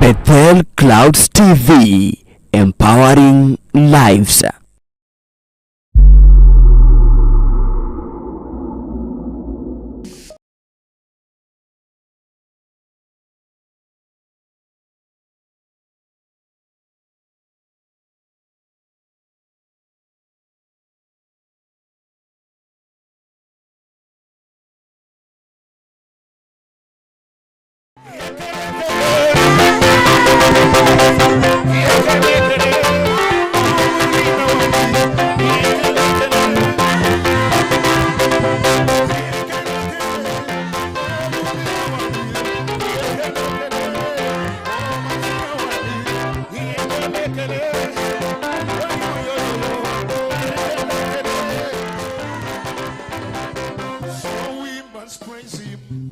Bethel Clouds TV, empowering lives. So we must praise him.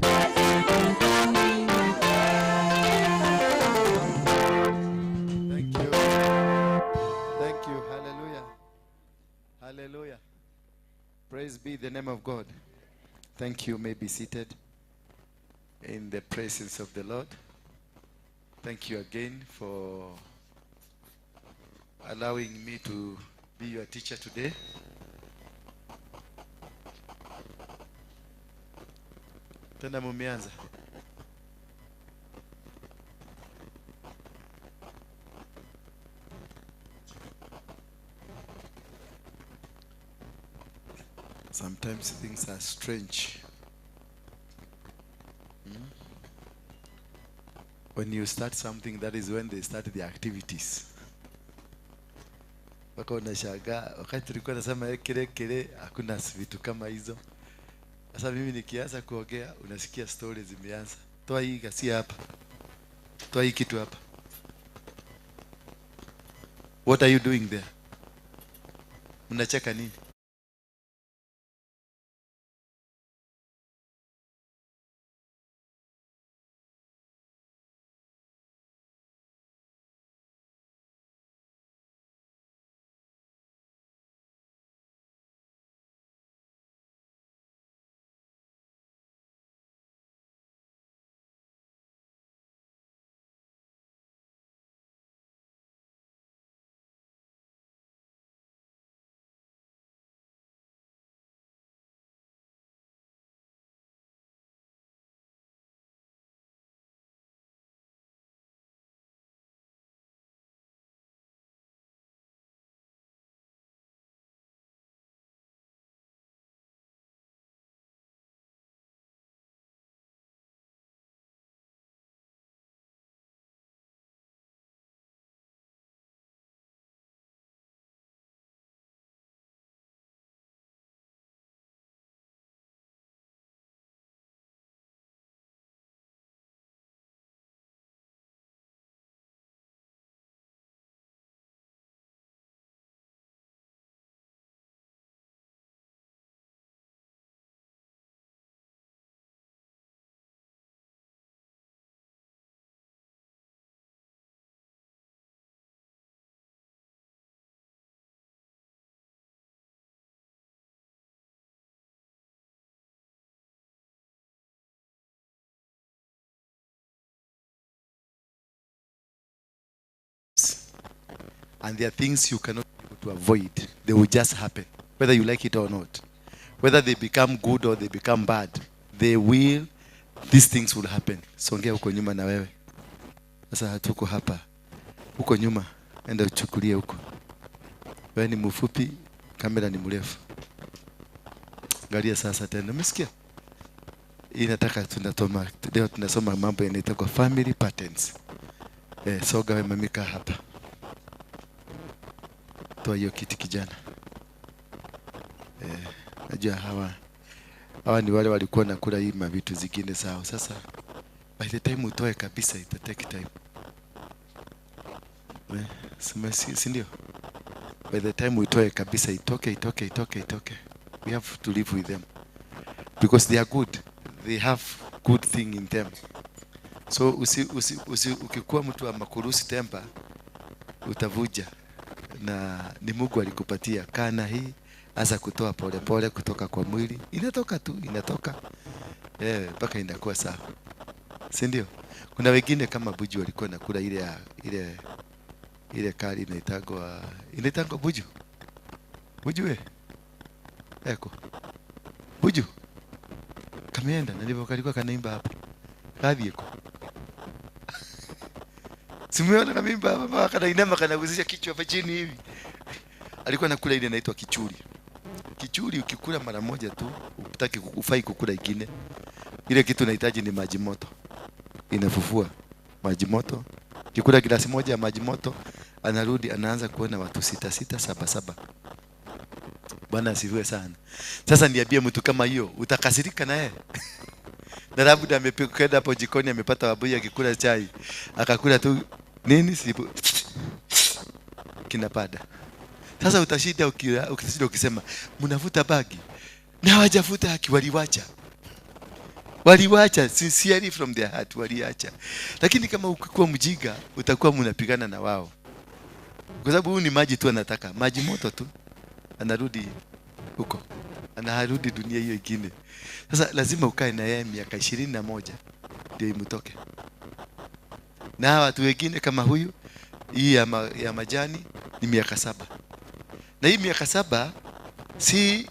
Thank you. Thank you. Hallelujah. Hallelujah. Praise be the name of God. Thank you. You may be seated in the presence of the Lord. Thank you again for allowing me to be your teacher today. Tena mumeanza. Sometimes things are strange. Hmm? When you start something, that is when they start the activities. Mpaka unashangaa wakati tulikuwa nasema kile kile, hakuna vitu kama hizo. Sasa mimi nikianza kuongea unasikia stories zimeanza. Toa hii ghasia hapa, toa hii kitu hapa. What are you doing there? Mnacheka nini? And there are things you cannot be able to avoid. They will just happen, whether you like it or not. Whether they become good or they become bad, they will, these things will happen. Songea huko nyuma na wewe. Sasa hatuko hapa. Huko nyuma, enda uchukulie huko. Wewe ni mfupi, kamera ni mrefu. Angalia sasa tena, umesikia? Hii nataka tunatoma, leo tunasoma mambo yanaitwa family patterns. Eh, soga wewe mamika hapa. Toa hiyo kiti kijana. Eh, najua hawa ni wale walikuwa nakula hii mavitu zingine sawa. Sasa by the time utoe kabisa ita take time. Eh, si ndio? By the time utoe kabisa itoke itoke itoke itoke. We have to live with them because they are good. They have good thing in them. So usi, usi, usi, ukikuwa mtu wa makurusi temba utavuja, na ni Mungu alikupatia kana hii, anza kutoa polepole kutoka kwa mwili, inatoka tu, inatoka mpaka inakuwa sawa, si ndio? Kuna wengine kama Buju walikuwa nakula ile ya ile ile kali inaitagwa Buju. Buju we. Eko. Buju. Kameenda na ndivyo kalikuwa kanaimba hapo. Kadhi eko. Simuona kanaimba hapa mpaka kanainama kanaguzisha kichwa hapa chini hivi. Alikuwa anakula ile inaitwa kichuri. Kichuri ukikula mara moja tu, utaki ufai kukula ingine. Ile kitu unahitaji ni maji moto. Inafufua maji moto. Kikula glasi moja ya maji moto, anarudi anaanza kuona watu 6 6 7 7. Bwana asifiwe sana. Sasa niambie mtu kama hiyo, utakasirika na yeye? Na labda amepika hapo jikoni amepata wabuyu akikula chai. Akakula tu nini sibu kinapada. Sasa utashinda ukishinda ukisema mnavuta bagi. Na hawajavuta haki, waliwacha. Waliwacha sincerely from their heart, waliacha. Lakini kama ukikuwa mjinga utakuwa mnapigana na wao. Kwa sababu huyu ni maji tu anataka, maji moto tu. Anarudi huko. Anarudi dunia hiyo ingine. Sasa lazima ukae na yeye miaka 21 ndio imtoke. Na watu wengine kama huyu, hii ya majani ni miaka 7. Na hii miaka 7 si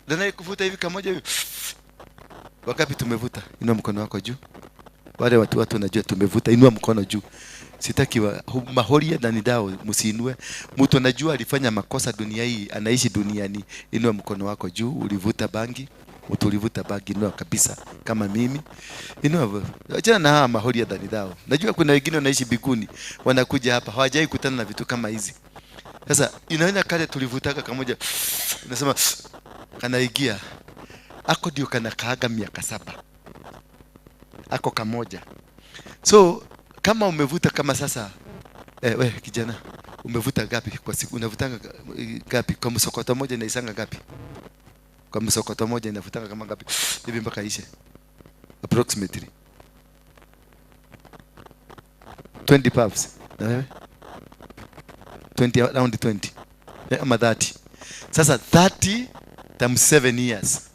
ndio kuvuta hivi kamoja hivi. Wakapi tumevuta? Inua mkono wako juu. Wale watu wanajua tumevuta, inua mkono juu. Sitaki mahoria na nidao msiinue. Mtu anajua alifanya makosa dunia hii, anaishi duniani. Inua mkono wako juu, ulivuta bangi. Mtu ulivuta bangi, inua kabisa kama mimi. Inua. Achana na hawa mahoria na nidao. Najua kuna wengine wanaishi biguni, wanakuja hapa hawajai kutana na vitu kama hizi. Sasa inaona kale tulivutaka kamoja, unasema kanaingia. Ako ndio kanakaaga miaka 7. Ako kamoja. So kama umevuta kama sasa, we kijana, umevuta gapi kwa siku? Unavutanga gapi? Kwa msokoto moja inaisanga gapi? Kwa msokoto moja inavutanga kama gapi? Hivi mpaka ishe. Approximately 20 puffs. Na wewe? 20, around 20. Ama 30. Sasa 30 times 7 years.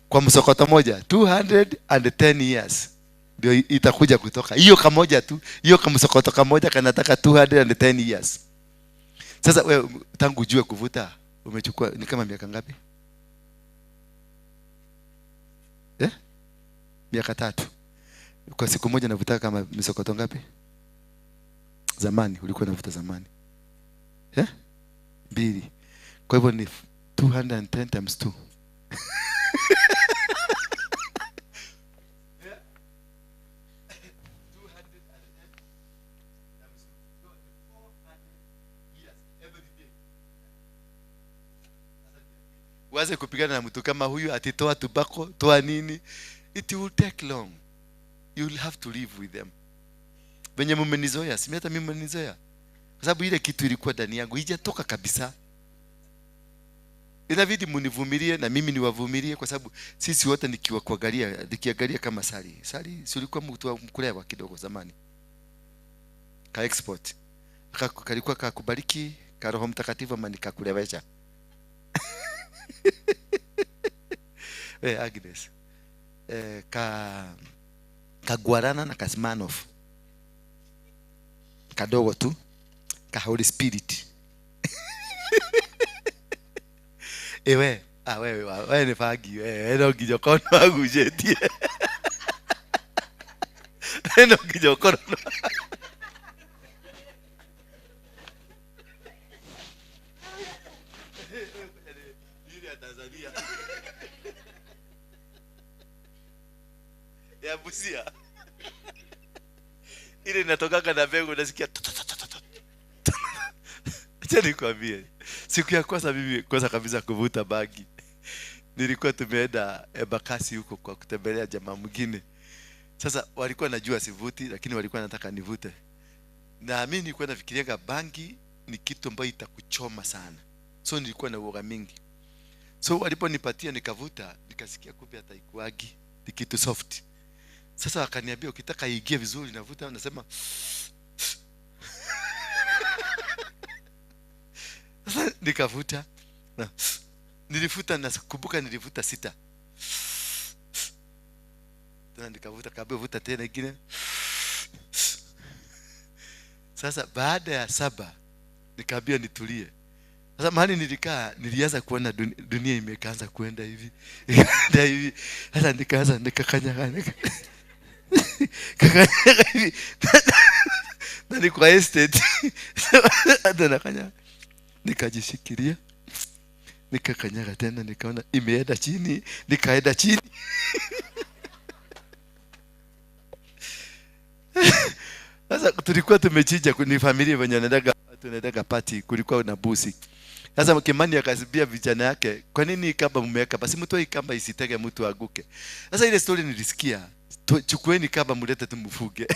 Kwa msokoto moja 210 years ndio itakuja kutoka. Hiyo kamoja tu, hiyo kamsokoto kamoja kanataka 210 years. Sasa wewe tangu ujue kuvuta umechukua ni kama miaka ngapi? Miaka 3. Kwa siku moja navuta kama misokoto ngapi? Zamani ulikuwa unavuta zamani. 2. Kwa hivyo ni 210 times 2. Uanze kupigana na mtu kama huyu ati toa tobacco, toa nini. It will take long. You will have to live with them. Venye mmenizoea, si hata mimi mmenizoea. Kwa sababu ile kitu ilikuwa ndani yangu haijatoka kabisa. Inabidi munivumilie na mimi niwavumilie, kwa sababu sisi wote nikiangalia kama Sali. Sali si ulikuwa mtu wa mkulewa kidogo zamani. Ka export. Kalikuwa kakubariki ka Roho Mtakatifu ama nikakulewesha. Agnes. Ka Guarana na Kasmanov. Kadogo tu. Ka Holy Spirit. Ewe, wewe, wewe ni fagi, wewe no kijokono agujetie. No kijokono. Ile ya Tanzania. Ya Busia. Ile inatokaka na mbegu unasikia Acha nikwambie. Siku ya kwanza mimi kwanza kabisa kuvuta bagi. Nilikuwa tumeenda Embakasi huko kwa kutembelea jamaa mwingine. Sasa walikuwa najua sivuti, lakini walikuwa wanataka nivute. Na mimi nilikuwa nafikiriaga bangi ni kitu ambayo itakuchoma sana. So nilikuwa na uoga mingi. So waliponipatia nikavuta, nikasikia kumbe hata ikuagi, ni kitu soft. Sasa wakaniambia ukitaka iingie vizuri navuta, nasema sasa nikavuta. Na nilivuta, nakumbuka nilivuta 6. Tena nikavuta, kaambia vuta tena ingine. Sasa baada ya 7 nikaambia nitulie. Sasa mahali nilikaa nilianza kuona dunia imekaanza kwenda hivi. Ikaenda hivi. Sasa nikaanza nikakanyaga nikakanyaga hivi. Na ni kwa estate. Hata nakanya. Nikajishikilia. Nikakanyaga tena, nikaona imeenda chini, nikaenda chini. Sasa tulikuwa tumechinja, ni familia wenye tunaendaga party, kulikuwa na busi. Sasa Kimani akasibia vijana yake, kwa nini kamba mmeweka? Basi mtoe kamba isitege mtu aguke. Sasa ile story nilisikia, chukueni kamba mlete tumfuge.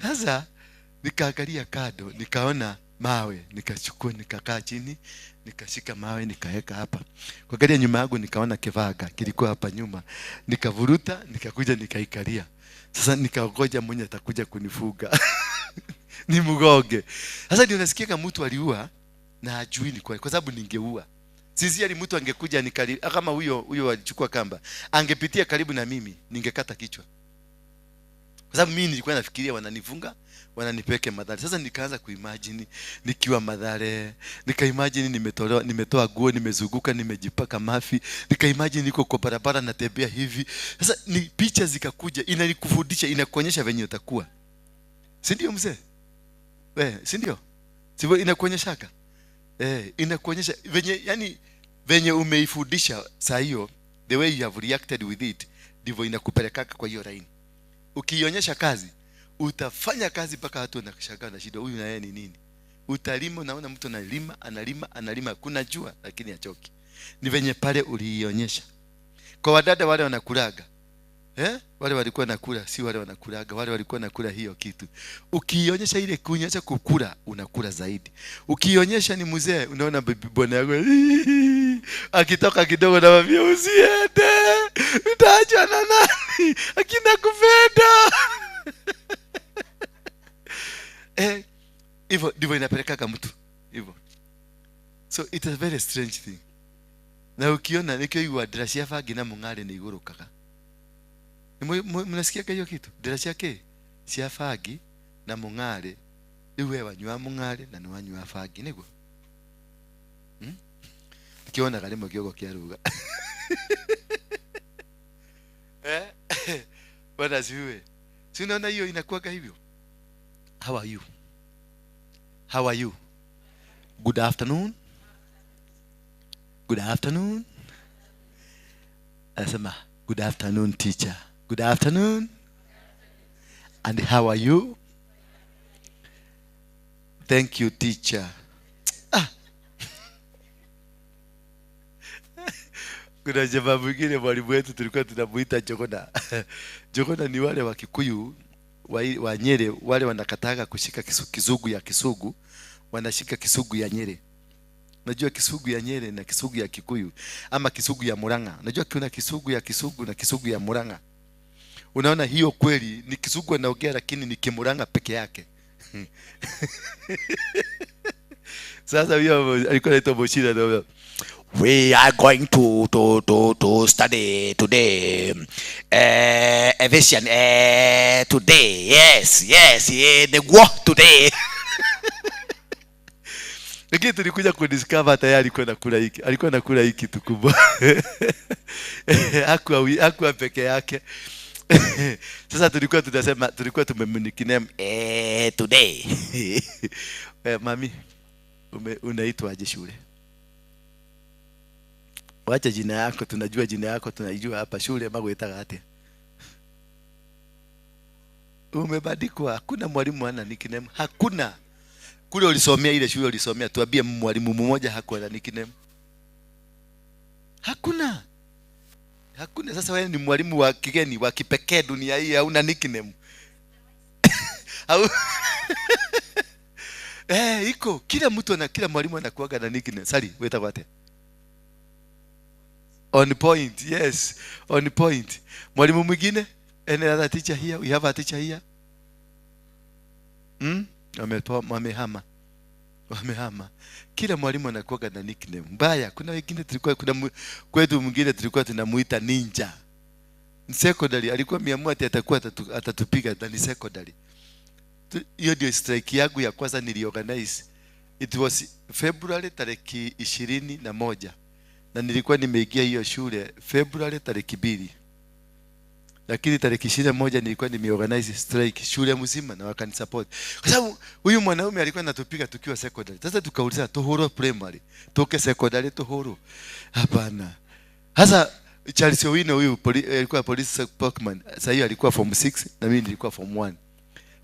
Sasa nikaangalia kando, nikaona mawe, nikachukua, nikakaa chini, nikashika mawe nikaweka hapa. Kuangalia nyuma yangu nikaona kivaga kilikuwa hapa nyuma. Nikavuruta, nikakuja nikaikalia. Sasa nikaongoja mwenye atakuja kunifuga. Ni mgoge. Sasa ndio nasikia kama mtu aliua na ajui ni kwa sababu ningeua. Sisi ali mtu angekuja nikali kama huyo alichukua kamba, angepitia karibu na mimi, ningekata kichwa. Kwa sababu mimi nilikuwa nafikiria wananifunga, wananipeke madhara. Sasa nikaanza kuimagine nikiwa madhare, nikaimagine nimetoa guo, nimezunguka, nimejipaka mafi, nikaimagine niko kwa barabara natembea hivi. Sasa ni picha zikakuja, inanikufundisha, inakuonyesha venye utakuwa. Si ndio mzee? Si ndio? Sivyo inakuonyeshaka? Inakuonyesha venye, yani venye umeifundisha saa hiyo, the way you have reacted with it, ndivyo inakupelekaka kwa hiyo line. Ukionyesha kazi, utafanya kazi mpaka watu wanashangaa na shida, huyu na yeye ni nini? Utalima, unaona mtu analima, analima, analima, kuna jua lakini hachoki. Ni venye pale uliionyesha. Kwa wadada wale wanakulaga. Wale walikuwa nakula, si wale wanakulaga, wale walikuwa nakula hiyo kitu. Ukionyesha ile kunyesha kukula, unakula zaidi. Ukionyesha ni mzee, unaona bibi bwana yako akitoka kidogo na mwambia usiende, utaachwa na nani? Akina kupenda. Hivyo ndivyo inapelekaka mtu. Hivyo. So it's a very strange thing. Na ukiona nikiwa ndira cia bangi na mung'are ni igurukaga. Mnasikia hiyo kitu? Ndira ciake cia bangi na mung'are. Riu we wanyua mung'are na ni wanyua bangi niguo. Kiona rĩmwe kĩogo kĩa ruga. Bwana asifiwe. Si unaona hiyo inakuwaga hivyo? How are you? How are you? Good afternoon. Good afternoon. Anasema good afternoon teacher. Good afternoon. And how are you? Thank you teacher. Kuna jamaa mwingine mwalimu wetu tulikuwa tunamuita Jogona. Jogona ni wale wa Kikuyu wa Nyeri, wale wanakataga kushika kisugu ya Kisugu, wanashika kisugu ya Nyeri. Unajua kisugu ya Nyeri na kisugu ya Kikuyu ama kisugu ya Murang'a. Unajua kuna kisugu ya Kisugu na kisugu ya Murang'a. Unaona hiyo kweli ni kisugu anaongea lakini ni Kimurang'a peke yake. Sasa huyo alikuwa anaitwa Moshira ndio. We are going to study today Ephesians today. Yes, yes, the work today. Lakini tulikuja kudiscover tayari alikuwa anakula hiki. Alikuwa anakula hiki kitu kubwa. Hakuwa peke yake. Sasa tulikuwa tunasema, tulikuwa tumemnickname today. Mami, unaitwa aje shule? Wacha jina yako, tunajua jina yako, tunaijua hapa shule magwetaga atia. Umebadikwa, hakuna mwalimu ana nickname, hakuna. Kule ulisomea ile shule ulisomea, tuambie mwalimu mmoja hakuwa na nickname. Hakuna. Hakuna. Sasa wewe ni mwalimu wa kigeni wa kipekee dunia hii, hauna nickname. Au iko kila mtu na kila mwalimu anakuaga na nickname. Sali, weta atia? On point, yes, on point. Mwalimu mwingine? Any other teacher here? We have a teacher here? Amehama. Wamehama. Kila mwalimu anakuwa na nickname mbaya. Kuna wengine tulikuwa, kuna kwetu mwingine tulikuwa tunamuita ninja. Ni secondary alikuwa ameamua ati atakuwa atatupiga na ni secondary. Hiyo ndio strike yangu ya kwanza niliorganize. It was February tariki 21. Na nilikuwa nimeingia hiyo shule February tariki 2. Lakini tariki 21 nilikuwa nimeorganize strike shule mzima na wakanisupport. Kwa sababu huyu mwanaume alikuwa anatupiga tukiwa secondary. Sasa tukauliza tuhuru primary, tuke secondary tuhuru. Hapana. Sasa Charles Owino huyu alikuwa police spokesman. Sasa hiyo alikuwa form 6 na mimi nilikuwa form 1.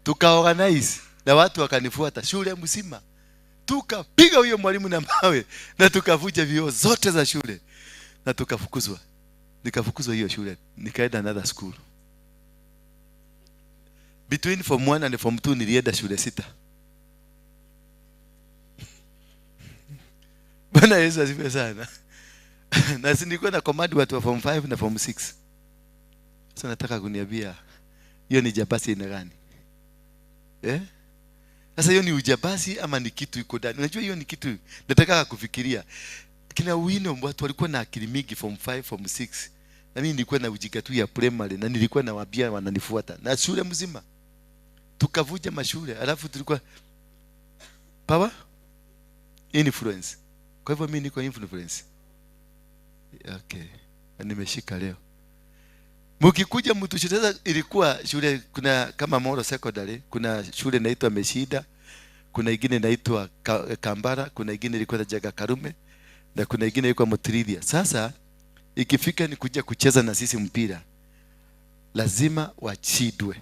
Tukaorganize na watu wakanifuata shule mzima. Tukapiga huyo mwalimu na mawe na tukavuja vioo zote za shule na tukafukuzwa. Nikafukuzwa hiyo shule, nikaenda another school. Between form 1 and form 2 nilienda shule 6. Bwana Yesu asifiwe sana. Na si nilikuwa na command watu wa form 5 na form 6. Sasa nataka kuniambia hiyo ni jabasi ina gani? Eh? Sasa hiyo ni ujabasi ama ni kitu iko ndani? Unajua hiyo ni kitu nataka kufikiria. Kina Wino watu walikuwa na akili mingi form 5, form 6. Na mimi nilikuwa na ujinga tu ya primary na nilikuwa nawaambia wananifuata. Na shule mzima. Tukavuja mashule, alafu tulikuwa power influence. Kwa hivyo mimi niko influence. Okay. Nimeshika leo. Mkikuja mtucheza, ilikuwa shule kuna kama Moro Secondary, kuna shule inaitwa Meshida, kuna ingine inaitwa Kambara, kuna ingine ilikuwa Jaga Karume na kuna ingine ilikuwa Mutiridia. Sasa ikifika ni kuja kucheza na sisi mpira, lazima wachidwe.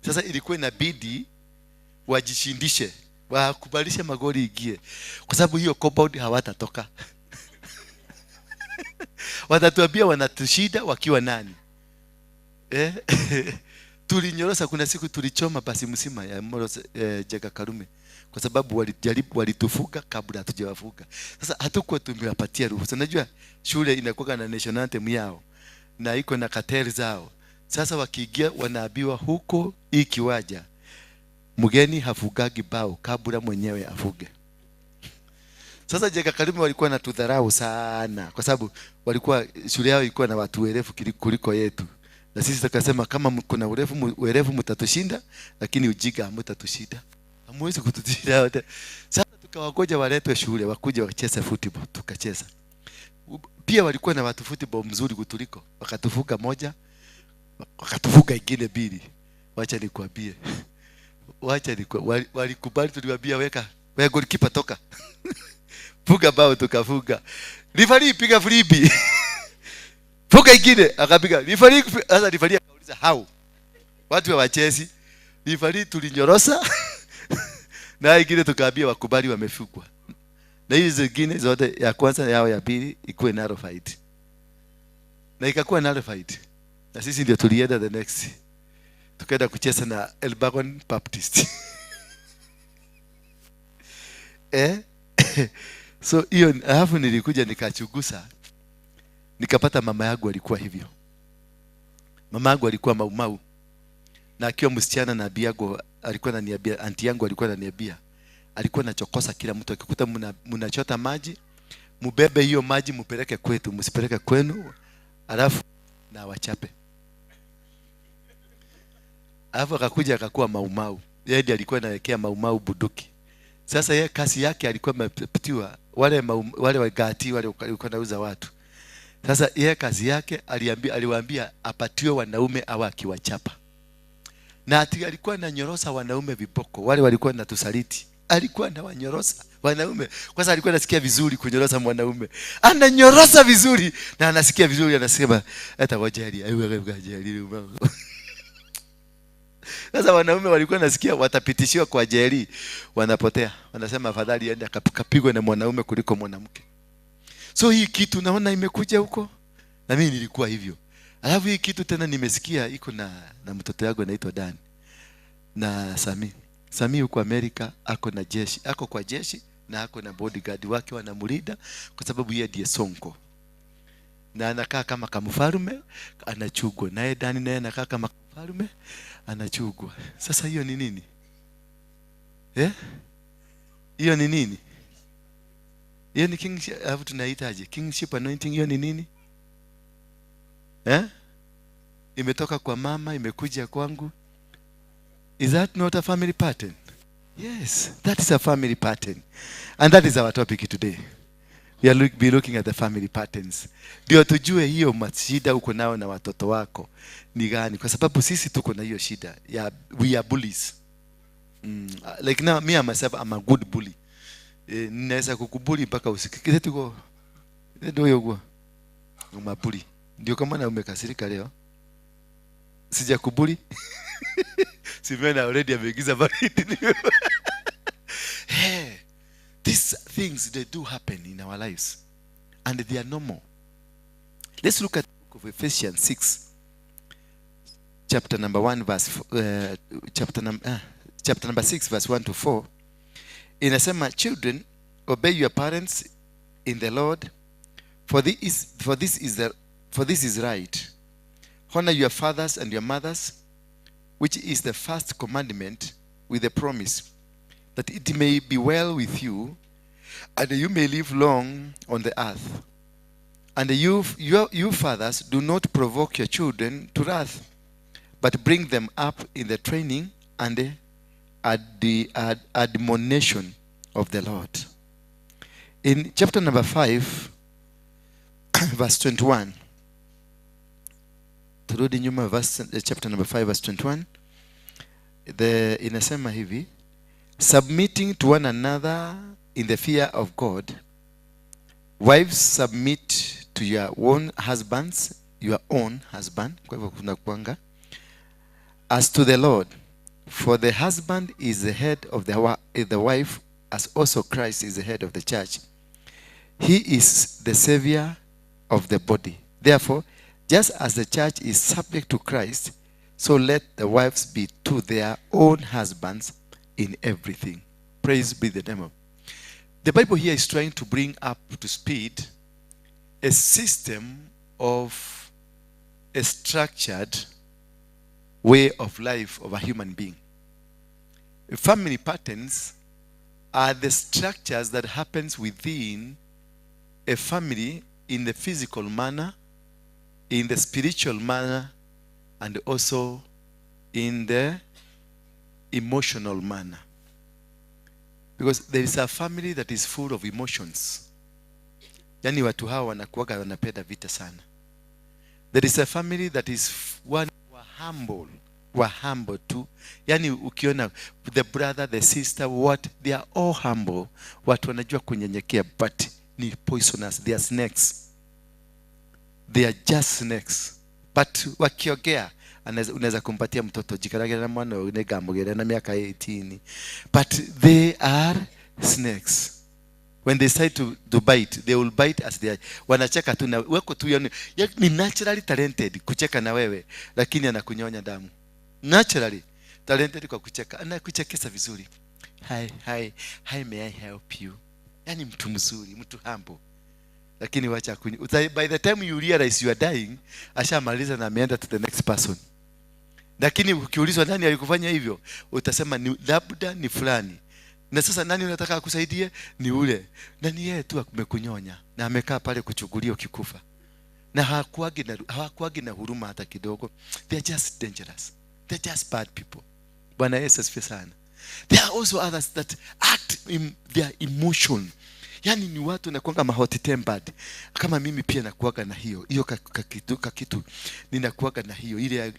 Sasa ilikuwa inabidi wajishindishe, wakubalishe magoli ingie, kwa sababu hiyo compound hawatatoka. Watatuambia wanatushinda wakiwa nani? Eh? Tulinyorosa, kuna siku tulichoma basi mzima ya Moro Jaga Karume, kwa sababu walijaribu, walitufuga kabla hatujawafuga. Sasa hatukuwa tumewapatia ruhusa. Unajua shule inakuwa na national anthem yao na iko na kateli zao. Sasa wakiingia wanaambiwa huko hii kiwaja mgeni hafugagi bao kabla mwenyewe afuge. Sasa Jaga Karume walikuwa na tudharau sana, kwa sababu walikuwa shule yao ilikuwa na watu werevu kuliko yetu. Na sisi tukasema kama kuna urefu mtatushinda, lakini ujinga hamtatushinda. Hamwezi kututisha wote. Sasa tukawagoja waletwe shule wakuje wacheze football, tukacheza. Pia walikuwa na watu football mzuri kutuliko. Wakatufuka moja, wakatufuka ingine mbili. Wacha nikwambie. Wacha nikwambie, walikubali, tuliwaambia weka, wewe goalkeeper toka. Fuga bao, tukafuga. Referee piga firimbi. Fuga ingine akapiga. Referee sasa, referee akauliza how? Watu wa wachezi. Referee tulinyorosa. Na ingine tukaambia wakubali wamefugwa. Na hizi zingine zote ya kwanza yao ya pili ikuwe narrow fight. Na ikakuwa narrow fight. Na sisi ndio tulienda the next. Tukaenda kucheza na Elbagon Baptist. Eh? So hiyo alafu nilikuja nikachugusa. Nikapata mama yangu alikuwa hivyo. Mama yangu alikuwa maumau. Na akiwa msichana na abi yangu alikuwa ananiambia, aunti yangu alikuwa ananiambia, alikuwa anachokosa kila mtu akikuta mnachota maji, mubebe hiyo maji mupeleke kwetu, msipeleke kwenu, alafu na wachape. Alafu akakuja akakuwa maumau. Yeye ndiye alikuwa anawekea maumau buduki. Sasa yeye kasi yake alikuwa amepitiwa wale wale wagati wale walikuwa wanauza watu. Sasa yeye kazi yake aliwaambia apatiwe wanaume au akiwachapa. Na ati alikuwa ananyorosa wanaume viboko, wale walikuwa wanatusaliti. Alikuwa anawanyorosa wanaume. Kwanza alikuwa anasikia vizuri kunyorosa mwanaume. Ananyorosa vizuri na anasikia vizuri, anasema hata wajali, aiwe wajali. Sasa wanaume walikuwa nasikia watapitishiwa kwa jeli, wanapotea. Wanasema afadhali aende akapigwe na mwanaume kuliko mwanamke. So hii kitu naona imekuja huko. Na mimi nilikuwa hivyo. Alafu hii kitu tena nimesikia iko na mtoto yangu anaitwa Dan na Sami. Sami huko Amerika ako na jeshi, ako kwa jeshi na ako na bodyguard wake wanamlinda kwa sababu yeye ndiye sonko. Na anakaa kama kamfalme, anachugwa. Naye Dani naye anakaa kama mfalme, anachugwa. Sasa hiyo ni nini? Eh? Hiyo ni nini? Hiyo ni kingship, alafu tunaitaje? Kingship anointing, hiyo ni nini? Eh? Imetoka kwa mama, imekuja kwangu. Is that not a family pattern? Yes, that is a family pattern. And that is our topic today. We are be looking at the family patterns. Ndio tujue hiyo mashida uko nayo na watoto wako ni gani, kwa sababu sisi tuko na hiyo shida ya we are bullies. Like now me myself, I'm a good bully. Ninaweza kukubully mpaka usikike tuko ndio hiyo kwa umabully. Ndio kama na umekasirika leo. Sijakubully. Simena already ameingiza baridi. Hey, these things, they do happen in our lives and they are normal. Let's look at the book of Ephesians 6, chapter number 1 verse chapter number 6 verse 1 to 4. Inasema, "Children, obey your parents in the Lord, for this is right. Honor your fathers and your mothers, which is the first commandment with a promise, that it may be well with you and you may live long on the earth. And you fathers, do not provoke your children to wrath, but bring them up in the training and the admonition of the Lord." In chapter number 5 verse 21, turudi nyuma, chapter number 5 verse 21, the inasema hivi, "Submitting to one another in the fear of God. Wives, submit to your own husbands," your own husband, kwa hivyo kuna kuanga, "as to the Lord. For the husband is the head of the wife, as also Christ is the head of the church. He is the savior of the body. Therefore, just as the church is subject to Christ, so let the wives be to their own husbands in everything." Praise be the name of. The Bible here is trying to bring up to speed a system of a structured way of life of a human being. Family patterns are the structures that happens within a family in the physical manner, in the spiritual manner, and also in the emotional manner. Because there is a family that is full of emotions. Yani watu hawa wanakuwaga wanapenda vita sana. There is a family that is one wa humble, wa humble tu. Yani ukiona the brother, the sister, what, they are all humble. Watu wanajua kunyenyekea, but ni poisonous. They are snakes. They are just snakes. But wakiongea unaweza kumpatia mtoto jikarage na mwana ũyũ nĩngamũgĩra na miaka 18, but they are snakes. When they decide to bite, they will bite as they are. Wanacheka tu na wako tu, yani ni naturally talented kucheka na wewe, lakini anakunyonya damu. Naturally talented kwa kucheka, anakuchekesa vizuri, "Hi, hi, hi, may I help you?" Yani mtu mzuri, mtu humble, lakini wacha by the time you realize you are dying, ashamaliza na ameenda to the next person. Lakini ukiulizwa nani alikufanya hivyo, utasema ni labda ni fulani. Na sasa nani unataka akusaidie? Ni ule. Na ni yeye tu amekunyonya na amekaa pale kuchukulia ukikufa. Na hawakuagi na huruma hata kidogo. They are just dangerous. They are just bad people. Bwana Yesu asifiwe sana. There are also others that act in their emotion. Yaani ni watu nakuanga ma hot tempered. Kama mimi pia nakuaga na hiyo hiyo kakitu ninakuaga na hiyo ile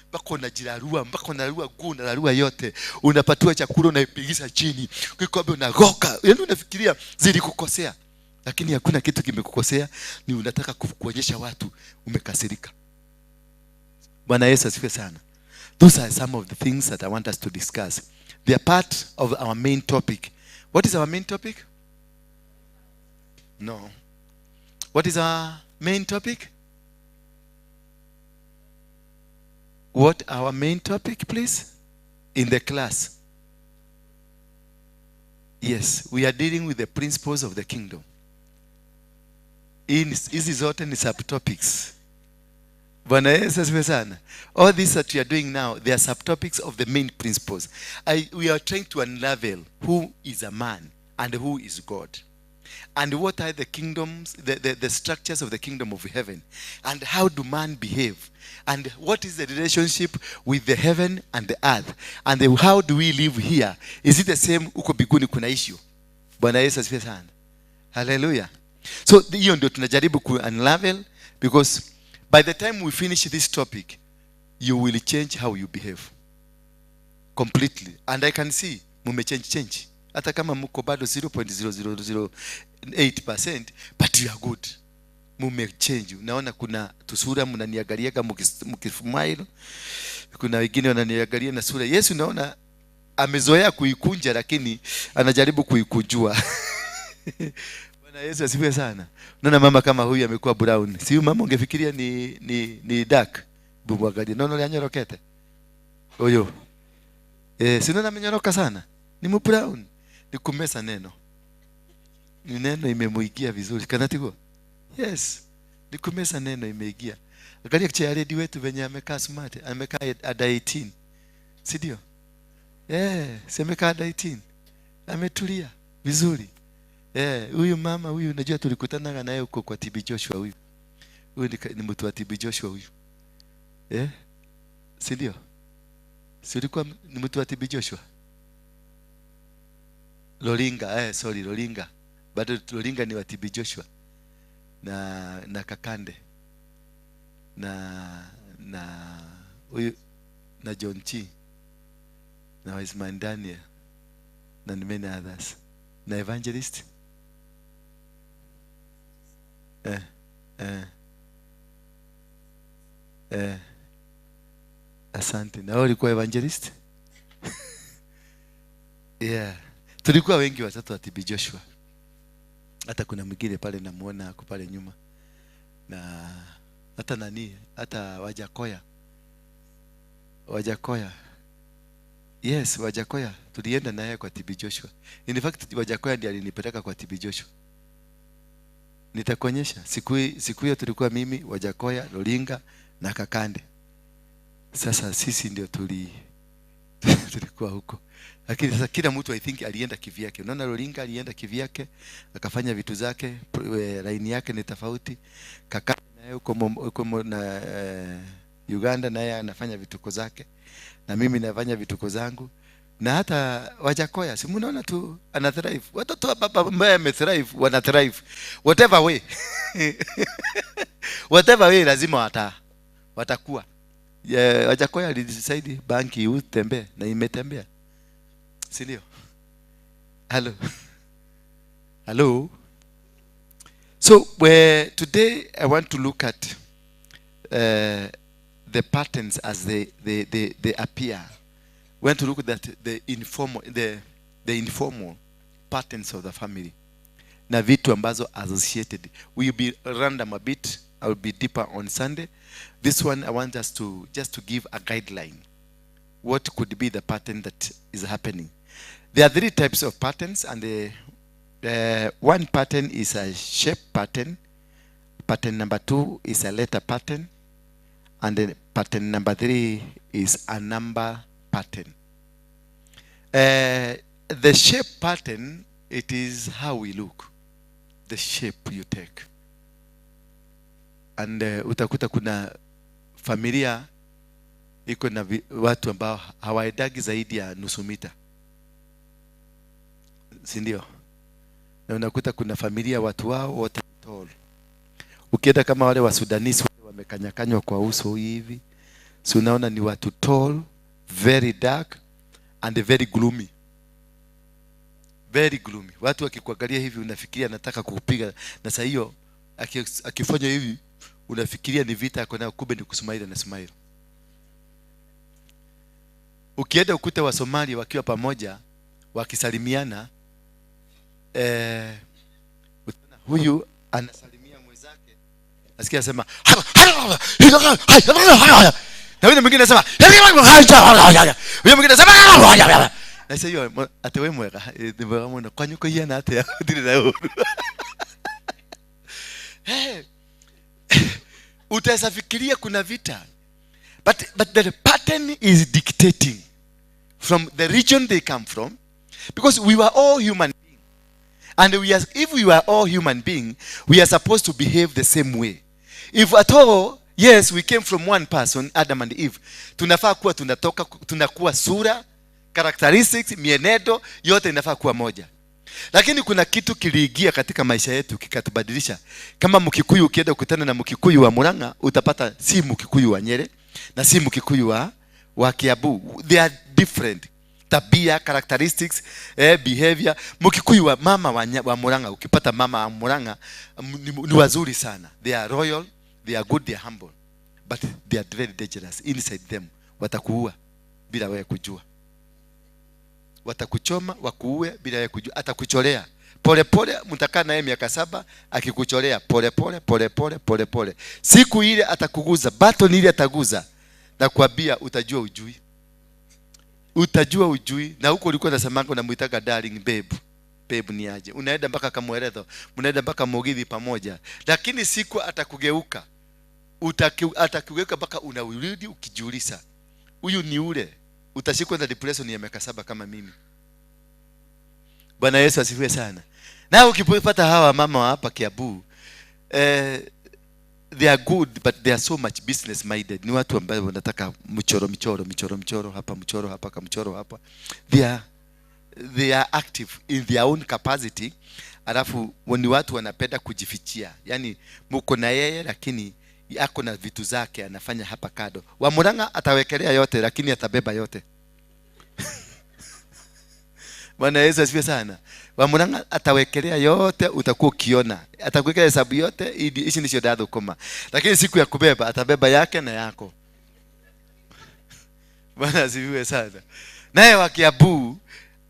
mpaka unajirarua, mpaka unararua nguo, unararua yote, unapatiwa chakula unaipigisha chini, kikombe unagoka. Yaani unafikiria zilikukosea, lakini hakuna kitu kimekukosea, ni unataka kuonyesha watu umekasirika. Bwana Yesu asifiwe sana. Those are some of the things that I want us to discuss. They are part of our main topic. What is our main topic? No. What is our main topic? What our main topic, please? In the class. Yes, we are dealing with the principles of the kingdom. Hizi zote ni subtopics. Bwana Yesu asifiwe sana. All this that we are doing now, they are subtopics of the main principles. We are trying to unravel who is a man and who is God. And what are the kingdoms, the structures of the kingdom of heaven? And how do man behave? And what is the relationship with the heaven and the earth? And how do we live here? Is it the same huko mbinguni kuna issue? Bwana Yesu asifiwe sana. Hallelujah. So hiyo ndio tunajaribu ku unravel, because by the time we finish this topic, you will change how you behave completely. And I can see mume change. Hata kama mko bado 0.0008%, but you are good. Mume change. Unaona kuna tusura mnaniangaliaga mkismile. Kuna wengine wananiangalia na sura. Yesu naona amezoea kuikunja, lakini anajaribu kuikunjua. Bwana Yesu asifiwe sana. Unaona mama kama huyu amekuwa brown. Si huyu mama ungefikiria ni dark. Bubu angalia. Naona yule anyorokete. Huyo. Si unaona amenyoroka sana? Ni mu brown. Ni kumesa neno. Ni neno imemuingia vizuri. Kana tigo? Yes. Ni kumesa neno imeingia. Angalia chair lady wetu venye amekaa smart. Amekaa at 18. Si ndio? Si amekaa at 18. Ametulia vizuri. Huyu mama huyu unajua tulikutana naye huko kwa TB Joshua huyu. Huyu ni mtu wa TB Joshua huyu. Si ndio? Si ulikuwa ni mtu wa TB Joshua? Loringa, sorry, Loringa. Bado Loringa ni wa TB Joshua. Na Kakande. Na huyu na John Chi. Na Wiseman Daniel. Na many others. Na evangelist. Asante. Na wewe ulikuwa evangelist? Yeah. Tulikuwa wengi watoto wa TB Joshua. Hata kuna mwingine pale namuona ako pale nyuma. Na hata nani, hata Wajakoya. Wajakoya. Yes, Wajakoya. Tulienda naye kwa TB Joshua. In fact, Wajakoya ndiye alinipeleka kwa TB Joshua. Nitakuonyesha. Siku hiyo tulikuwa mimi, Wajakoya, Loringa na Kakande. Sasa sisi ndio tulikuwa huko. Lakini sasa kila mtu I think alienda kivyake. Unaona Loringa alienda kivyake, akafanya vitu zake, line yake ni tofauti. Kakande naye huko na Uganda naye anafanya vituko zake. Na mimi nafanya vituko zangu. Na hata Wajakoya, si mnaona tu ana thrive. Watoto wa baba ambaye ame thrive, wana thrive. Whatever way. Whatever way lazima watakuwa. Wajakoya alidecide banki utembee na imetembea. Si ndio? Hello. Hello. So today I want to look at the patterns as they appear. We want to look at the informal patterns of the family. Na vitu ambazo associated. We will be random a bit. I will be deeper on Sunday. This one I want us to just to give a guideline. What could be the pattern that is happening? There are three types of patterns, and the one pattern is a shape pattern. Pattern number 2 is a letter pattern, and then pattern number 3 is a number pattern. The shape pattern, it is how we look, the shape you take. And utakuta kuna familia iko na watu ambao hawaendagi zaidi ya nusu mita, si ndio? Na unakuta kuna familia watu wao wote tall. Ukienda kama wale wa Sudanese wale wamekanyakanywa kwa uso hivi, si unaona ni watu tall, very dark and very gloomy. Very gloomy. Watu wakikuangalia hivi unafikiria anataka kukupiga, na saa hiyo akifanya hivi unafikiria ni vita yako nayo, kumbe ni kusmile na smile. Ukienda ukute wa Somali wakiwa pamoja wakisalimiana, huyu anasalimia mwenzake, nasikia anasema na yule mwingine anasema, huyo mwingine anasema, na sasa hiyo ate we mwega, ni mwega muno, kwanyu kwa na ate ndire na ũru. Utaweza fikiria kuna vita, but the pattern is dictating from the region they come from, because we were all human beings, and if we were all human beings, we are supposed to behave the same way. If at all, yes, we came from one person, Adam and Eve, tunafaa kuwa tunatoka, tunakuwa sura, characteristics, mienendo yote inafaa kuwa moja. Lakini kuna kitu kiliingia katika maisha yetu kikatubadilisha. Kama Mkikuyu, ukienda kukutana na Mkikuyu wa Murang'a, utapata si Mkikuyu wa Nyeri na si Mkikuyu wa Kiambu. They are different. Tabia, characteristics, behavior. Mkikuyu wa mama wa Murang'a, ukipata mama wa Murang'a ni wazuri sana. They are royal, they are good, they are humble. But they are very dangerous inside them. Watakuua bila wewe kujua. Watakuchoma, wakuue bila wewe kujua. Atakucholea pole pole, mtakaa naye miaka 7 akikucholea pole pole pole pole pole pole. Siku ile atakuguza, button ile ataguza, na kuambia utajua ujui. Utajua ujui. Na huko ulikuwa unasemanga unamuitaga darling babe. Babe ni aje? Unaenda mpaka Kamweretho, mnaenda mpaka Mugithi pamoja. Lakini siku atakugeuka. Atakugeuka mpaka unarudi ukijiuliza, huyu ni ule. Utashikwa na depression ya miaka 7 kama mimi. Bwana Yesu asifiwe sana. Na ukipata hawa mama wa hapa Kiambu, they are good but they are so much business minded. Ni watu ambao wanataka mchoro, mchoro, mchoro, mchoro hapa, mchoro hapa, kamchoro hapa. They are active in their own capacity. Alafu ni watu wanapenda kujifichia. Yaani mko na yeye lakini ako na vitu zake anafanya hapa kando. Wa Murang'a atawekelea yote lakini atabeba yote. Bwana Yesu asifiwe sana. Wa Murang'a atawekelea yote, utakuwa ukiona. Atakuwekea hesabu yote, ili hizi ndizo ndathũkũma. Lakini siku ya kubeba atabeba yake na yako. Bwana asifiwe sana. Naye wa Kiambu,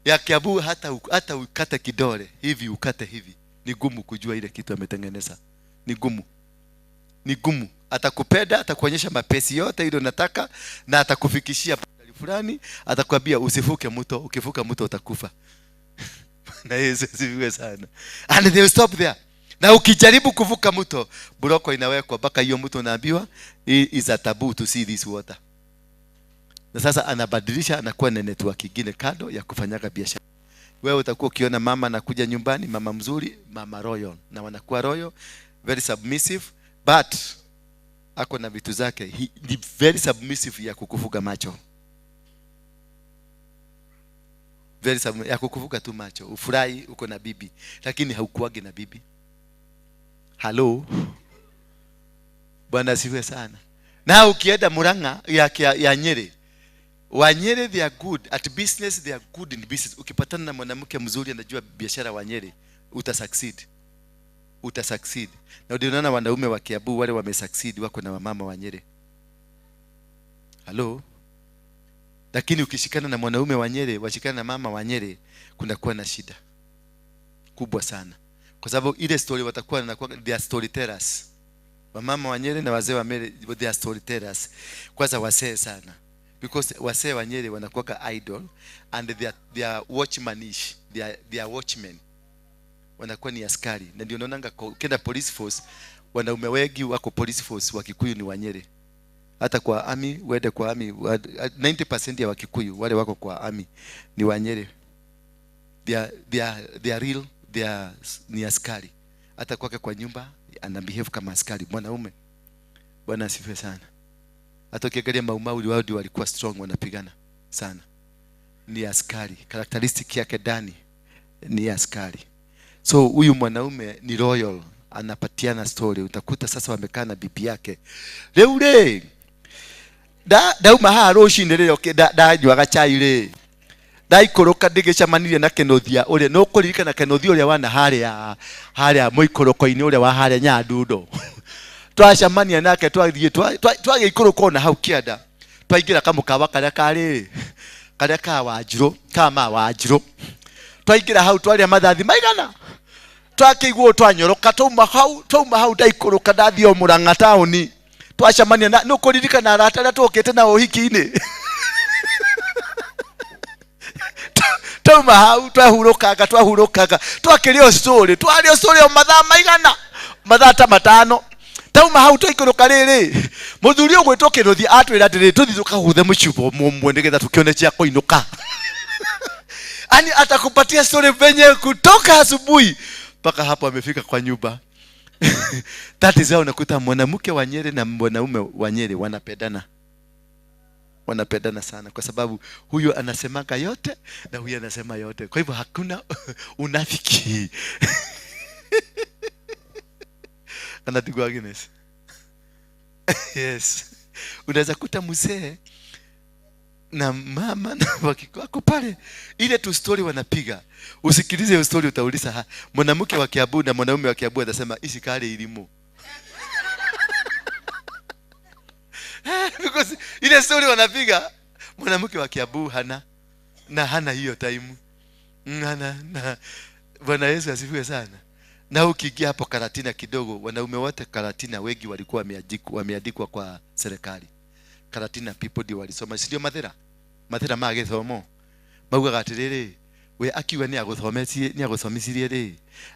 ya Kiambu hata ukate kidole hivi, ukate hivi, ni gumu kujua ile kitu ametengeneza. Ni gumu. Ni gumu. Atakupenda, atakuonyesha mapesi yote ile unataka na atakufikishia pale fulani, atakwambia usifuke mto, ukifuka mto utakufa. Na Yesu asifiwe sana. And they will stop there. Na ukijaribu kuvuka mto, buroko inawekwa mpaka hiyo mto unaambiwa is a taboo to see this water. Na sasa anabadilisha, anakuwa na network nyingine kando ya kufanyaga biashara. Wewe utakuwa ukiona mama anakuja nyumbani, mama mzuri, mama royal, na wanakuwa royal, very submissive, but ako na vitu zake. He ni very submissive ya kukufuga macho. Very submissive ya kukufuga tu macho. Ufurahi uko na bibi, lakini haukuagi na bibi. Hello. Bwana asifiwe sana. Na ukienda Murang'a ya Nyeri, wa Nyeri they are good at business, they are good in business. Ukipatana na mwanamke mzuri anajua biashara wa Nyeri, uta succeed. Uta succeed. Na ndio unaona wanaume wa Kiambu wale wame succeed wako na wamama wa Nyeri. Hello. Lakini ukishikana na mwanaume wa Nyeri, washikana na mama wa Nyeri, kunakuwa na shida kubwa sana. Kwa sababu ile story watakuwa na, they are storytellers. Wamama wa Nyeri na wazee wa Nyeri, they are storytellers. Kwanza wasee sana. Because wasee wa Nyeri wanakuwa idol and they are watchmanish. They are watchmen. Wanakuwa ni askari. Na ndio unaonanga ukienda police force, wanaume wengi wako police force wa Kikuyu ni wa Nyeri. Hata kwa army, uende kwa army, 90% ya Wakikuyu wale wako kwa army ni wa Nyeri. They are real, they are ni askari. Hata kwake kwa nyumba ana behave kama askari mwanaume. Bwana asifiwe sana. Hata ukiangalia Mau Mau wao ndio walikuwa strong, wanapigana sana. Ni askari, characteristic yake ndani ni askari. So huyu mwanaume ni royal, anapatiana story. Utakuta sasa wamekaa na bibi yake. Leo le dauma haha rũcinĩ rĩrĩa ndanyuaga chai rĩ, ndaikũrũka ndĩgĩcemanirie na Kenothia ũrĩa, no kũririkana Kenothia ũrĩa wana harĩa mũikũrũko-inĩ ũrĩa wa harĩa Nyandundo. Twacemania nake twathiĩ, twagĩikũrũka ona hau kĩanda, twaingĩra kamũkawa karĩa karĩ, karĩa ka Wanjirũ, ka ma Wanjirũ. Twaingĩra hau twarĩa mathathi maigana, twakĩiguo twanyoroka, twauma hau ndaikũrũka ndathiĩ o Mũrang'a taũni. Twacemania na, nĩ ũkũririkana arata arĩa twokĩte nao ũhiki-inĩ. Twauma hau twahurũkanga, twahurũkanga, twakĩrĩa story, twarĩa story o mathaa maigana, mathaa ta matano. Tauma hau twaikũrũka rĩrĩ, mũthuri ũgwĩtwo Kĩrũthi atwĩra atĩrĩrĩ, tũthiĩ tũkahuthe mũcuba mũmwe nĩgetha tũkĩone cia kũinũka. Ani atakupatia story venye kutoka asubuhi mpaka hapo amefika kwa nyumba. That is how unakuta mwanamke wa Nyeri na mwanaume wa Nyeri wanapendana. Wanapendana sana kwa sababu huyu anasemanga yote na huyu anasema yote. Kwa hivyo hakuna unafiki. Anatigwa Agnes. Yes. Unaweza kuta mzee na mama na wako pale, ile tu story wanapiga. Usikilize hiyo story, utauliza mwanamke wa Kiambu na mwanaume wa Kiambu atasema ici kale ilimu. Because ile story wanapiga, mwanamke wa Kiambu hana na hana hiyo time. Hana na. Bwana Yesu asifiwe sana. Na ukiingia hapo Karatina kidogo, wanaume wote Karatina wengi walikuwa wameandikwa kwa serikali. Karatina people ndio walisoma, si ndio Mathira? Mathira ma gĩthomo. Maugaga atĩrĩrĩ, we akiuga nĩ agũthometie, nĩ agũthomicirie rĩ,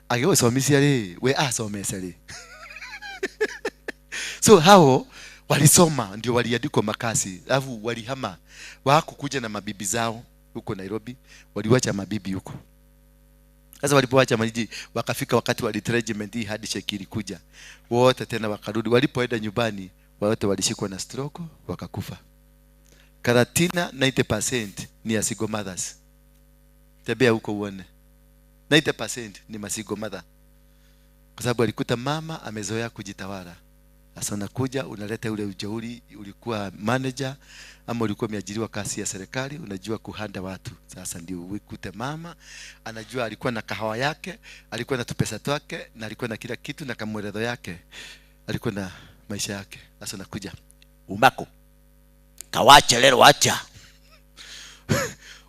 agĩgũthomithia rĩ, we asomece rĩ. So hao walisoma ndio waliandikwa makasi, alafu walihama, wakukuja na mabibi zao huko Nairobi, waliwacha mabibi huko. Sasa walipoacha maji wakafika wakati wa retrenchment, hii handshake ilikuja. Wote tena wakarudi. Walipoenda nyumbani wote walishikwa na stroke wakakufa. Karatina 90% ni ya single mothers. Tembea huko uone. 90% ni masingle mother. Kwa sababu alikuta mama amezoea kujitawala. Sasa unakuja unaleta ule ujeuri, ulikuwa manager ama ulikuwa umeajiriwa kazi ya serikali, unajua kuhanda watu. Sasa ndio ukute mama anajua alikuwa na kahawa yake, alikuwa na tupesa twake, na alikuwa na kila kitu na kamwerezo yake. Alikuwa na maisha yake. Sasa unakuja umako kawache lero acha.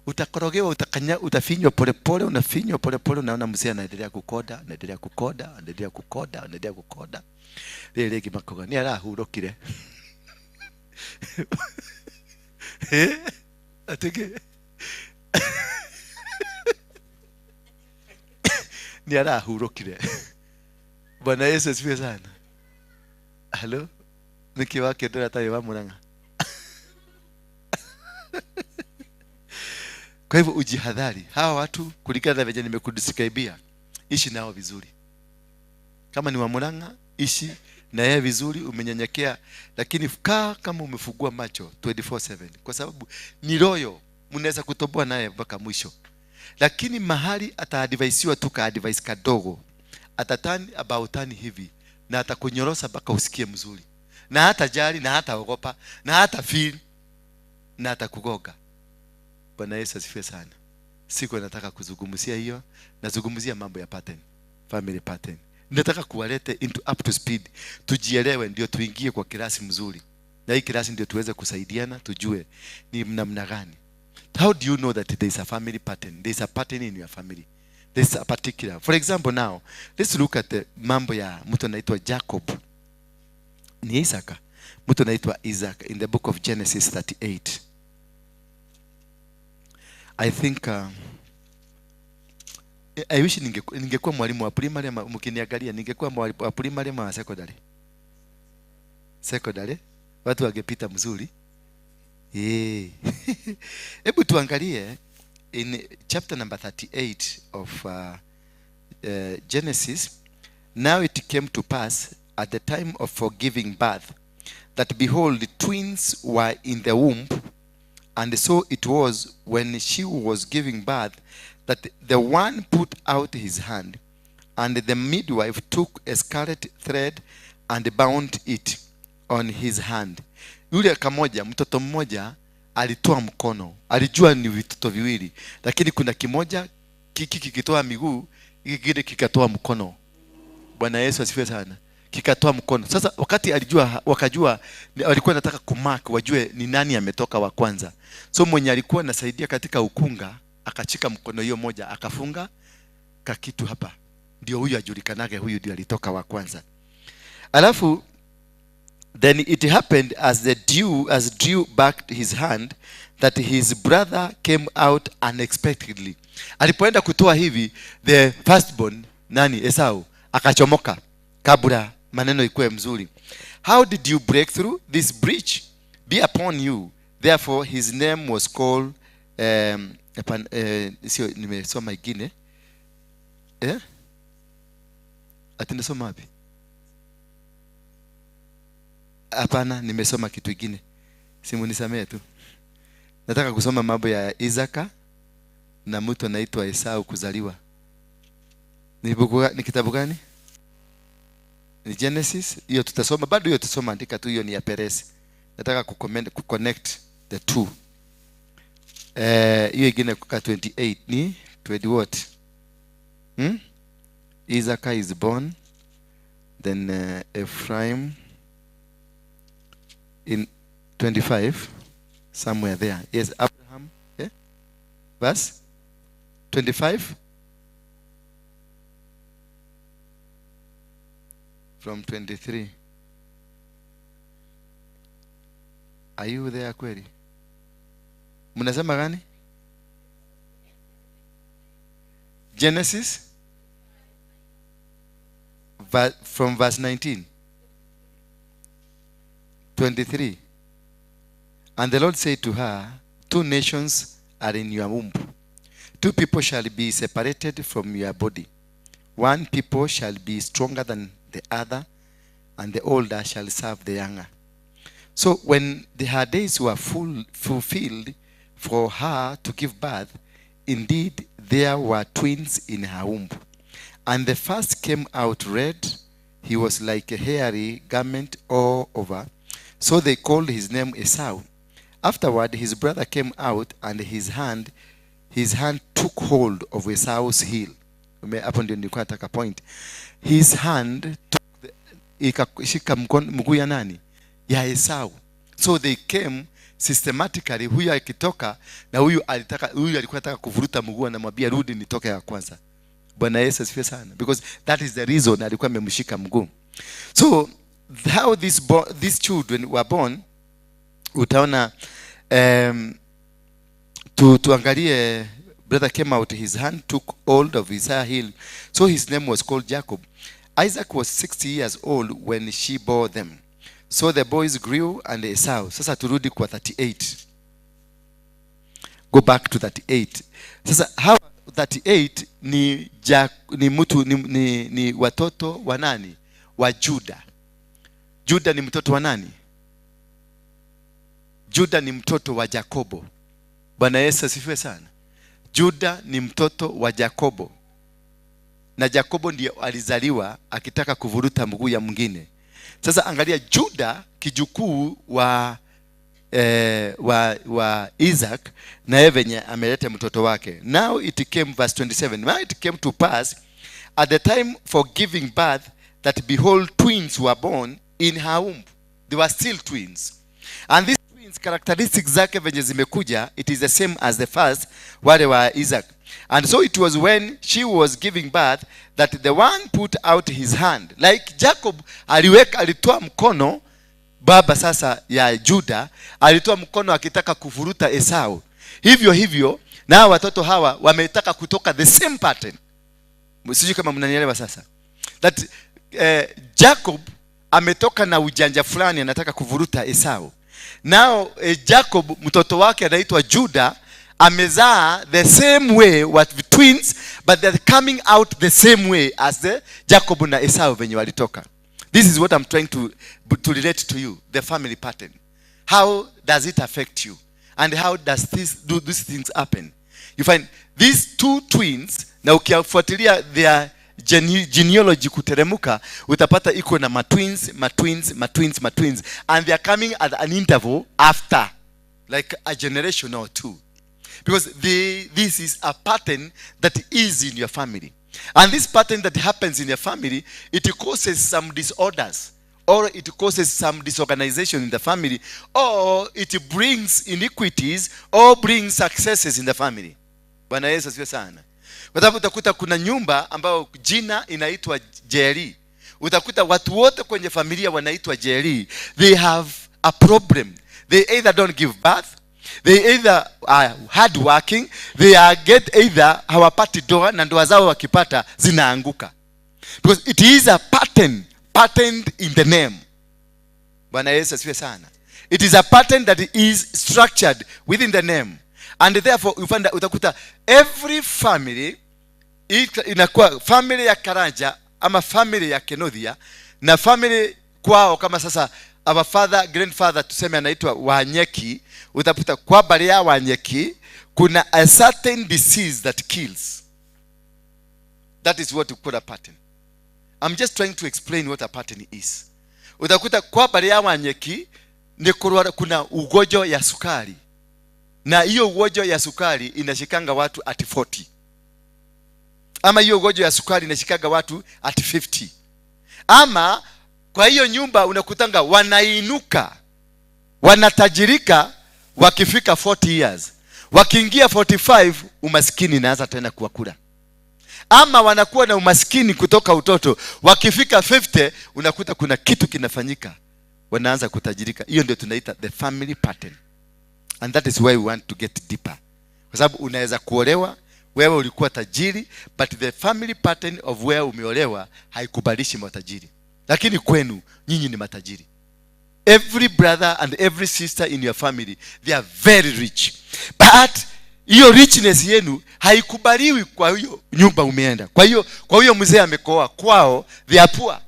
Utakorogewa, utakanya, utafinywa pole pole, unafinywa pole pole, unaona mzee anaendelea kukoda, anaendelea kukoda, anaendelea kukoda, anaendelea kukoda. Rĩrĩ rĩngĩ makoga nĩ arahurũkire. Atĩkĩ? Nĩ arahurũkire. Bwana Yesu asifiwe sana. Hello? Nĩkĩ wakĩndora tarĩ wa Murang'a? Kwa hivyo ujihadhari. Hawa watu kulingana na venye nimekudescribia, ishi nao vizuri. Kama ni wa Murang'a, ishi na yeye vizuri, umenyenyekea, lakini kaa kama umefungua macho 24/7, kwa sababu ni royo, mnaweza kutoboa naye mpaka mwisho. Lakini mahali ataadvisiwa tu ka advice kadogo, atatani about tani hivi na atakunyorosa mpaka usikie mzuri, na hata jali na hata ogopa na hata feel na atakugoga. Bwana Yesu asifiwe sana. Siku nataka kuzungumzia hiyo, nazungumzia mambo ya pattern, family pattern. Nataka kuwalete into up to speed, tujielewe ndio tuingie kwa kirasi mzuri. Na hii kirasi ndio tuweze kusaidiana, tujue ni namna gani. How do you know that there is a family pattern? There is a pattern in your family. There is a particular. For example now, let's look at the mambo ya mtu anaitwa Jacob. Ni Isaac. Mtu anaitwa Isaac in the book of Genesis 38. I think I wish ningekuwa mwalimu wa primary ama mkiniangalia ningekuwa mwalimu wa primary ama wa secondary. Secondary watu wangepita mzuri. Hebu tuangalie in chapter number 38 of Genesis. Now it came to pass at the time of forgiving birth that behold the twins were in the womb, and so it was when she was giving birth that the one put out his hand, and the midwife took a scarlet thread and bound it on his hand. Yule kamoja, mtoto mmoja alitoa mkono. Alijua ni vitoto viwili, lakini kuna kimoja kiki kikitoa miguu, hiki kingine kikatoa mkono. Bwana Yesu asifiwe sana. Kikatoa mkono. Sasa wakati alijua, wakajua walikuwa wanataka kumark wajue ni nani ametoka wa kwanza. So mwenye alikuwa anasaidia katika ukunga akachika mkono hiyo moja akafunga kakitu hapa. Ndio huyu ajulikanage, huyu ndio alitoka wa kwanza. Alafu then it happened as the dew, as drew back his hand, that his brother came out unexpectedly. Alipoenda kutoa hivi, the firstborn, nani, Esau, akachomoka kabla maneno ikuwe mzuri. How did you break through this breach? Be upon you. Therefore his name was called sio, nimesoma ingine, eh? Ati nasoma wapi? Hapana, nimesoma kitu ingine, simunisamee tu. Nataka kusoma mambo ya Isaka na mtu anaitwa Esau kuzaliwa. Ni kitabu gani? Ni Genesis. Hiyo tutasoma bado, hiyo tutasoma, andika tu, hiyo ni ya Perez. Nataka kuconnect the two. Hiyo ingine kuka 28 ni 20 what? Isaka is born, then Ephraim in 25, somewhere there. Yes, Abraham, yeah? Verse 25 from 23. Are you there kweli? Mnasema gani? Genesis from verse 19. 23. And the Lord said to her, two nations are in your womb. Two people shall be separated from your body. One people shall be stronger than the other, and the older shall serve the younger. So when her days were fulfilled for her to give birth, indeed there were twins in her womb. And the first came out red. He was like a hairy garment all over. So they called his name Esau. Afterward, his brother came out, and his hand took hold of Esau's heel. Hapo ndio nilikuwa nataka point. His hand took the, ikashika mguu ya nani? Ya Esau. So they came systematically, huyu akitoka na huyu alitaka, huyu alikuwa anataka kuvuruta mguu, anamwambia rudi nitoke ya kwanza. Bwana Yesu asifiwe sana, because that is the reason alikuwa amemshika mguu. So how these children were born, utaona, tuangalie, brother came out, his hand took hold of his heel, so his name was called Jacob. Isaac was 60 years old when she bore them. So the boys grew, and Esau. Sasa turudi kwa 38. Go back to 38. Sasa hawa 38 ni ja, ni mtu ni, ni, ni watoto wa nani? Wa Juda. Juda ni mtoto wa nani? Juda ni mtoto wa Yakobo. Bwana Yesu asifiwe sana. Juda ni mtoto wa Yakobo. Na Yakobo ndiye alizaliwa akitaka kuvuruta mguu ya mwingine. Sasa angalia Juda kijukuu wa Isaac, na yeye venye ameleta mtoto wake. Now it came, verse 27. Now it came to pass at the time for giving birth that behold twins were born in her womb. They were still twins. And these twins, characteristics zake venye zimekuja, it is the same as the first wale wa Isaac. And so it was when she was giving birth that the one put out his hand. Like Jacob alitoa mkono, baba sasa ya Juda, alitoa mkono akitaka kuvuruta Esau. Hivyo hivyo, na watoto hawa wametaka kutoka the same pattern. Sijui kama mnanielewa sasa. That Jacob ametoka na ujanja fulani anataka kuvuruta Esau. Now Jacob mtoto wake anaitwa Juda amezaa the same way what the twins, but they're coming out the same way as the Jacob na Esau venye walitoka. This is what I'm trying to relate to you, the family pattern. How does it affect you? And how does this do these things happen? You find these two twins, na ukifuatilia their genealogy kuteremuka, utapata iko na matwins, matwins, matwins, matwins, and they are coming at an interval after like a generation or two, because this is a pattern that is in your family. And this pattern that happens in your family, it causes some disorders, or it causes some disorganization in the family, or it brings iniquities, or brings successes in the family. Bwana Yesu asifiwe sana. Kwa sababu utakuta kuna nyumba ambayo jina inaitwa Jerry. Utakuta watu wote kwenye familia wanaitwa Jerry. They have a problem. They either don't give birth, they either are hard working, they are get either hawapati ndoa, na ndoa zao wakipata zinaanguka. Because it is a pattern, patterned in the name. Bwana Yesu asifiwe sana. It is a pattern that is structured within the name. And therefore you find that utakuta every family inakuwa family ya Karanja ama family ya Kenothia na family kwao, kama sasa our father, grandfather, tuseme anaitwa Wanyeki, utakuta kwa bari ya Wanyeki kuna a certain disease that kills. That is what you call a pattern. I'm just trying to explain what a pattern is. Utakuta kwa bari ya Wanyeki ni kurwara, kuna ugonjwa ya sukari, na hiyo ugonjwa ya sukari inashikanga watu at 40, ama hiyo ugonjwa ya sukari inashikaga watu at 50. Ama kwa hiyo nyumba unakutanga wanainuka, wanatajirika wakifika 40 years, wakiingia 45 umaskini inaanza tena kuwakula. Ama wanakuwa na umaskini kutoka utoto, wakifika 50 unakuta kuna kitu kinafanyika, wanaanza kutajirika. Hiyo ndio tunaita the family pattern, and that is why we want to get deeper, kwa sababu unaweza kuolewa, wewe ulikuwa tajiri, but the family pattern of where umeolewa haikubalishi matajiri, lakini kwenu nyinyi ni matajiri. Every brother and every sister in your family, they are very rich, but hiyo richness yenu haikubaliwi kwa hiyo nyumba umeenda. Kwa hiyo mzee amekoa kwao, they are poor.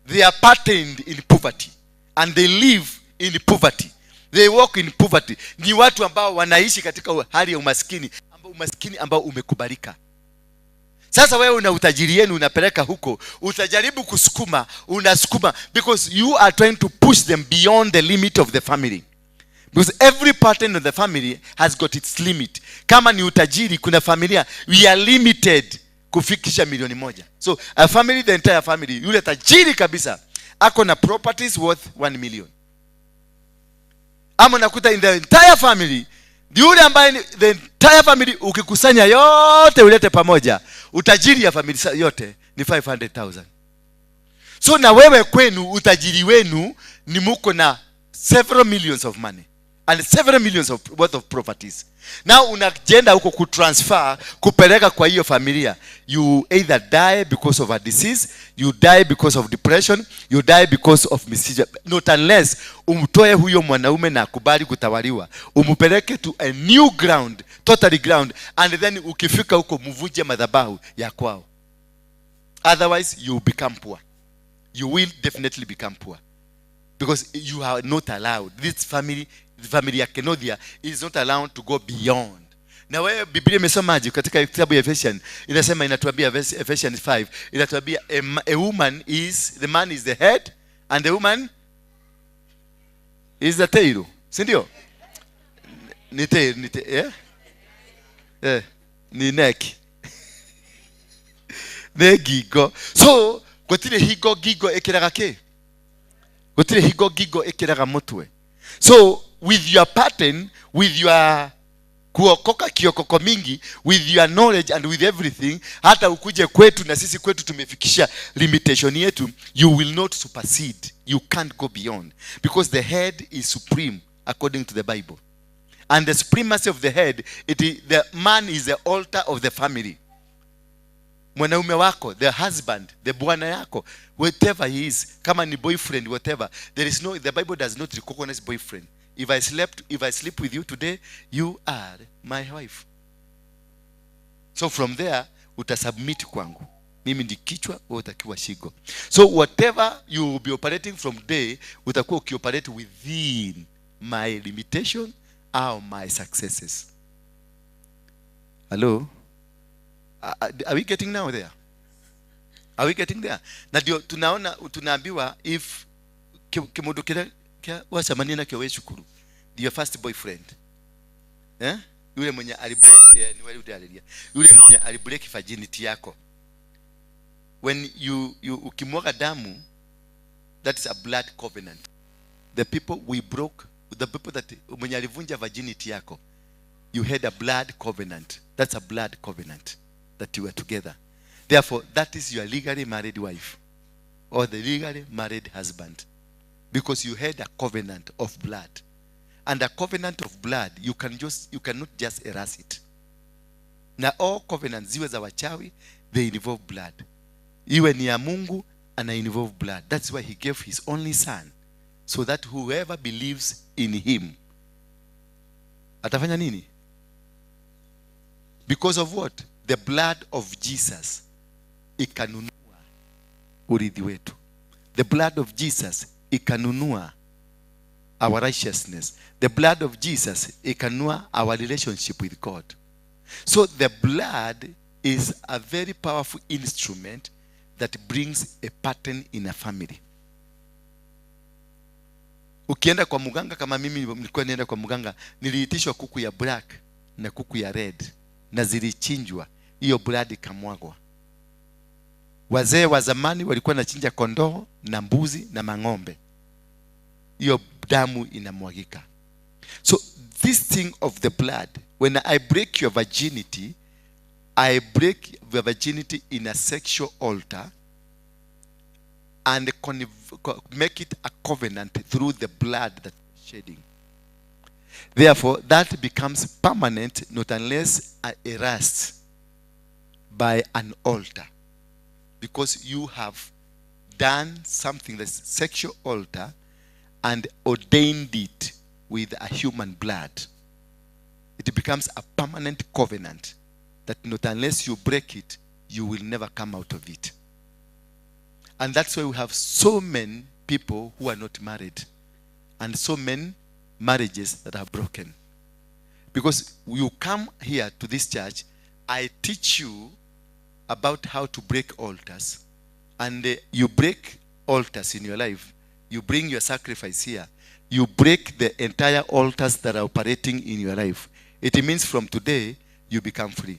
They are patterned in poverty and they live in poverty, they walk in poverty. Ni watu ambao wanaishi katika hali ya umaskini, umaskini ambao umekubalika. Sasa wewe una utajiri yenu unapeleka huko, utajaribu kusukuma, unasukuma because you are trying to push them beyond the limit of the family, because every pattern of the family has got its limit. Kama ni utajiri, kuna familia we are limited kufikisha 1 milioni. So a family, the entire family, yule tajiri kabisa ako na properties worth 1 million. Ama unakuta in the entire family, yule ambaye the entire family ukikusanya yote ulete pamoja, utajiri ya familia yote ni 500,000. So na wewe kwenu utajiri wenu ni muko na several millions of money and several millions of worth of properties. Now unaenda huko kutransfer, kupeleka kwa hiyo familia, you either die because of a disease, you die because of depression, you die because of mischief. Not unless umtoe huyo mwanaume na akubali kutawaliwa, umpeleke to a new ground, totally ground, and then ukifika huko mvunje madhabahu ya kwao. Otherwise you become poor. You will definitely become poor because you are not allowed. This family, the family ya Kenothia, is not allowed to go beyond. Na wewe Biblia imesemaje katika kitabu ya Ephesians? Inasema, inatuambia Ephesians 5 inatuambia a woman is, the man is the head and the woman is the tail, si ndio? Ni tail, ni tail, eh? Eh, ni neck, nĩ ngingo. So gũtirĩ hingo ngingo ĩkĩraga kĩ, gũtirĩ hingo ngingo ĩkĩraga mũtwe. So with your pattern, with your kuokoka kiokoko mingi, with your knowledge and with everything, hata ukuje kwetu na sisi kwetu tumefikisha limitation yetu, you will not supersede. You can't go beyond because the head is supreme according to the Bible, and the supremacy of the head, the man is the altar of the family. Mwanaume wako, the husband, the bwana yako, whatever he is, kama ni boyfriend, whatever, there is no, the Bible does not recognize boyfriend. If I sleep with you today, you are my wife. So from there utasubmit kwangu. Mimi ndi kichwa, wewe utakuwa shingo. So whatever you will be operating from day, utakuwa ukioperate within my limitation au my successes. Hello? Are we getting now there? Are we getting there? Na ndio tunaona tunaambiwa if kimundu kiria kia wacemania nakio wĩ cukuru, your first boyfriend, eh? Yule mwenye alibreak, yeah, ni wale utalilia, yule mwenye alibreak virginity yako, when you ukimwaga damu, that is a blood covenant. The people we broke, the people that mwenye alivunja virginity yako, you had a blood covenant. That's a blood covenant that you were together. Therefore that is your legally married wife or the legally married husband, because you had a covenant of blood. And a covenant of blood, you cannot just erase it. Na all covenants, ziwe za wachawi, they involve blood. Iwe ni ya Mungu, ana involve blood. That's why he gave his only son. so that whoever believes in him atafanya nini? Because of what? The blood of Jesus ikanunua urithi wetu. The blood of Jesus ikanunua our righteousness. The blood of Jesus ikanunua our relationship with God. So the blood is a very powerful instrument that brings a pattern in a family. Ukienda kwa mganga, kama mimi nilikuwa nienda kwa mganga, niliitishwa kuku ya black na kuku ya red na zilichinjwa, hiyo blood ikamwagwa. Wazee wa zamani walikuwa wanachinja kondoo na mbuzi na mang'ombe, hiyo damu inamwagika. So this thing of the blood, when I break your virginity, I break the virginity in a sexual altar and make it a covenant through the blood that is shedding. Therefore, that becomes permanent, not unless erased by an altar. Because you have done something that's sexual altar and ordained it with a human blood. It becomes a permanent covenant that not unless you break it, you will never come out of it. And that's why we have so many people who are not married and so many marriages that are broken. Because you come here to this church, I teach you about how to break altars. And you break altars in your life. You bring your sacrifice here. You break the entire altars that are operating in your life. It means from today, you become free.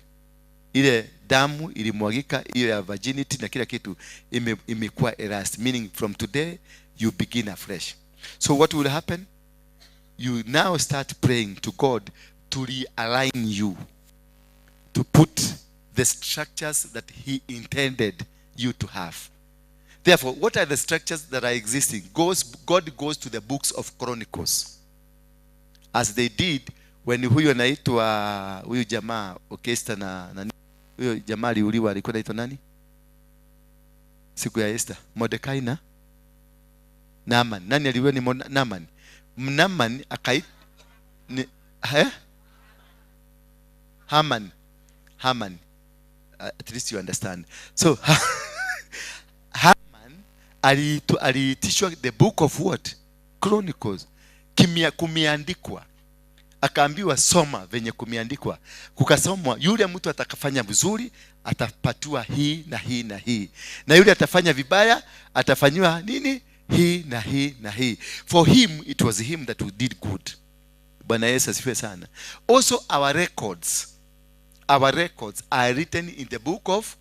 Ile damu ilimwagika, hiyo ya virginity na kila kitu imekuwa erased. Meaning from today, you begin afresh. So what will happen? You now start praying to God to realign you, to put the structures that he intended you to have. Therefore, what are the structures that are existing? God goes to the books of Chronicles. As they did when huyu anaitwa, huyu jamaa Esther na huyo jamaa aliuliwa, alikuwa anaitwa nani? Siku ya Esther, Mordecai na Naaman. Nani aliuliwa? Ni Naaman. Naaman akai ni, eh? Haman. Haman. At least you understand. So Haman aliitishwa the book of what? Chronicles. Kimia, kumiandikwa. Akaambiwa soma venye kumiandikwa. Kukasomwa, yule mtu atakafanya vizuri atapatiwa hii na hii na hii. Na yule atafanya vibaya atafanywa nini? Hii na hii na hii. For him, it was him that did good. Bwana Yesu asifiwe sana. Also our records are written in the book of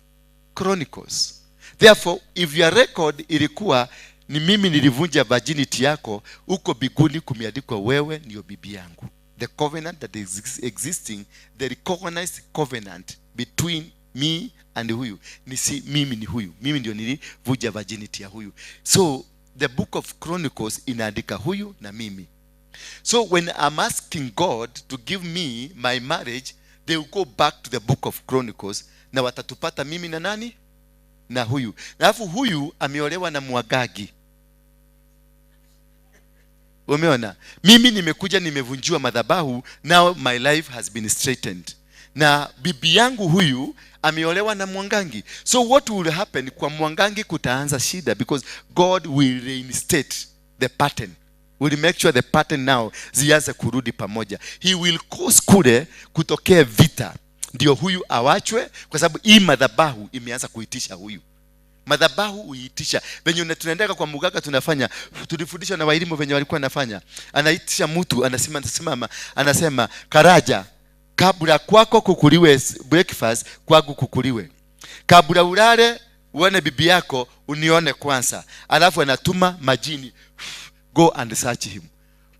Chronicles. Therefore, if your record ilikuwa ni mimi nilivunja virginity yako, huko mbinguni kumeandikwa wewe ndio bibi yangu. The covenant that is existing, the recognized covenant between me and huyu, ni si mimi ni huyu, mimi ndio nilivunja virginity ya huyu. So the book of Chronicles inaandika huyu na mimi. So when I'm asking God to give me my marriage, they will go back to the book of Chronicles na watatupata mimi na nani? Na huyu. Na alafu huyu ameolewa na Mwagagi. Umeona? Mimi nimekuja nimevunjiwa madhabahu, now my life has been straightened. Na bibi yangu huyu ameolewa na Mwangangi. So what will happen? Kwa Mwangangi kutaanza shida because God will reinstate the pattern. Will make sure the pattern now zianze kurudi pamoja. He will cause kule kutokea vita. Ndio huyu awachwe kwa sababu hii madhabahu imeanza kuitisha huyu. Madhabahu huitisha. Venye tunaendeka kwa muganga tunafanya, tulifundishwa na waelimu venye walikuwa wanafanya. Anaitisha mtu, anasema, anasimama, anasema Karaja, kabla kwako kukuliwe breakfast, kwangu kukuliwe. Kabla ulale uone bibi yako, unione kwanza. Alafu anatuma majini, go and search him.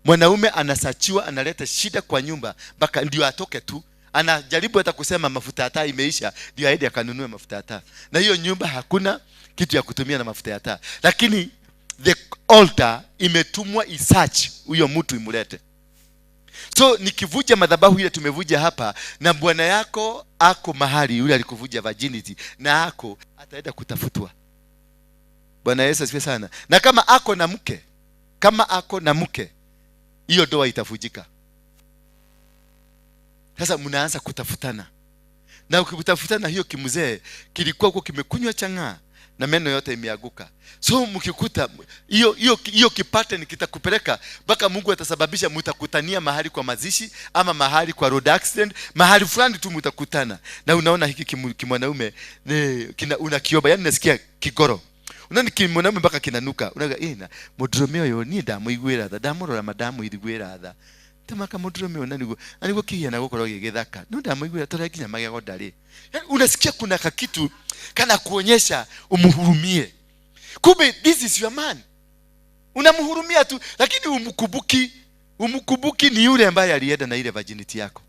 Mwanaume anasachiwa, analeta shida kwa nyumba mpaka ndio atoke tu. Anajaribu hata kusema mafuta ya taa imeisha, ndio aende akanunue mafuta ya taa. Na hiyo nyumba hakuna kitu ya kutumia na mafuta ya taa. Lakini the altar imetumwa isearch huyo mtu imulete. So nikivuja madhabahu ile tumevuja hapa, na bwana yako ako mahali yule alikuvuja virginity, na ako ataenda kutafutwa. Bwana Yesu asifiwe sana. Na kama ako na mke, Kama ako na mke, hiyo ndoa itavunjika. Sasa mnaanza kutafutana, na ukitafutana hiyo kimzee kilikuwa huko kimekunywa chang'aa na meno yote imeanguka. So mkikuta hiyo hiyo hiyo kipattern kitakupeleka mpaka Mungu atasababisha mtakutania mahali kwa mazishi ama mahali kwa road accident, mahali fulani tu mtakutana. Na unaona hiki kimwanaume kina unakiomba, yani nasikia kigoro. Unaona kimwanaume mpaka kinanuka. Unaga ina mũndũrũme ũyũ niĩ ndamũiguĩra tha, ndamũrora ma ndamũiguĩra tha. Tamaka mũndũrũme ũyũ na nĩguo na nĩguo kĩhiana gũkorwo gĩ gĩthaka, no ndamũiguĩra tondũ nginya magego ndarĩ. Yaani unasikia kuna kakitu kana kuonyesha umhurumie, kumbe this is your man. Unamhurumia tu, lakini umkumbuki ni yule ambaye alienda na ile virginity yako.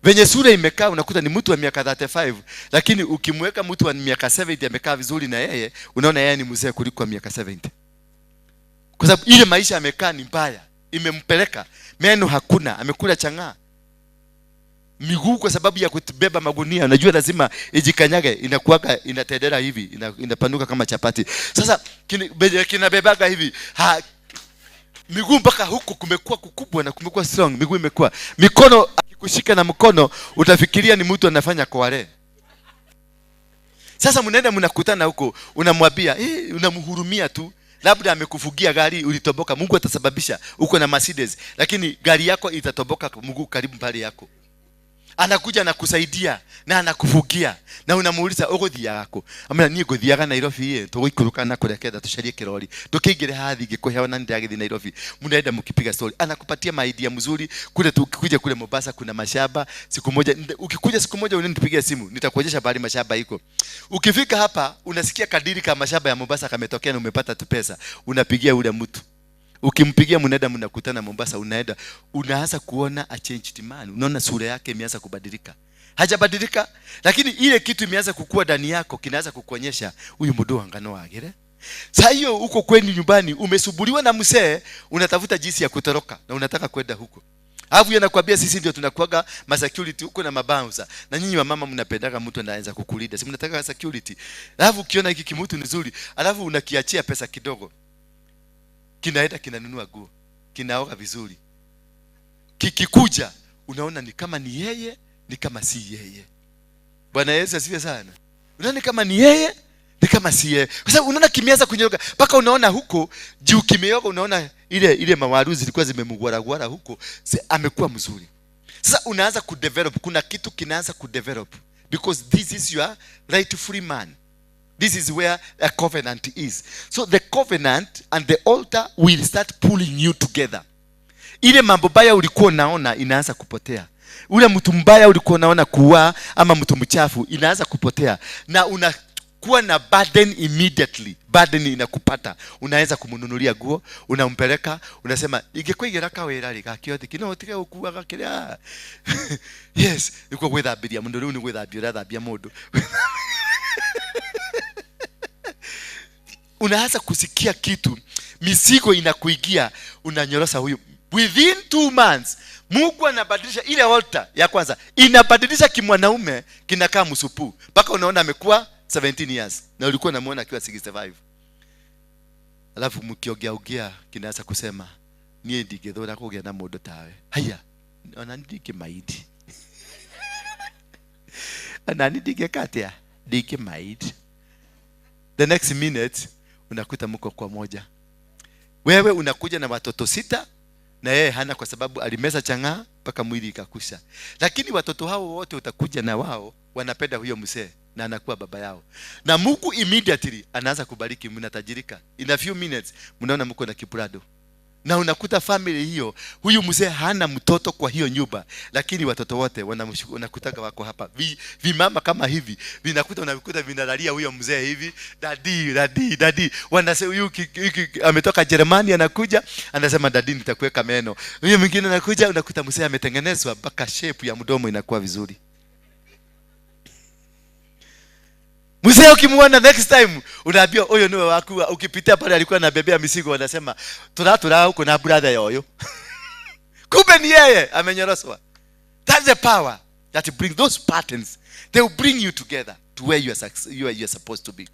Venye sura imekaa, unakuta ni mtu wa miaka 35, lakini ukimweka mtu wa miaka 70 amekaa vizuri na yeye, unaona yeye ni mzee kuliko wa miaka 70, kwa sababu ile maisha amekaa ni mbaya, imempeleka meno hakuna, amekula chang'aa, miguu kwa sababu ya kubeba magunia, unajua lazima ijikanyage, inakuwaga inatendera hivi, inapanuka kama chapati. Sasa kinabebaga hivi ha, miguu mpaka huku kumekuwa kukubwa na kumekuwa strong, miguu imekuwa mikono, akikushika na mkono utafikiria ni mtu anafanya kware. Sasa mnaenda mnakutana huko, unamwambia unamhurumia tu, labda amekufugia gari ulitoboka. Mungu atasababisha uko na Mercedes, lakini gari yako itatoboka mguu karibu pale yako. Anakuja anakusaidia na anakufugia, na unamuuliza, "Ũgũthiaga kũ?" Amena, "Niĩ ngũthiaga Nairobi ĩ, tũgũikũrũka na kũrĩa ketha tũcarie kĩrori ndũkĩingĩre hathi ngĩkũhe na nĩndagĩthiĩ Nairobi." Mnaenda mkipiga story, anakupatia maidia mzuri kule. Tukikuja kule Mombasa kuna mashamba siku moja, ukikuja siku moja unanipigia simu, nitakuonyesha bali mashamba iko. Ukifika hapa unasikia kadiri kama mashamba ya Mombasa kametokea na umepata tu pesa, unapigia ule mtu. Ukimpigia mnaenda mnakutana Mombasa, unaenda unaanza kuona a changed man, unaona sura yake imeanza kubadilika. Hajabadilika, lakini ile kitu imeanza kukua ndani yako, kinaanza kukuonyesha huyu mundu wangano wagire. Saa hiyo uko kwenu nyumbani umesubuliwa na mzee, unatafuta jinsi ya kutoroka na unataka kwenda huko. Alafu yeye anakuambia, "Sisi ndio tunakuaga ma security huko na mabouncer. Na nyinyi wamama mnapendaga mtu anaanza kukulinda. Si mnataka security?" Alafu ukiona hiki kimutu ni nzuri, alafu unakiachia pesa kidogo. Kinaenda kinanunua nguo, kinaoga vizuri. Kikikuja unaona ni kama ni yeye, ni kama si yeye. Bwana Yesu asifiwe sana. Unaona ni kama ni yeye, ni kama si yeye. Kwa sababu unaona kimeanza kunyoroka mpaka unaona huko juu kimeoga, unaona ile ile mawaru zilikuwa zimemgwaragwara huko, si, amekuwa mzuri. Sasa unaanza kudevelop, kuna kitu kinaanza kudevelop because this is your rightful man. This is where a covenant is. So the covenant and the altar will start pulling you together. Ile mambo baya ulikuwa unaona inaanza kupotea. Ule mtu mbaya ulikuwa unaona kuwa ama mtu mchafu inaanza kupotea, na unakuwa na burden immediately. Burden inakupata, unaweza kumnunulia nguo, unampeleka, unasema, "Ingĩkũigĩra kawĩra rĩ gakĩothi no ũtige gũkuaga kĩrĩa." Yes, nĩkuo gwĩthambĩria mũndũ rĩu, nĩ gwĩthambia ũrathambia mũndũ. Unaanza kusikia kitu, mizigo inakuingia, unanyorosa huyu. Within 2 months Mungu anabadilisha ile altar ya kwanza, inabadilisha kimwanaume, kinakaa msupu mpaka unaona amekuwa 17 years na ulikuwa unamuona akiwa 65. Alafu mkiogeaogea kinaanza kusema, "Niĩ ndingĩthũra kũgĩa na mũndũ tawe. Haya, ona ndingĩmaindi, ona ni ndingĩka atĩa, ndingĩmaindi." The next minute unakuta mko kwa moja. Wewe unakuja na watoto sita na yeye hana, kwa sababu alimeza chang'aa mpaka mwili ikakusha. Lakini watoto hao wote utakuja na wao wanapenda huyo mzee na anakuwa baba yao, na Mungu immediately anaanza kubariki, mnatajirika. In a few minutes mnaona mko na kiprado, na unakuta family hiyo, huyu mzee hana mtoto kwa hiyo nyumba, lakini watoto wote wanakutaka wako hapa. Vimama kama hivi vinakuta, unakuta vinalalia huyo mzee hivi, "Daddy, daddy, daddy." Wanasema huyu ametoka Jerumani, anakuja anasema, "Daddy, nitakuweka meno." Huyu mwingine anakuja, unakuta mzee ametengenezwa mpaka shape ya mdomo inakuwa vizuri. Mzee ukimuona next time unaambiwa, "Huyo niwe waku." Ukipitia pale alikuwa anabebea mizigo, wanasema, "Turatura huko na brother yoyo." Kumbe ni yeye amenyoroswa. That's the power that brings those patterns. They will bring you together to where you are supposed to be.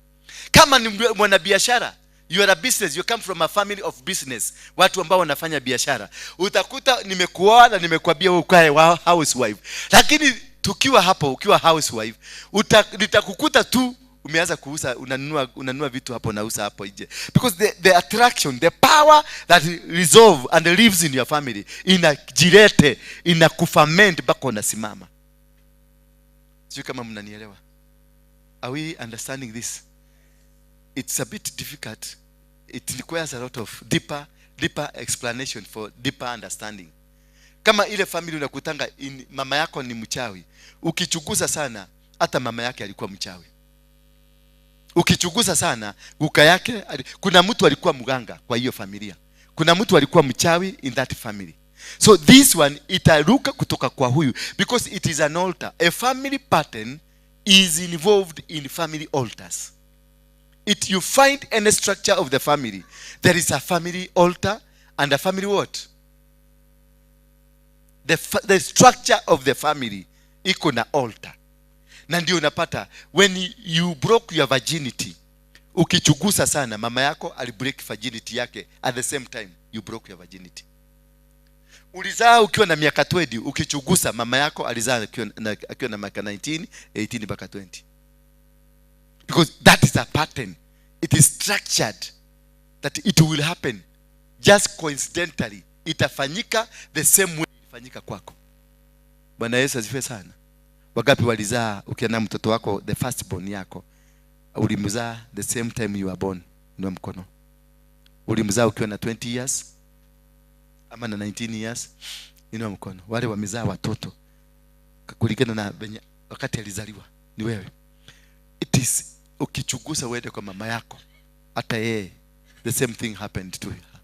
Kama ni mwanabiashara, You are a business, you come from a family of business, watu ambao wanafanya biashara. Utakuta nimekuoa na nimekuambia wewe ukae housewife, lakini tukiwa hapo ukiwa housewife, nitakukuta tu umeanza kuuza, unanunua vitu hapo, unauza hapo nje, because the attraction, the power that resolve and lives in your family inajilete, inakuferment mpaka unasimama. Sijui kama mnanielewa. Are we understanding this? It's a bit difficult. It requires a lot of deeper explanation for deeper understanding. Kama ile family unakutanga mama yako ni mchawi, ukichunguza sana, hata mama yake alikuwa mchawi. Ukichunguza sana, guka yake, kuna mtu alikuwa mganga kwa hiyo familia, kuna mtu alikuwa mchawi in that family. So this one itaruka kutoka kwa huyu because it is an altar. A family pattern is involved in family altars. It you find any structure of the family, there is a family altar and a family what? The structure of the family iko na altar. Na ndio unapata when you broke your virginity, ukichunguza sana, mama yako alibreak virginity yake at the same time you broke your virginity. Ulizaa ukiwa na miaka 20, ukichunguza, mama yako alizaa akiwa na miaka 19, 18 mpaka 20, because that is a pattern. It is structured that it will happen just coincidentally, itafanyika the same way ilifanyika kwako. Bwana Yesu asifiwe sana. Wangapi walizaa ukiona mtoto wako, the first born yako, ulimzaa the same time you were born? Inua mkono. Ulimzaa ukiwa na 20 years ama na 19 years? Inua mkono. Wale wamezaa watoto kulingana na venye wakati alizaliwa ni wewe. It is, ukichunguza uende kwa mama yako, hata yeye the same thing happened to her.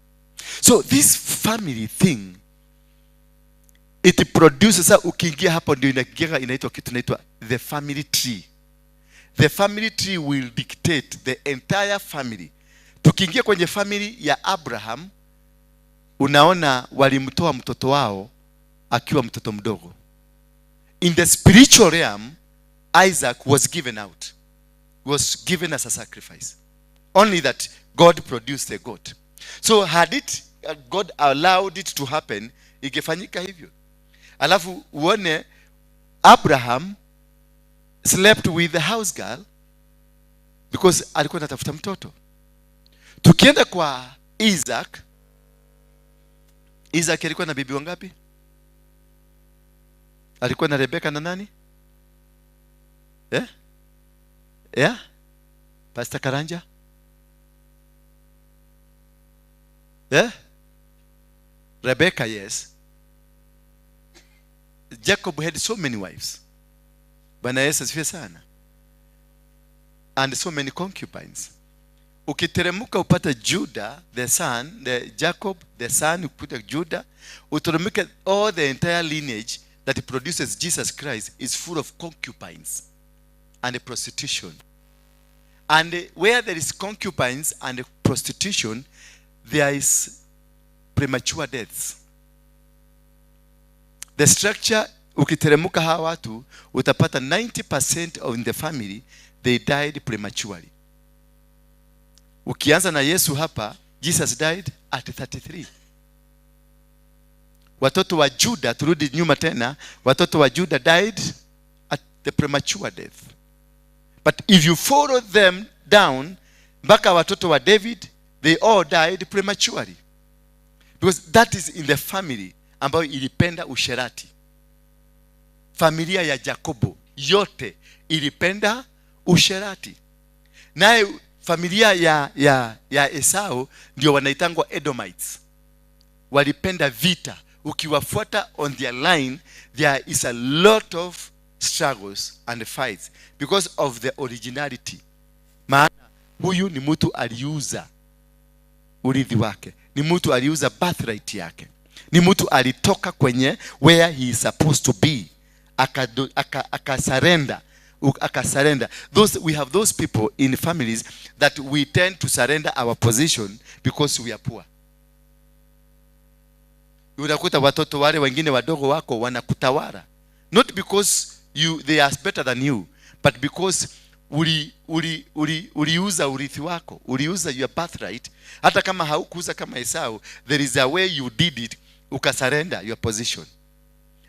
So this family thing, it produces, sasa ukiingia hapo ndio inaingia, inaitwa kitu inaitwa the family tree. The family tree will dictate the entire family. Tukiingia kwenye family ya Abraham, unaona walimtoa mtoto wao akiwa mtoto mdogo. In the spiritual realm, Isaac was given out, was given as a sacrifice, only that God produced a goat. So had it God allowed it to happen, ingefanyika hivyo. Alafu uone Abraham slept with the house girl because alikuwa anatafuta mtoto. Tukienda kwa Isaac, Isaac alikuwa na bibi wangapi? Alikuwa na Rebeka na nani? Eh? Yeah? Pastor Karanja? Yeah? Rebecca, yes. Jacob had so many wives. Bwana Yesu asifiwe sana. And so many concubines. Ukiteremka upate Judah the son, the Jacob the son, upate Judah, uteremke, all the entire lineage that produces Jesus Christ is full of concubines and prostitution. And where there is concubines and prostitution, there is premature deaths. The structure, ukiteremka hawa watu utapata 90% of the family, they died prematurely. Ukianza na Yesu hapa, Jesus died at 33. Watoto wa Juda, turudi nyuma tena, watoto wa Juda died at the premature death. But if you follow them down mpaka watoto wa David, they all died prematurely, because that is in the family ambayo ilipenda usherati. Familia ya Jakobo yote ilipenda usherati. Naye familia ya Esau ndio wanaitangwa Edomites, walipenda vita. Ukiwafuata on their line, there is a lot of struggles and fights because of the originality, maana huyu ni mtu aliuza urithi wake, ni mtu aliuza birthright yake, ni mtu alitoka kwenye where he is supposed to be, akasurrender, akasurrender. Those, we have those people in families that we tend to surrender our position because we are poor. Unakuta watoto wale wengine wadogo wako wanakutawala, not because they are better than you, but because Uliuza urithi wako, uliuza your birthright. Hata kama haukuuza kama Esau, there is a way you did it, ukasurrender your position.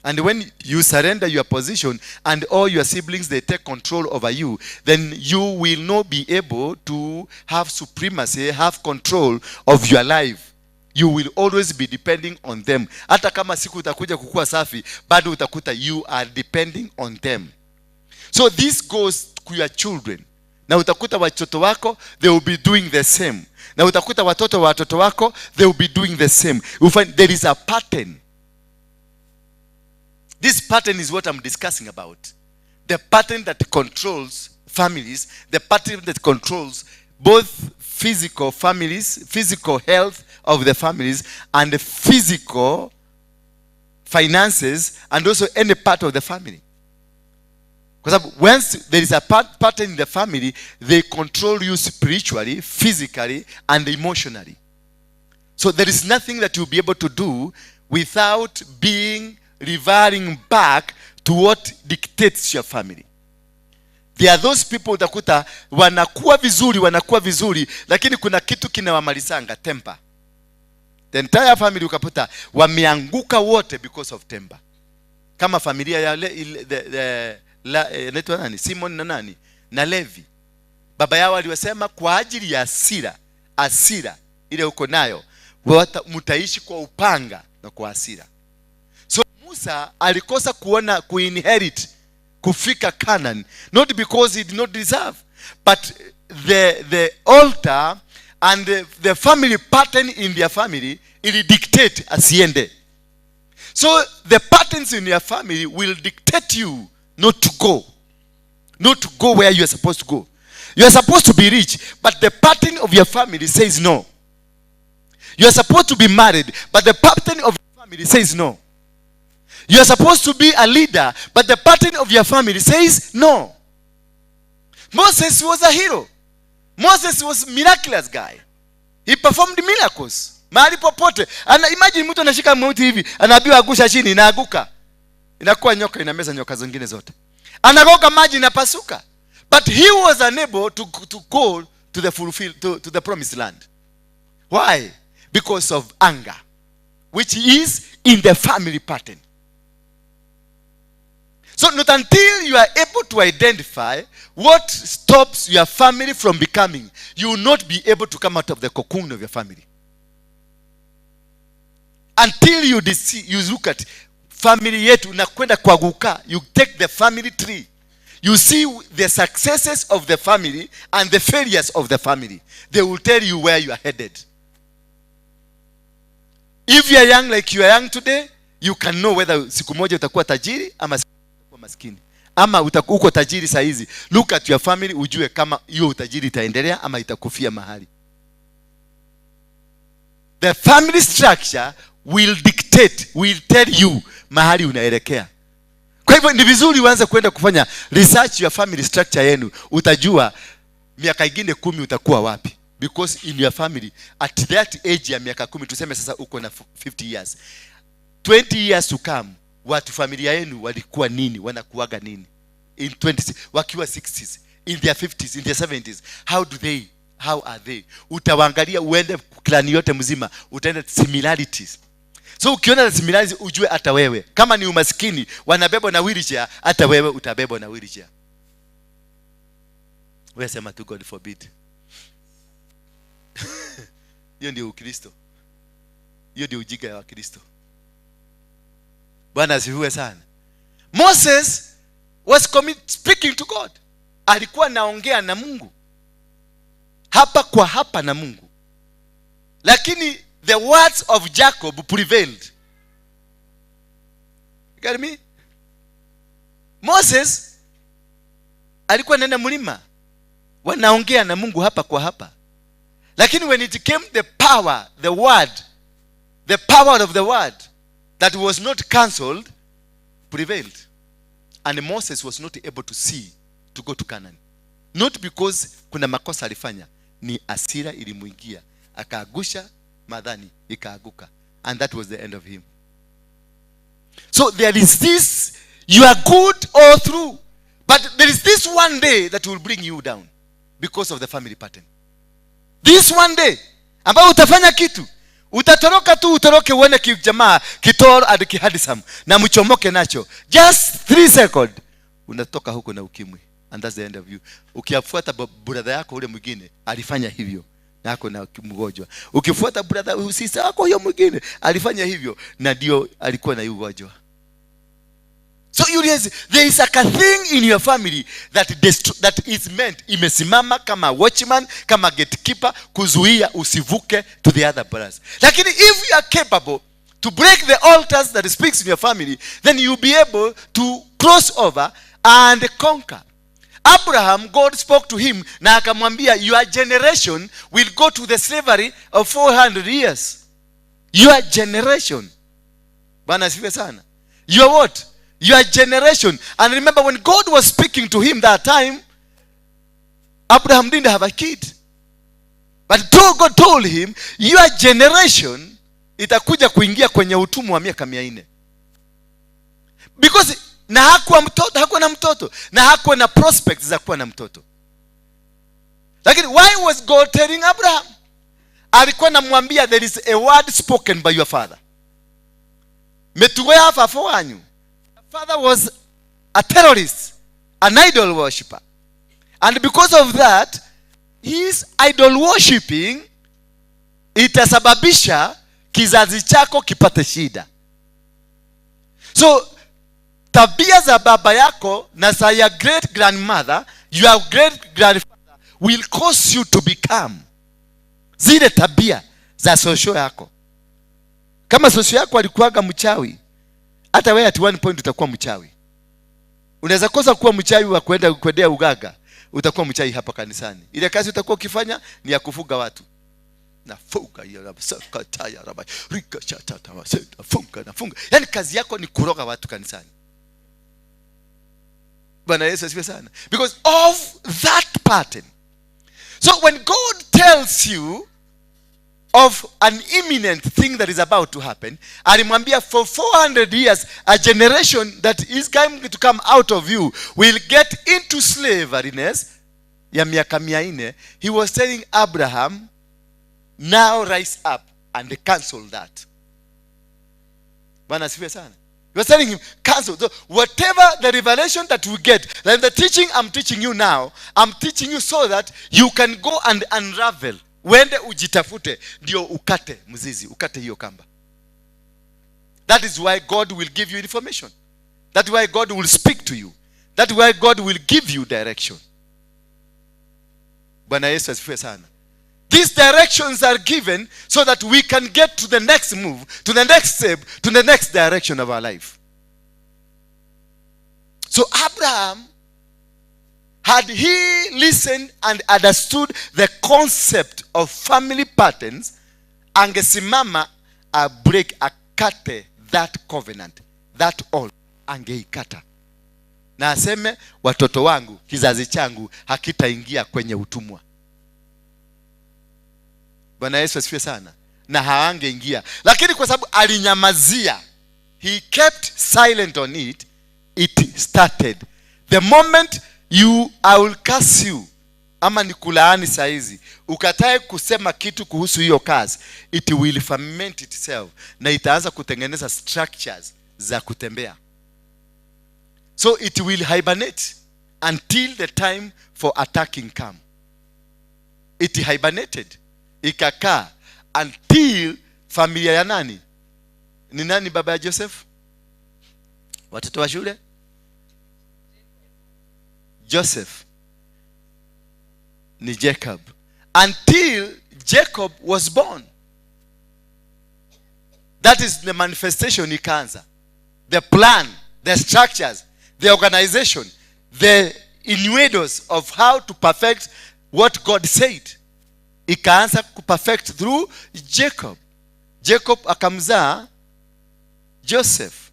And when you surrender your position and all your siblings, they take control over you, then you will not be able to have supremacy, have control of your life. You will always be depending on them. Hata kama siku utakuja kukua safi, bado utakuta you are depending on them. So this goes to your children. Na utakuta watoto wako, they will be doing the same. Na utakuta watoto wa watoto wako, they will be doing the same. You find there is a pattern. This pattern is what I'm discussing about. The pattern that controls families, the pattern that controls both physical families, physical health of the families, and the physical finances, and also any part of the family. Because once there is a pattern in the family, they control you spiritually, physically, and emotionally. So there is nothing that you'll be able to do without being reverting back to what dictates your family. There are those people utakuta wanakuwa vizuri, wanakuwa vizuri, lakini kuna kitu kinawamalizanga, temper. The entire family ukakuta wameanguka wote because of temper. Kama familia ya le, ile, the, la, inaitwa nani? Simon na nani? Na Levi. Baba yao aliwasema kwa ajili ya hasira, hasira ile uko nayo, mtaishi kwa upanga na kwa hasira. So Musa alikosa kuona kuinherit, kufika Canaan, not because he did not deserve, but the altar and the family pattern in their family ili dictate asiende. So the patterns in your family will dictate you not to go. Not to go where you are supposed to go. You are supposed to be rich, but the pattern of your family says no. You are supposed to be married, but the pattern of your family says no. You are supposed to be a leader, but the pattern of your family says no. Moses was a hero. Moses was a miraculous guy. He performed miracles. Mahali popote. Ana imagine mtu anashika mti hivi, anaambiwa agusha chini, inaaguka. Inakuwa nyoka, inameza nyoka zingine zote. Anagoga maji, inapasuka. But he was unable to go to the fulfill, to the promised land. Why? Because of anger, which is in the family pattern. So not until you are able to identify what stops your family from becoming, you will not be able to come out of the cocoon of your family. Until you look at family yetu na kwenda kwa guka, you take the family tree. You see the successes of the family and the failures of the family. They will tell you where you are headed. If you are young like you are young today, you can know whether siku moja utakuwa tajiri ama siku moja utakuwa maskini. Ama uko tajiri saa hizi. Look at your family ujue kama hiyo utajiri itaendelea ama itakufia mahali. The family structure will dictate, will tell you mahali unaelekea. Kwa hivyo ni vizuri uanze kwenda kufanya research ya family structure yenu. Utajua miaka ingine 10 utakuwa wapi. Because in your family at that age ya miaka 10, tuseme sasa uko na 50 years, 20 years to come, watu familia yenu walikuwa nini, wanakuwaga nini in 20, wakiwa 60s, in their 50s, in their 70s, how are they? Utawaangalia uende clan yote mzima, utaenda similarities. So ukiona the similarities ujue hata wewe kama ni umaskini wanabebwa na wheelchair, hata wewe utabebwa na wheelchair. Wewe sema tu God forbid. Hiyo ndio Ukristo. Hiyo ndio ujinga ya Wakristo. Bwana asifiwe sana. Moses was speaking to God. Alikuwa anaongea na Mungu. Hapa kwa hapa na Mungu. Lakini the words of Jacob prevailed. You get me? Moses alikuwa anaenda mlima. Wanaongea na Mungu hapa kwa hapa. Lakini when it came the power, the word, the power of the word that was not cancelled prevailed. And Moses was not able to see to go to Canaan. Not because kuna makosa alifanya, ni hasira ilimuingia, akaagusha madhani ikaaguka, and that was the end of him. So there is this, you are good all through, But there is this one day that will bring you down because of the family pattern. This one day ambayo utafanya kitu, utatoroka tu, utoroke uone kijamaa kitall and kihandsome na mchomoke nacho just 3 second, unatoka huko na ukimwi, and that's the end of you. Ukiafuata brother yako ule mwingine alifanya hivyo na ako na mgonjwa. Ukifuata brother, sister wako huyo mwingine alifanya hivyo na ndio alikuwa na hiyo ugonjwa. So you realize there is like a thing in your family that is meant, imesimama kama watchman, kama gatekeeper, kuzuia usivuke to the other brothers. Lakini if you are capable to break the altars that speaks in your family, then you'll be able to cross over and conquer. Abraham, God spoke to him na akamwambia, "Your generation will go to the slavery of 400 years." Your generation. Bwana asifiwe sana. Your what? Your generation. And remember, when God was speaking to him that time, Abraham didn't have a kid. But God told him, "Your generation itakuja kuingia kwenye utumwa wa miaka 400." Because na hakuwa mtoto, hakuwa na mtoto na hakuwa na prospects za kuwa na mtoto. Lakini why was God telling Abraham? Alikuwa namwambia, "There is a word spoken by your father." Mĩtugo ya baba wanyu. Father was a terrorist, an idol worshipper, and because of that, his idol worshiping itasababisha kizazi chako kipate shida. So tabia za baba yako na za your great grandmother, your great grandfather, will cause you to become zile tabia za shosho yako. Kama shosho yako alikuwaga mchawi, hata wewe at one point utakuwa mchawi. Unaweza kosa kuwa mchawi wa kwenda kuendea uganga, utakuwa mchawi hapa kanisani. Ile kazi utakuwa ukifanya ni ya kufuga watu. Nafunga hiyo raba, saka taya raba, rika chata tawa, seta, funga, nafunga. Yaani kazi yako ni kuroga watu kanisani. Bwana Yesu asifiwe sana. Because of that pattern. So when God tells you of an imminent thing that is about to happen, alimwambia, "For 400 years a generation that is going to come out of you will get into slaveryness ya miaka 400." He was telling Abraham, "Now rise up and cancel that." Bwana asifiwe sana. He was telling him, "Cancel." So whatever the revelation that we get, like the teaching I'm teaching you now, I'm teaching you so that you can go and unravel. Uende ujitafute ndio ukate mzizi, ukate hiyo kamba. That is why God will give you information. That's why God will speak to you. That's why God will give you direction. Bwana Yesu asifiwe sana. These directions are given so that we can get to the next move, to the next step, to the next direction of our life. So Abraham, had he listened and understood the concept of family patterns, angesimama a break, akate that covenant, that all, angeikata na aseme, "Watoto wangu, kizazi changu hakitaingia kwenye utumwa." Bwana Yesu asifiwe sana. Na haangeingia, lakini kwa sababu alinyamazia, he kept silent on it, it started. The moment you, "I will curse you," ama nikulaani saizi, ukatae kusema kitu kuhusu hiyo kazi, it will ferment itself na itaanza kutengeneza structures za kutembea. So it will hibernate until the time for attacking come. It hibernated, ikakaa until familia ya nani? Ni nani baba ya Joseph? Watoto wa shule? Joseph ni Jacob. Until Jacob was born, that is the manifestation ikaanza. The plan, the structures, the organization, the innuendos of how to perfect what God said ikaanza kuperfect through Jacob. Jacob akamzaa Joseph.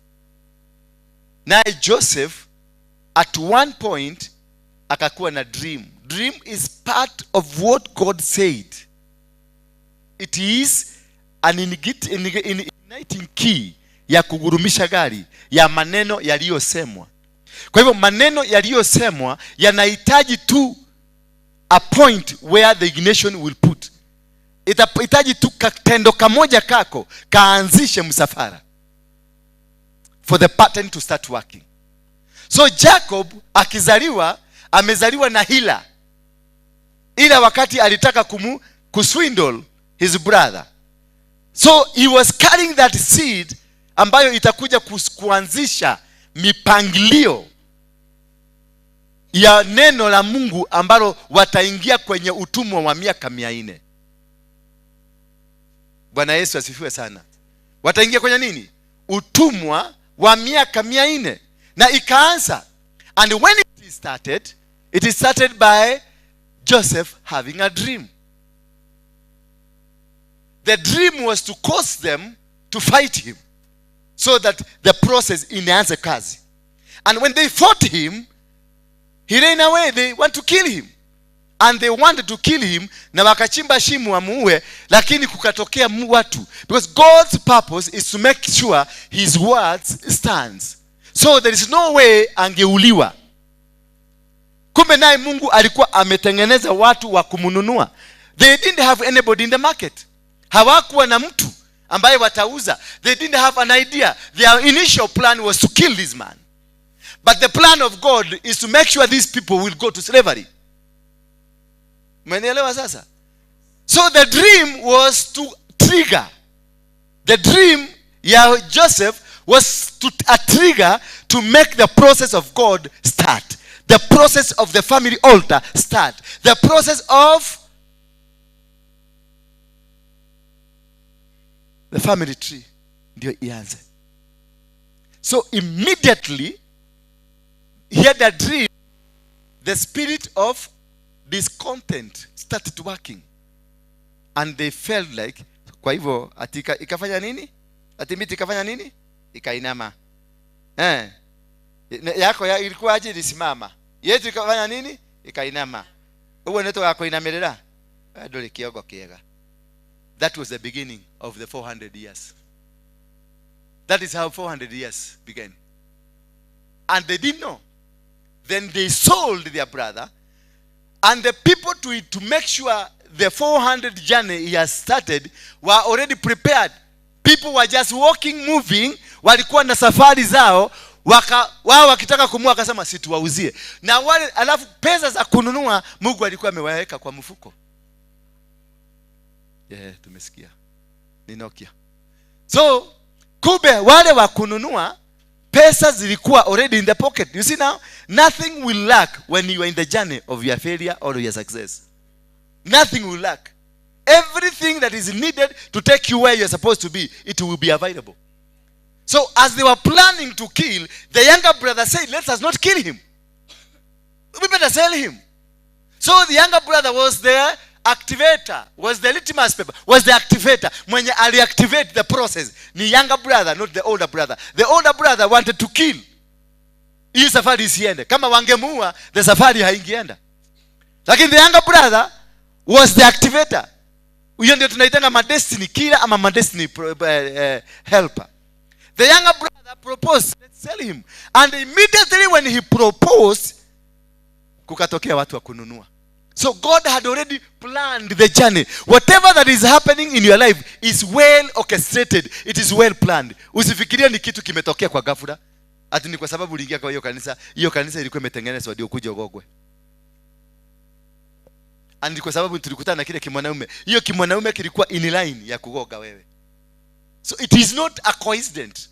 Naye Joseph at one point akakuwa na dream. Dream is part of what God said. It is an igniting key ya kugurumisha gari ya maneno yaliyosemwa. Kwa hivyo maneno yaliyosemwa yanahitaji tu a point where the ignition will put. Itahitaji tu katendo kamoja kako kaanzishe msafara for the pattern to start working. So Jacob akizaliwa, amezaliwa na hila, ila wakati alitaka kuswindle his brother, so he was carrying that seed ambayo itakuja kuanzisha mipangilio ya neno la Mungu ambalo wataingia kwenye utumwa wa miaka 400. Bwana Yesu asifiwe sana. Wataingia kwenye nini? Utumwa wa miaka 400. Na ikaanza. And when it is started, it is started by Joseph having a dream. The dream was to cause them to fight him so that the process inaanze kazi. And when they fought him, he ran away. They want to kill him. And they wanted to kill him, na wakachimba shimo wamuue, lakini kukatokea watu. Because God's purpose is to make sure his words stands. So there is no way angeuliwa. Kumbe naye Mungu alikuwa ametengeneza watu wa kumnunua. They didn't have anybody in the market. Hawakuwa na mtu ambaye watauza. They didn't have an idea. Their initial plan was to kill this man. But the plan of God is to make sure these people will go to slavery. Umenielewa sasa? So the dream was to trigger. The dream ya Joseph was to a trigger to make the process of God start. The process of the family altar start. The process of the family tree ndio ianze. So immediately he had a dream, the spirit of discontent started working. And they felt like, kwa hivyo ati ikafanya nini? Ati miti ikafanya nini? Ikainama. Yako ilikuwa aje? Ilisimama. Yetu ikafanya nini? Ikainama. Uwe neto wako inamerera. Nduri kiogo kiega. That was the beginning of the 400 years. That is how 400 years began. And they didn't know. Then they sold their brother. And the people to make sure the 400 journey he has started were already prepared. People were just walking, moving. Walikuwa na safari zao. Wao wakitaka kumua wakasema si tuwauzie. Na wale alafu pesa za kununua Mungu alikuwa amewaweka kwa mfuko. Yeah, tumesikia. Ni Nokia. So kumbe wale wa kununua pesa zilikuwa already in the pocket. You see now, nothing will lack when you are in the journey of your failure or your success. Nothing will lack. Everything that is needed to take you where you are supposed to be, it will be available. So as they were planning to kill, the younger brother said, let us not kill him. We better sell him. So the younger brother was the activator, was the litmus paper, was the activator. Mwenye aliactivate the process ni younger brother, not the older brother. The older brother wanted to kill. Hii safari isiende. Kama wangemuua, the safari haingeenda. Lakini the younger brother was the activator. Huyo ndio tunaitanga madestiny killer ama madestiny helper. The younger brother proposed, let's sell him. And immediately when he proposed, kukatokea watu wa kununua. So God had already planned the journey. Whatever that is happening in your life is well orchestrated. It is well planned. Usifikirie ni kitu kimetokea kwa ghafla. Ati ni kwa sababu uliingia kwa hiyo kanisa. Hiyo kanisa ilikuwa imetengenezwa ndio kuja ugogwe. And kwa sababu tulikutana na kile kimwanaume. Hiyo kimwanaume kilikuwa in line ya kugoga wewe. So it is not a coincidence.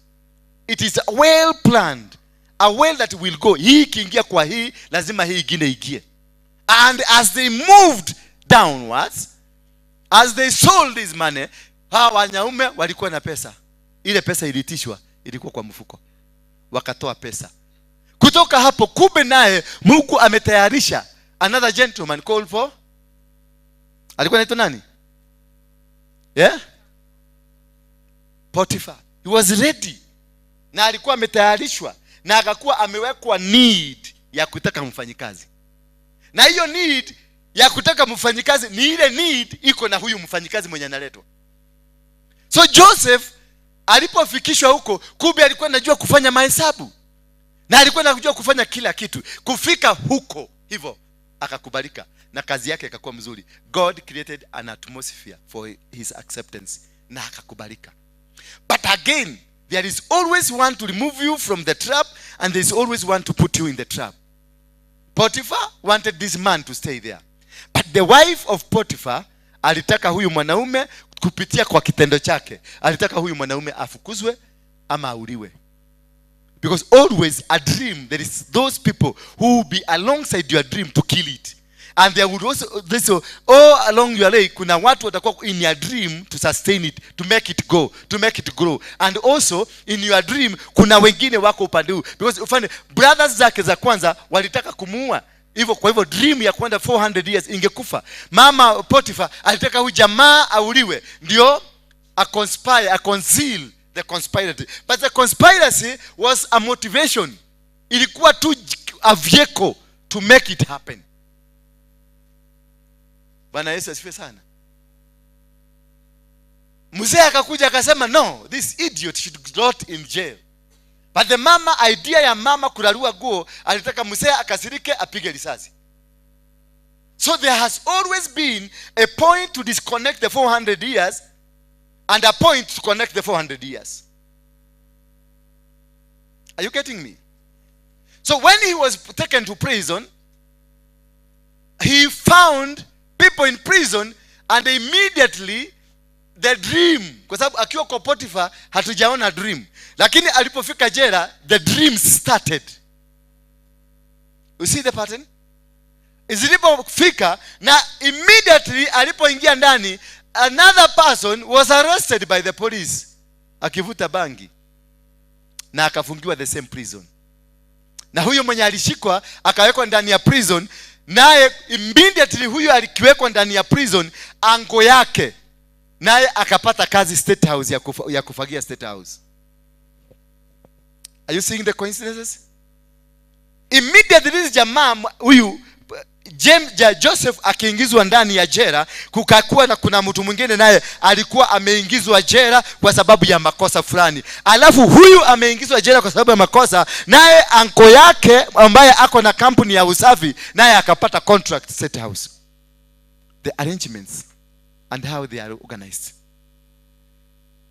It is well planned. A well that will go. Hii ikiingia kwa hii, lazima hii ingine ingie. And as they moved downwards, as they sold this money, hawa wanaume walikuwa na pesa. Ile pesa ilitishwa, ilikuwa kwa mfuko. Wakatoa pesa. Kutoka hapo kumbe naye Mungu ametayarisha another gentleman called for, alikuwa anaitwa nani? Yeah? Potiphar. He was ready. Na alikuwa ametayarishwa na akakuwa amewekwa need ya kutaka mfanyikazi. Na hiyo need ya kutaka mfanyikazi ni ile need iko na huyu mfanyikazi mwenye analetwa. So Joseph alipofikishwa huko, kumbe alikuwa anajua kufanya mahesabu. Na alikuwa anajua kufanya kila kitu. Kufika huko hivyo akakubalika na kazi yake ikakuwa mzuri. God created an atmosphere for his acceptance na akakubalika. But again, there is always one to remove you from the trap and there is always one to put you in the trap. Potiphar wanted this man to stay there. But the wife of Potiphar alitaka huyu mwanaume kupitia kwa kitendo chake. Alitaka huyu mwanaume afukuzwe ama auliwe. Because always a dream, there is those people who will be alongside your dream to kill it. And there would also, this, all along your way, kuna watu watakuwa in your dream to sustain it, to make it go, to make it grow. And also in your dream, kuna wengine wako upande huu. Because ufanye, brothers zake za kwanza walitaka kumuua. Hivyo kwa hivyo dream ya kwenda 400 years ingekufa. Mama Potiphar alitaka huyu jamaa auliwe, ndio a conspire, a conceal the conspiracy. But the conspiracy was a motivation. Ilikuwa tu a vehicle to make it happen. Bwana Yesu asifiwe sana. Mzee akakuja akasema, "No, this idiot should rot in jail." But the mama, idea ya mama kurarua guo, alitaka mzee akasirike apige risasi. So there has always been a point to disconnect the 400 years and a point to connect the 400 years. Are you getting me? So when he was taken to prison, he found people in prison and immediately the dream, kwa sababu akiwa kwa Potiphar hatujaona dream, lakini alipofika jela the dreams started. You see the pattern? Zilipofika na immediately alipoingia ndani, another person was arrested by the police akivuta bangi na akafungiwa the same prison. Na huyo mwenye alishikwa akawekwa ndani ya prison, naye immediately huyo alikiwekwa ndani ya prison, uncle yake naye akapata kazi State House ya kufagia State House. Are you seeing the coincidences? Immediately this jamaa huyu James, Joseph akiingizwa ndani ya jela, kukakuwa na kuna mtu mwingine naye alikuwa ameingizwa jela kwa sababu ya makosa fulani. Alafu huyu ameingizwa jela kwa sababu ya makosa, naye uncle yake ambaye ako na kampuni ya usafi naye akapata contract State House. The arrangements and how they are organized.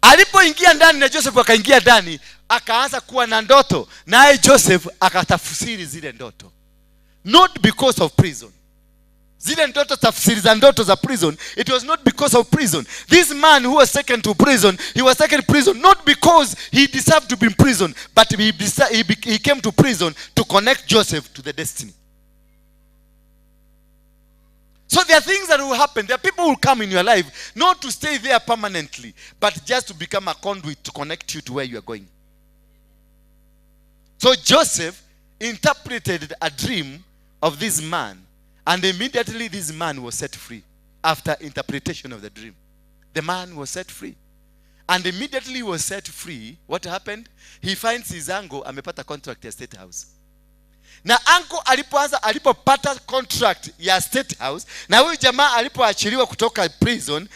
Alipoingia ndani na Joseph akaingia ndani, akaanza kuwa na ndoto, naye Joseph akatafsiri zile ndoto. Not because of prison. Zile ndoto, tafsiri za ndoto za prison, it was not because of prison. This man who was taken to prison, he was taken to prison not because he deserved to be in prison, but he came to prison to connect Joseph to the destiny. So there are things that will happen. There are people who will come in your life not to stay there permanently, but just to become a conduit to connect you to where you are going. So Joseph interpreted a dream of this man, and immediately this man was set free after interpretation of the dream. The man was set free. And immediately he was set free, what happened? He finds his uncle amepata contract ya State House. Na uncle alipoanza, alipopata contract ya State House, na huyu jamaa alipoachiliwa kutoka prison,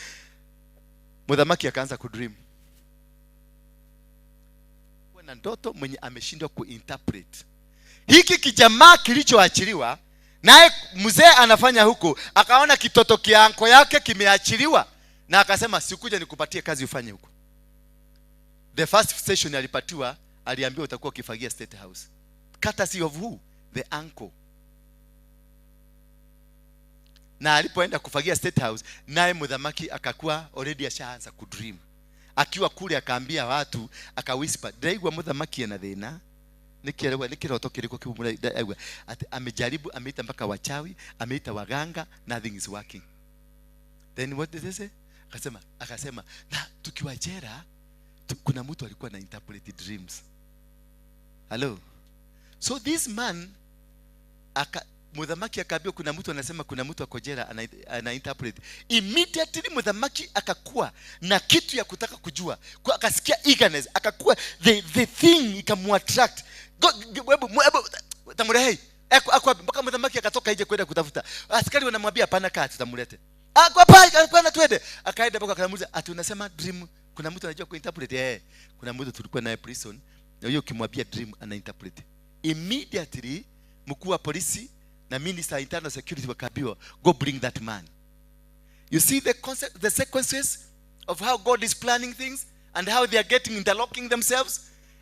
mudhamaki akaanza kudream. Kuwa na ndoto mwenye ameshindwa kuinterpret. Hiki kijamaa kilichoachiliwa, naye mzee anafanya huku, akaona kitoto kia uncle yake kimeachiliwa na akasema, "Sikuja nikupatie kazi ufanye huko." The first station alipatiwa, aliambiwa, "Utakuwa ukifagia State House." Courtesy of who? The uncle. Na alipoenda kufagia State House, naye mudhamaki akakuwa already ashaanza kudream. Akiwa kule akaambia watu, akawhisper, "Ndaigua muthamaki ena thina nikielewa ni kiroto kiriko kiu mũraigua ati amejaribu, ameita mpaka wachawi, ameita waganga, nothing is working." Then what did they say? Akasema na tukiwa jela kuna mtu alikuwa na interpret dreams. Hello? So this man aka muthamaki akaambiwa kuna mtu anasema kuna mtu ako jela ana interpret. Immediately muthamaki akakuwa na kitu ya kutaka kujua. Kwa akasikia eagerness, akakuwa the thing ikamuattract. Hebu tamurehei. Ako wapi? Mpaka muthamaki akatoka nje kwenda kutafuta. Askari wanamwambia, "Hapana, kaa tutamlete." Ako hapa, hapana, twende. Akaenda mpaka akamuuliza, "Ati unasema dream kuna mtu anajua kuinterpret?" "Eh, kuna mtu tulikuwa naye prison. Na huyo ukimwambia dream ana interpret." Immediately mkuu wa polisi na minister internal security wakaambiwa, "Go bring that man." You see the concept, the sequences of how God is planning things and how they are getting interlocking themselves.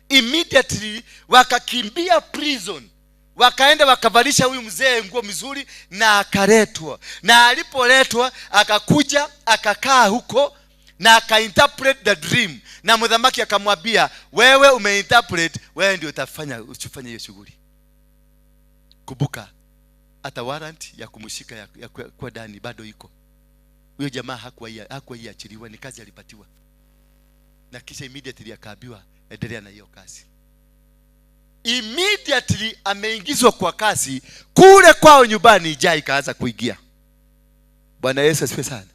Immediately wakakimbia prison, wakaenda wakavalisha huyu mzee nguo mzuri na akaletwa. Na alipoletwa akakuja akakaa huko na akainterpret the dream, na muthamaki akamwambia, "Wewe umeinterpret, wewe ndio utafanya usifanye hiyo shughuli." Kumbuka hata warrant ya kumshika ya kuwa ndani bado iko. Huyo jamaa hakuwahi achiliwa, ni kazi alipatiwa, na kisha immediately akaambiwa, "Endelea na hiyo kazi." Immediately ameingizwa kwa kazi, kule kwao nyumbani njaa ikaanza kuingia. Bwana Yesu asifiwe sana.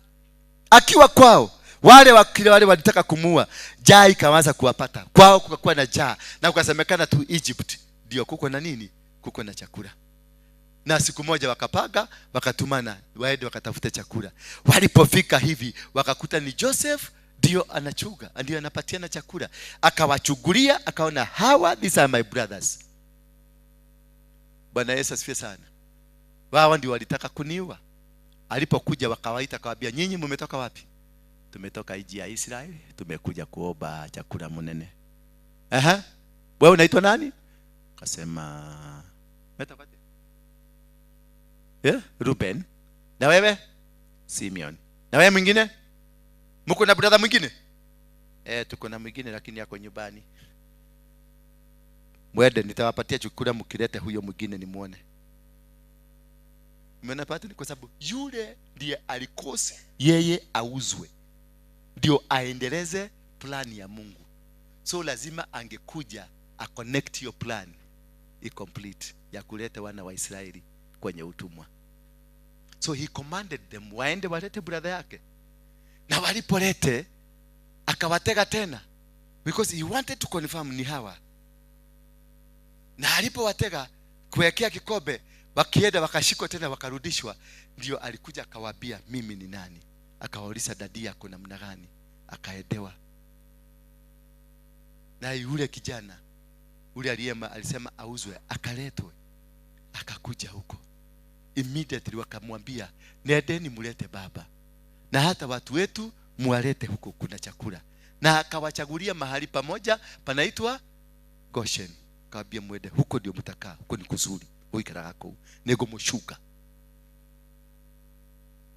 Akiwa kwao, wale wakile wale walitaka kumua, njaa ikaanza kuwapata kwao, kukakuwa na njaa na kukasemekana tu Egypt ndio kuko na nini, kuko na chakula. Na siku moja wakapanga, wakatumana waende wakatafute chakula. Walipofika hivi wakakuta ni Joseph ndio anachuga, ndio anapatiana chakula. Akawachugulia, akaona hawa, these are my brothers. Bwana Yesu asifiwe sana. Wao ndio walitaka kuniua. Alipokuja wakawaita, akawaambia, "Nyinyi mmetoka wapi?" "Tumetoka nchi ya Israeli, tumekuja kuomba chakula munene." "Aha, wewe unaitwa nani?" Akasema, "Umetoka wapi?" "Yeah, Ruben." "Na wewe?" "Simeon." "Na wewe mwingine? Mko na brother mwingine?" "Eh, tuko na mwingine lakini yako nyumbani." "Mwende, nitawapatia chakula mkilete huyo mwingine nimuone." Umeona pattern? Kwa sababu yule ndiye alikosa yeye auzwe ndio aendeleze plan ya Mungu. So lazima angekuja aconnect your plan i complete ya kuleta wana wa Israeli kwenye utumwa. So he commanded them waende walete brother yake, na walipolete akawatega tena because he wanted to confirm ni hawa. Na alipowatega kuwekea kikombe, wakienda wakashikwa tena wakarudishwa, ndio alikuja akawaambia, "Mimi ni nani?" Akawauliza, "Daddy yako namna gani?" Akaedewa na yule kijana ule aliyema alisema auzwe, akaletwe, akakuja huko. Immediately wakamwambia, "Nendeni mulete baba na hata watu wetu muwalete huko, kuna chakula." Na akawachagulia mahali pamoja panaitwa Goshen, akawambia, "Mwende huko, ndio mtakaa huko, ni kuzuri guikaraga kuu nĩngũmũcunga."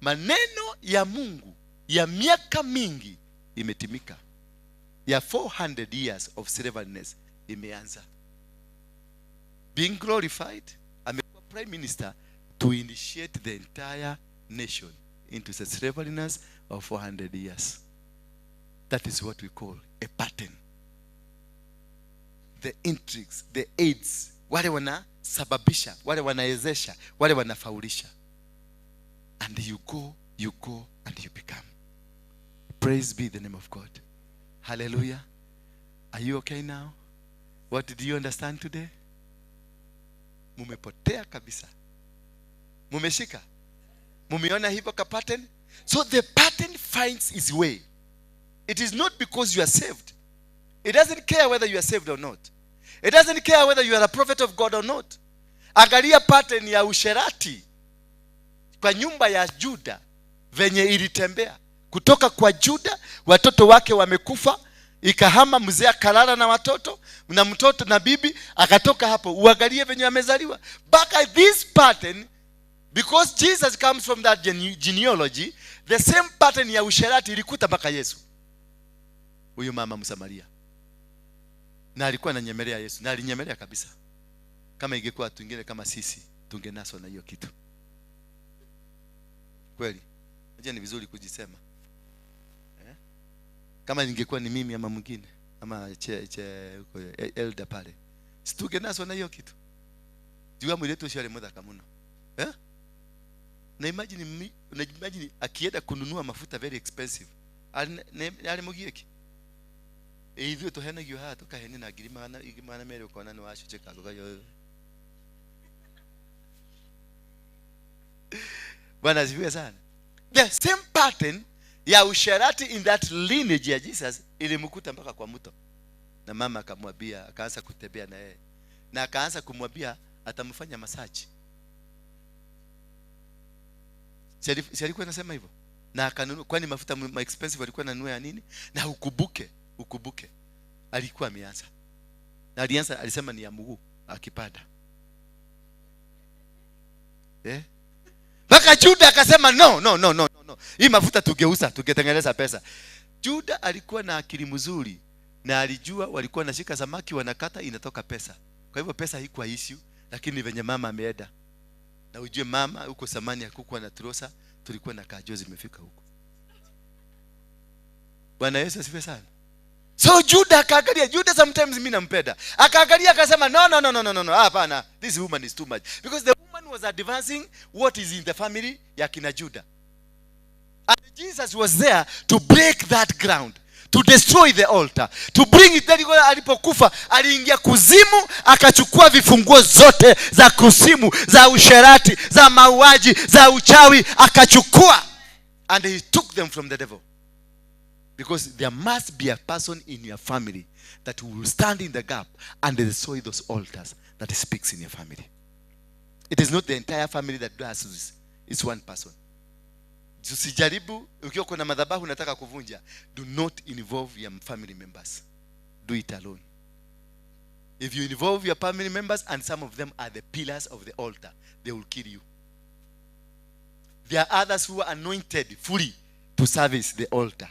Maneno ya Mungu ya miaka mingi imetimika, ya 400 years of slavery imeanza being glorified. Amekuwa prime minister to initiate the entire nation into the slavery of 400 years. That is what we call a pattern. The intrigues, the aids, wale wanasababisha, wale wanawezesha, wale wanafaulisha, and you go, you go and you become. Praise be the name of God. Hallelujah. Are you okay now? What did you understand today? Mumepotea kabisa? Mumeshika? Mumeona hivyo ka pattern? So the pattern finds its way. It is not because you are saved. It doesn't care whether you are saved or not. It doesn't care whether you are a prophet of God or not. Angalia pattern ya usherati kwa nyumba ya Juda venye ilitembea kutoka kwa Juda. Watoto wake wamekufa, ikahama, mzee akalala na watoto na mtoto na bibi, akatoka hapo. Uangalie venye amezaliwa mpaka this pattern, because Jesus comes from that genealogy. The same pattern ya usherati ilikuta mpaka Yesu. Huyu mama Msamaria, na alikuwa ananyemelea Yesu na alinyemelea kabisa. Kama ingekuwa watu wengine kama sisi, tungenaswa na hiyo kitu kweli. Najua ni vizuri kujisema, eh? Kama ningekuwa ni mimi ama mwingine ama che, che, huko, elder pale, situngenaswa na hiyo kitu juu mwili ucio arĩ mũthaka mũno, eh? Na imagine na imagine akienda kununua mafuta very expensive, arĩ mũgiĩki. Ithuĩ tũhenagio haha tũkahenia na ngiri 200, ũkona nĩ wacuchĩka ũkayo. Bwana asifiwe sana. The same pattern ya usherati in that lineage ya Jesus ilimkuta mpaka kwa mto, na mama akamwambia, akaanza kutembea na yeye. Na akaanza kumwambia atamfanya massage. Si alikuwa anasema hivyo? Na akanunua, kwani mafuta expensive alikuwa ananunua ya nini? Na ukumbuke. Alikuwa ameanza. Na alianza alisema ni ya mguu akipanda. Mpaka Juda akasema no no no no no. Hii mafuta tugeuza, tungetengeneza pesa. Juda alikuwa na akili mzuri na alijua walikuwa wanashika samaki wanakata inatoka pesa. Kwa hivyo pesa haikuwa issue, lakini venye mama ameenda. Na ujue mama huko samani hakukuwa na trosa, tulikuwa na kajo zimefika huko. Bwana Yesu asifiwe sana. So Juda akaangalia, Juda sometimes mimi nampenda. Akaangalia akasema no no no no no no, hapana, this woman is too much. Because the woman was advancing what is in the family ya kina Juda. And Jesus was there to break that ground, to destroy the altar, to bring it. Alipokufa aliingia kuzimu, akachukua vifunguo zote za kuzimu, za usherati, za mauaji, za uchawi, akachukua. And he took them from the devil. Because there must be a person in your family that will stand in the gap and destroy those altars that speaks in your family. It is not the entire family that does this. It's one person. Usijaribu, ukiwa kuna madhabahu unataka kuvunja, do not involve your family members. Do it alone. If you involve your family members, and some of them are the pillars of the altar, they will kill you. There are others who are anointed fully to service the altar.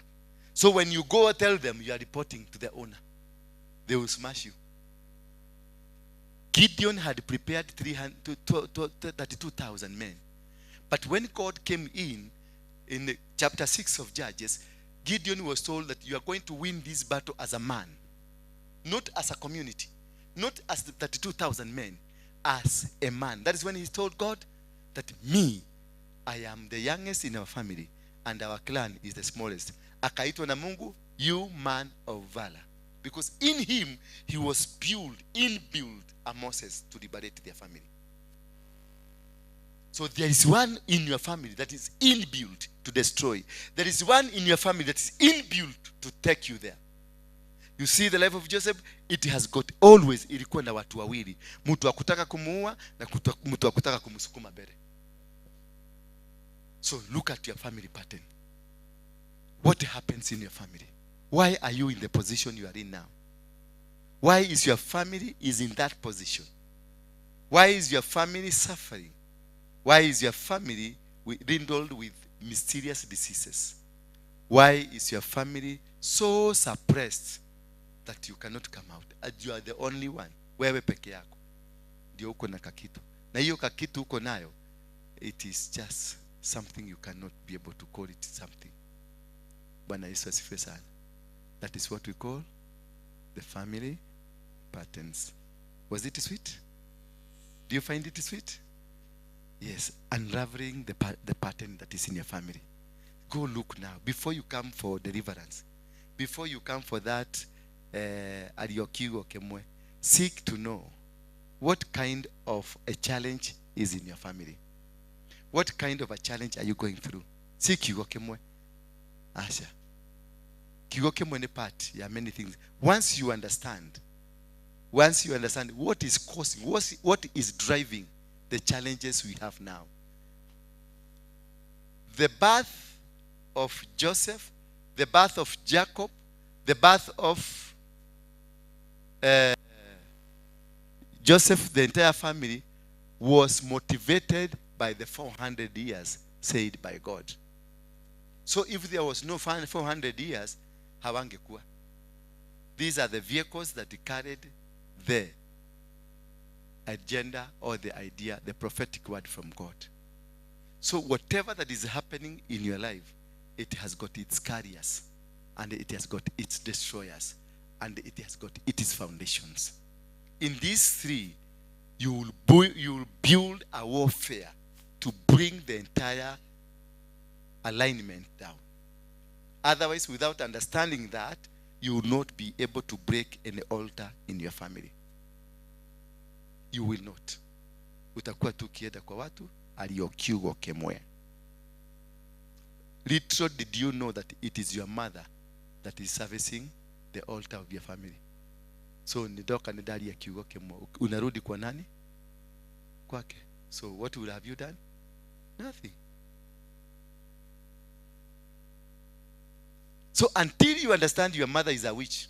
So when you go tell them, you are reporting to the owner. They will smash you. Gideon had prepared 32,000 men. But when God came in the chapter 6 of Judges, Gideon was told that you are going to win this battle as a man, not as a community, not as the 32,000 men, as a man. That is when he told God that me, I am the youngest in our family and our clan is the smallest. Akaitwa na Mungu, you man of valor. Because in him, he was inbuilt a Moses to liberate their family. So there is one in your family that is inbuilt to destroy. There is one in your family that is inbuilt to take you there. You see the life of Joseph, it has got always, ilikuwa na watu wawili. Mtu hakutaka kumuua na mtu hakutaka kumsukuma mbele. So look at your family pattern. What happens in your family? Why are you in the position you are in now? Why is your family is in that position? Why is your family suffering? Why is your family riddled with mysterious diseases? Why is your family so suppressed that you cannot come out? And you are the only one. Wewe peke yako ndio uko na kakitu. Na hiyo kakitu uko nayo, it is just something you cannot be able to call it something. Bwana Yesu asifiwe sana. That is what we call the family patterns. Was it sweet? Do you find it sweet? Yes, unraveling the pattern that is in your family. Go look now. Before you come for deliverance, before you come for that ariokigo kemwe, seek to know what kind of a challenge is in your family. What kind of a challenge are you going through? Seek kiugo kemwe. Asha. Kiugo kemwe ni part ya many things. Once you understand what is causing, what is driving the challenges we have now. The birth of Joseph, the birth of Jacob, the birth of Joseph, the entire family was motivated by the 400 years said by God. So if there was no 400 years, hawangekuwa. These are the vehicles that carried the agenda or the idea, the prophetic word from God. So whatever that is happening in your life, it has got its carriers, and it has got its destroyers, and it has got its foundations. In these three, you will build a warfare to bring the entire alignment down. Otherwise, without understanding that, you will not be able to break any altar in your family. You will not. Utakuwa tu ukienda kwa watu aliokiugo kemwe. Little did you know that it is your mother that is servicing the altar of your family. So nidoka ni ndari ya kiugo kimwe. Unarudi kwa nani? Kwake. So what will have you done? Nothing. So until you understand your mother is a witch,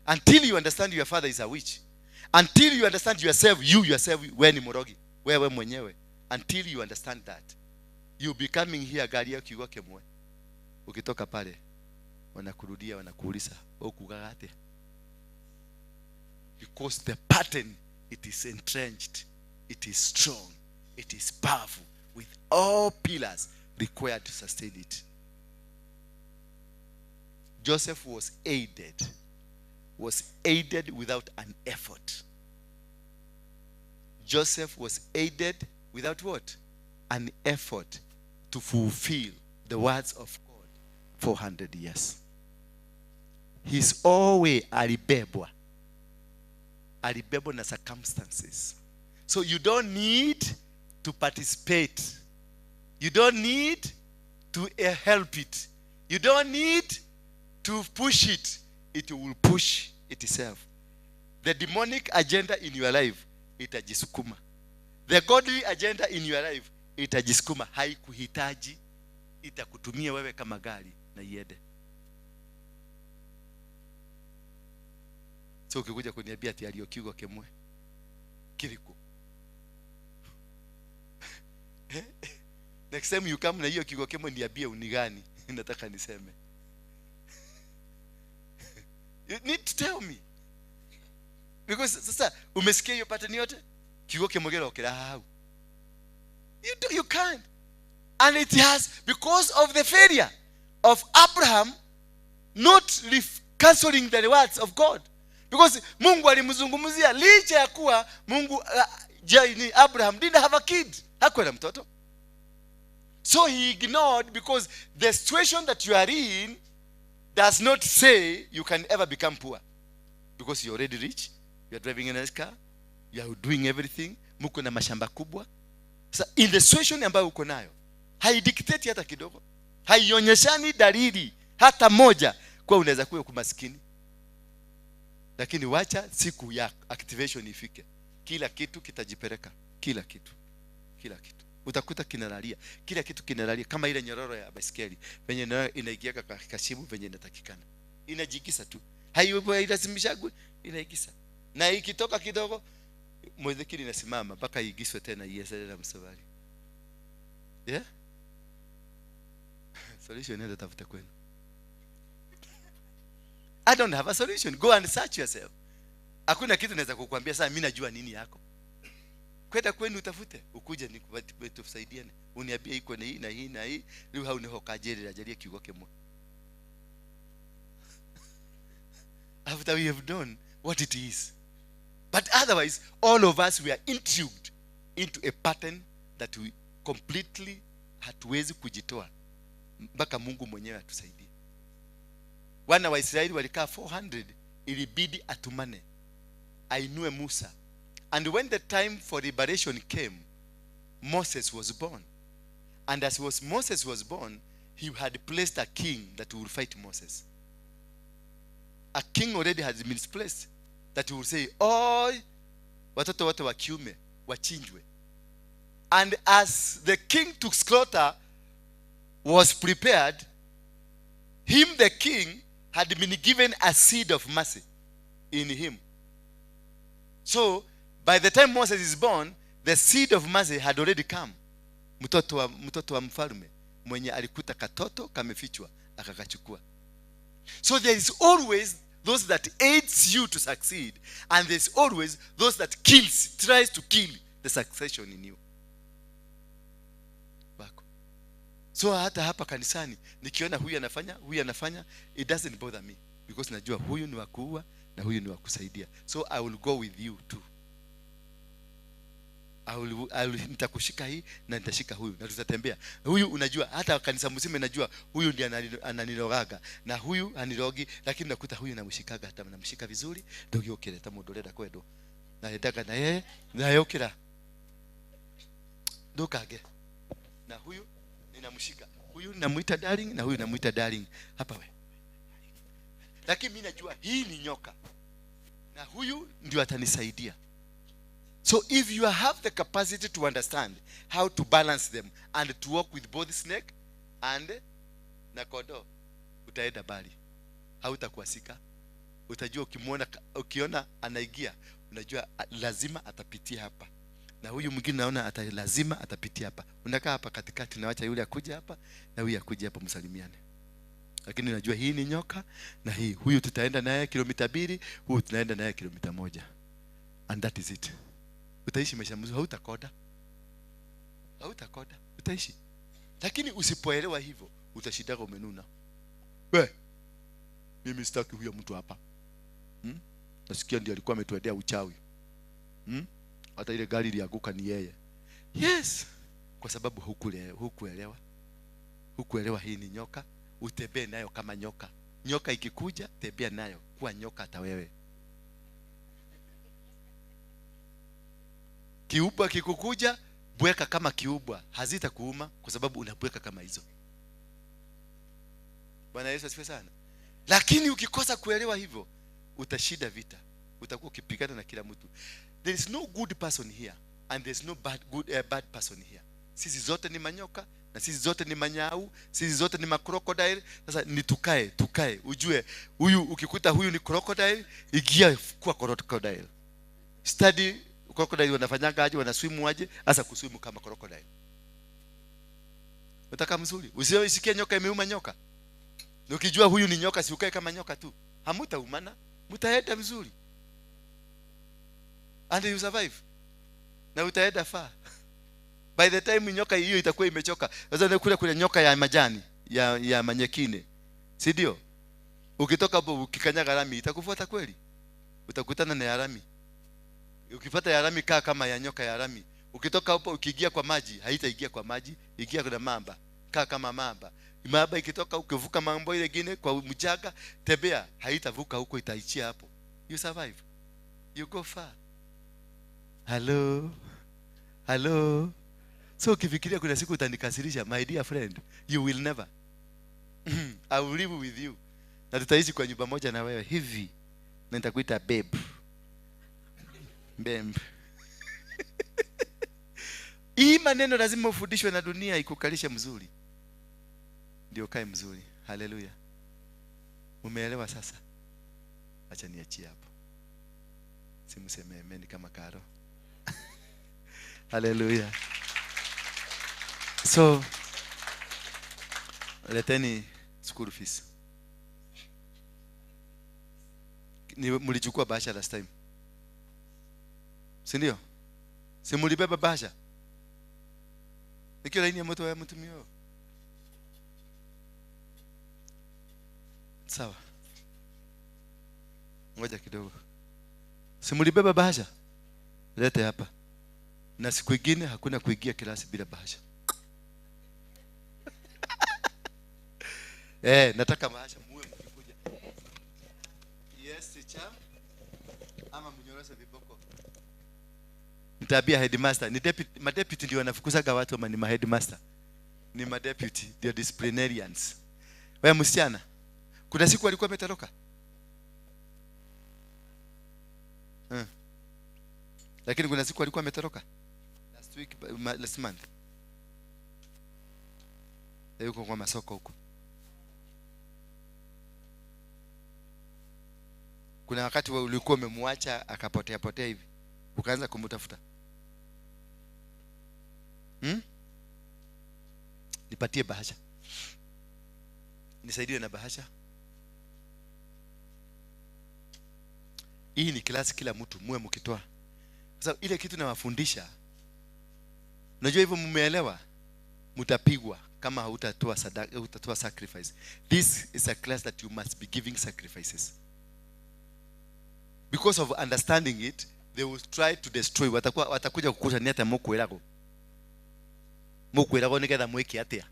until you understand your father is a witch, until you understand yourself, you yourself, we ni morogi, wewe mwenyewe, until you understand that, you be coming here gari ya kiugo kimwe. Ukitoka pale wanakurudia, wanakuuliza ukugaga atia? Because the pattern, it is entrenched, it is strong, it is powerful, with all pillars required to sustain it. Joseph was aided without an effort. Joseph was aided without what? An effort to fulfill the words of God 400 years. His all way alibebwa. Alibebwa na circumstances. So you don't need to participate. You don't need to help it. You don't need to push it. It will push itself. The demonic agenda in your life, itajisukuma. The godly agenda in your life, itajisukuma. Haikuhitaji, itakutumia wewe kama gari na iende. So ukikuja kuniambia ati aliyokiugo kimwe kiriku, next time you come na hiyo kiugo kimwe niambie unigani. Nataka niseme. You need to tell me. Because sasa umesikia hiyo pattern yote? Kiugo kimwe kira hau. You can't. And it has, because of the failure of Abraham not canceling the words of God. Because Mungu alimzungumzia licha ya kuwa Mungu Abraham didn't have a kid. Hakuwa na mtoto. So he ignored, because the situation that you are in does not say you can ever become poor. Because you're already rich, you are driving a nice car, you are doing everything, muko na mashamba kubwa. So in the situation ambayo uko nayo, haidictate hata kidogo. Haionyeshani dalili hata moja kwa unaweza kuwa kumaskini. Lakini wacha siku ya activation ifike. Kila kitu kitajipeleka. Kila kitu. Kila kitu. Utakuta kinalalia. Kila kitu kinalalia kama ile nyororo ya baiskeli. Venye inaingia kashibu venye inatakikana. Inajigisa tu. Hailazimishagwi, inaigisa. Na ikitoka kidogo mwezekili inasimama mpaka iigiswe tena iesele na msabari. Yeah? Solution nenda tafuta kwenu. I don't have a solution. Go and search yourself. Hakuna kitu naweza kukuambia sasa mimi najua nini yako. Kwenda kwenu utafute, ukuje nikusaidiane. Uniambie iko na hii na hii na hii, leo hau niho kajerera jarie kiugo kimwe. After we have done what it is. But otherwise, all of us we are intrigued into a pattern that we completely hatuwezi kujitoa mpaka Mungu mwenyewe atusaidie. Wana wa Israeli walikaa 400, ilibidi atumane ainue Musa. And when the time for liberation came, Moses was born. And as was Moses was born, he had placed a king that would fight Moses. A king already has been placed that will say, oh, watoto wote wa kiume wachinjwe. And as the king to slaughter was prepared, him the king had been given a seed of mercy in him. So by the time Moses is born, the seed of mercy had already come. Mtoto wa mfalme mwenye alikuta katoto kamefichwa akakachukua. So there is always those that aids you to succeed, and there's always those that kills, tries to kill the succession in you. Wako. So hata hapa kanisani nikiona huyu anafanya, it doesn't bother me because najua huyu ni wa kuua na huyu ni wa kusaidia. So I will go with you too. I will nitakushika hii na nitashika huyu na tutatembea. Huyu unajua hata kanisa mzima inajua huyu ndiye ananirogaga na huyu anirogi, lakini nakuta huyu namshikaga, hata namshika vizuri ndio yokireta mudorera kwendo. Na endaga na yeye na yokira. Ndukage. Na huyu ninamshika. Huyu namuita darling na huyu namuita darling. Hapa we. Lakini mimi najua hii ni nyoka. Na huyu ndio atanisaidia. So if you have the capacity to understand how to balance them and to work with both snake and na kondoo, utaenda mbali. Hautakuasika. Utajua ukimuona, ukiona anaingia, unajua lazima atapitia hapa. Na huyu mwingine naona lazima atapitia hapa. Unakaa hapa katikati, nawacha yule akuja hapa na huyu akuja hapa, msalimiane. Lakini unajua hii ni nyoka na hii, huyu tutaenda naye kilomita 2, huyu tunaenda naye kilomita 1. And that is it. Utaishi maisha mzuri, hautakoda. Hautakoda, utaishi. Lakini usipoelewa hivyo, utashindaka umenuna. We, mimi sitaki huyo mtu hapa. Nasikia ndiye alikuwa ametuendea uchawi. Hata ile gari ilianguka ni yeye. Yes, kwa sababu hukuelewa. Hukuelewa hii ni nyoka, utembee nayo kama nyoka. Nyoka ikikuja, tembea nayo, kuwa nyoka hata wewe. Kiubwa kikukuja, bweka kama kiubwa, hazitakuuma kwa sababu unabweka kama hizo. Bwana Yesu asifiwe sana. Lakini ukikosa kuelewa hivyo, utashinda vita. Utakuwa ukipigana na kila mtu. There is no good person here and there is no bad person here. Sisi zote ni manyoka na sisi zote ni manyau, sisi zote ni macrocodile. Sasa ni tukae, ujue huyu ukikuta huyu ni crocodile, ingia kuwa crocodile. Study crocodile wanafanyanga aje, wanaswimu aje, hasa kuswimu kama crocodile. Utaka mzuri. Usiisikie nyoka imeuma nyoka. Na ukijua huyu ni nyoka, si ukae kama nyoka tu. Hamutaumana, mtaenda mzuri. And you survive. Na utaenda far. By the time nyoka hiyo itakuwa imechoka. Sasa kule kuna nyoka ya majani, ya manyekine. Si ndio? Ukitoka hapo ukikanyaga lami itakufuata kweli? Utakutana na ya lami. Ukifuata ya lami kaa kama ya nyoka ya lami. Ukitoka hapo ukiingia kwa maji, haitaingia kwa maji, ingia kwa mamba. Kaa kama mamba. Mamba ikitoka ukivuka mambo ile nyingine kwa mchanga, tembea, haitavuka huko, itaishia hapo. You survive. You go far. Hello. Hello. So ukifikiria kuna siku utanikasirisha, my dear friend, you will never. I will live with you. Na tutaishi kwa nyumba moja na wewe hivi. Na nitakuita babe. Babe. Hii maneno lazima ufundishwe na dunia ikukalishe mzuri. Ndio kae mzuri. Haleluya. Umeelewa sasa? Acha niachie hapo. Simseme amen kama Karo. Haleluya. So leteni school fees. Ni mlichukua bahasha last time. Si ndio? Si mlibeba bahasha? Nikiwa laini ya moto ya mtumio. Sawa. Ngoja kidogo. Si mlibeba bahasha? Lete hapa. Na siku nyingine hakuna kuingia klasi bila bahasha. Nataka bahasha muwe mkikuja. Yes, teacher. Ama mnyoroshe viboko. Nitabia headmaster. Ni deputy, madeputy ndio wanafukuzaga watu ama ni ma headmaster? Ni madeputy, ndio disciplinarians. Wewe msichana, kuna siku alikuwa ametoroka? Lakini kuna siku alikuwa ametoroka? Last week, last month. Yuko kwa masoko huko. Kuna wakati ulikuwa umemwacha akapotea potea hivi, ukaanza kumtafuta. Nipatie bahasha. Nisaidie na bahasha. Hii ni klasi kila mtu muwe mkitoa. Sasa ile kitu nawafundisha, unajua hivyo mmeelewa, mtapigwa kama hautatoa sadaka, hutatoa sacrifice. This is a class that you must be giving sacrifices. Because of understanding it, they will try to destroy. Watakuja kukuta ni hata mukwirago. Mukwirago ni ketha mwiki atia.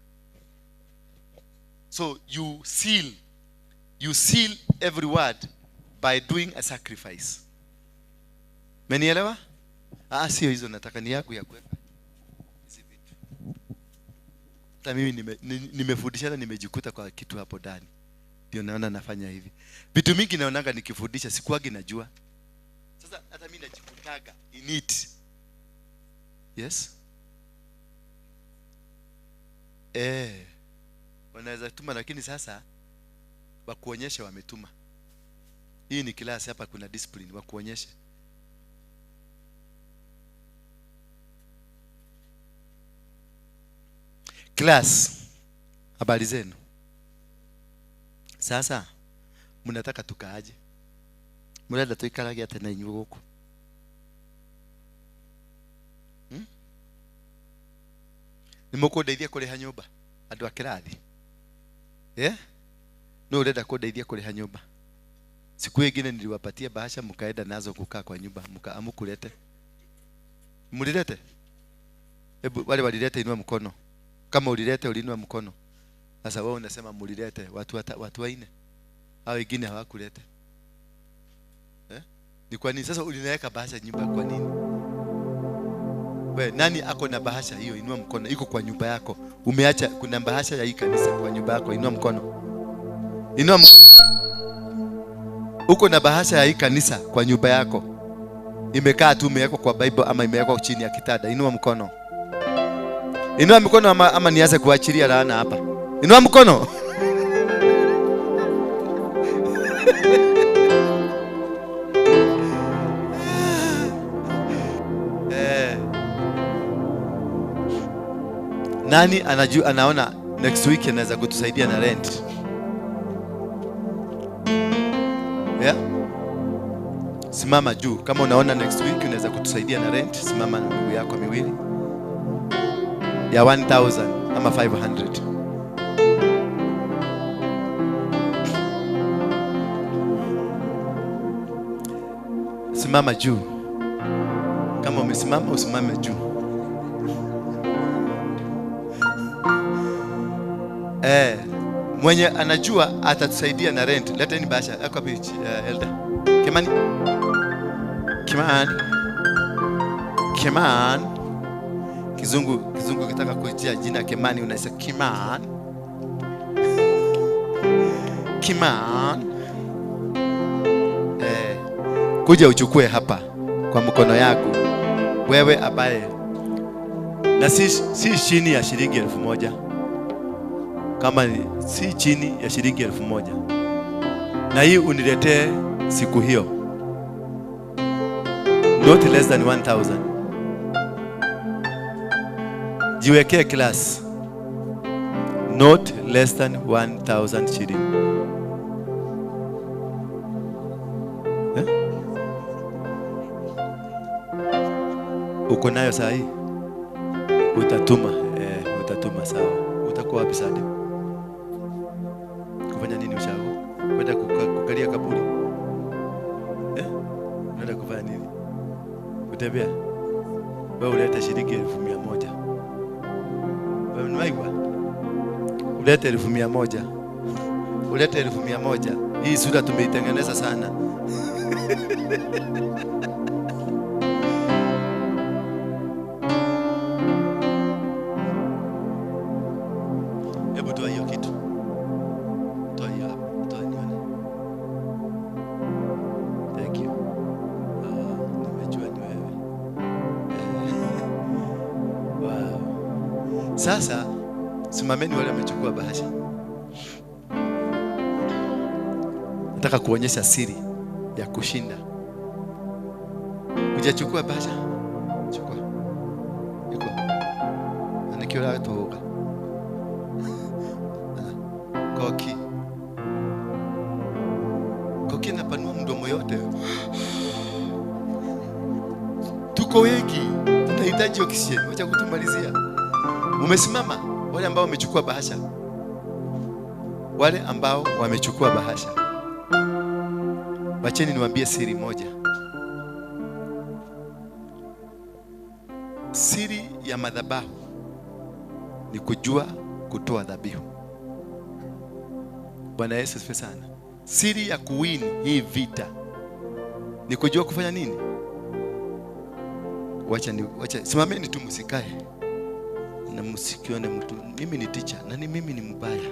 So you seal every word by doing a sacrifice. Mmenielewa? Sio hizo nataka, ni yako ya kuweka hizi vitu. Hata mimi nimefundishana, nimejikuta kwa kitu hapo ndani. Ndio naona nafanya hivi. Vitu mingi naonanga nikifundisha sikuagi najua. wanaandikaga in it. Yes? Wanaweza tuma, lakini sasa wakuonyeshe wametuma. Hii ni klasi hapa, kuna discipline, wakuonyeshe. Class, habari zenu. Sasa mnataka tukaaje? Murenda tuikarage atĩa na inyuĩ gũkũ? Nĩ mũkũndeithia kũrĩha nyũmba andũ a kĩrathi? No ũrenda kũndeithia kũrĩha nyũmba? Siku ingine niliwapatia bahasha mkaenda nazo kukaa kwa nyumba, mkaamukulete. Mlilete? Hebu wale walilete inua mkono. Kama ulilete ulinua mkono. Sasa wewe unasema mlilete, watu wanne. Hao wengine hawakulete. Ni kwa nini sasa ulinaweka bahasha nyumba kwa nini? We, nani ako na bahasha hiyo? Inua mkono. Iko kwa nyumba yako. Umeacha kuna bahasha ya hii kanisa kwa nyumba yako. Inua mkono. Inua mkono. Uko na bahasha ya hii kanisa kwa nyumba yako. Imekaa tu, imewekwa kwa Bible ama imewekwa chini ya kitanda. Inua mkono. Inua mkono ama nianze kuachilia laana hapa. Inua mkono. Nani anajua, anaona next week anaweza kutusaidia na rent? Yeah? Simama juu. Kama unaona next week unaweza kutusaidia na rent, simama na miguu yako miwili. Ya 1000 ama 500. Simama juu. Kama umesimama usimame juu. Mwenye anajua atatusaidia na rent. Leteni bahasha. Yako wapi, elder? Kimani? Kimani? Kimani? Kizungu kitaka kuitia jina Kimani unasema Kimani. Kimani. Kuja uchukue hapa kwa mkono yako. Wewe ambaye na si chini ya shilingi 1000. Kama si chini ya shilingi 1000. Na hii uniletee siku hiyo. Not less than 1000. Jiwekee class. Not less than 1000 shilling. Uko nayo saa hii? Utatuma, utatuma sawa. Utakuwa wapi sasa? Kufanya nini ushago? Kwenda kukalia kaburi? Unaenda kufanya nini? Kutembea? Wewe ulete shilingi 100,000. Wewe unaigwa? Ulete 1,100. Ulete 1,100. Hii sura tumeitengeneza sana. Hebu toa hiyo kitu. Toa hiyo hapa. Toa nione. Thank you. Nimejua ni wewe. Wow. Sasa simameni wale wamechukua bahasha. Nataka kuonyesha siri ya kushinda. Hujachukua bahasha? Chukua. Iko. Anikiora toka. Koki. Koki napanua mdomo yote. Tuko wengi, tunahitaji oksijeni. Wacha kutumalizia. Umesimama wale ambao wamechukua bahasha. Wale ambao wamechukua bahasha. Wacheni niwaambie siri moja. Siri ya madhabahu ni kujua kutoa dhabihu. Bwana Yesu asifiwe sana. Siri ya kuwin hii vita ni kujua kufanya nini? Wacha simameni tu, msikae na msikione mtu. Mimi ni teacher na ni mimi ni mbaya.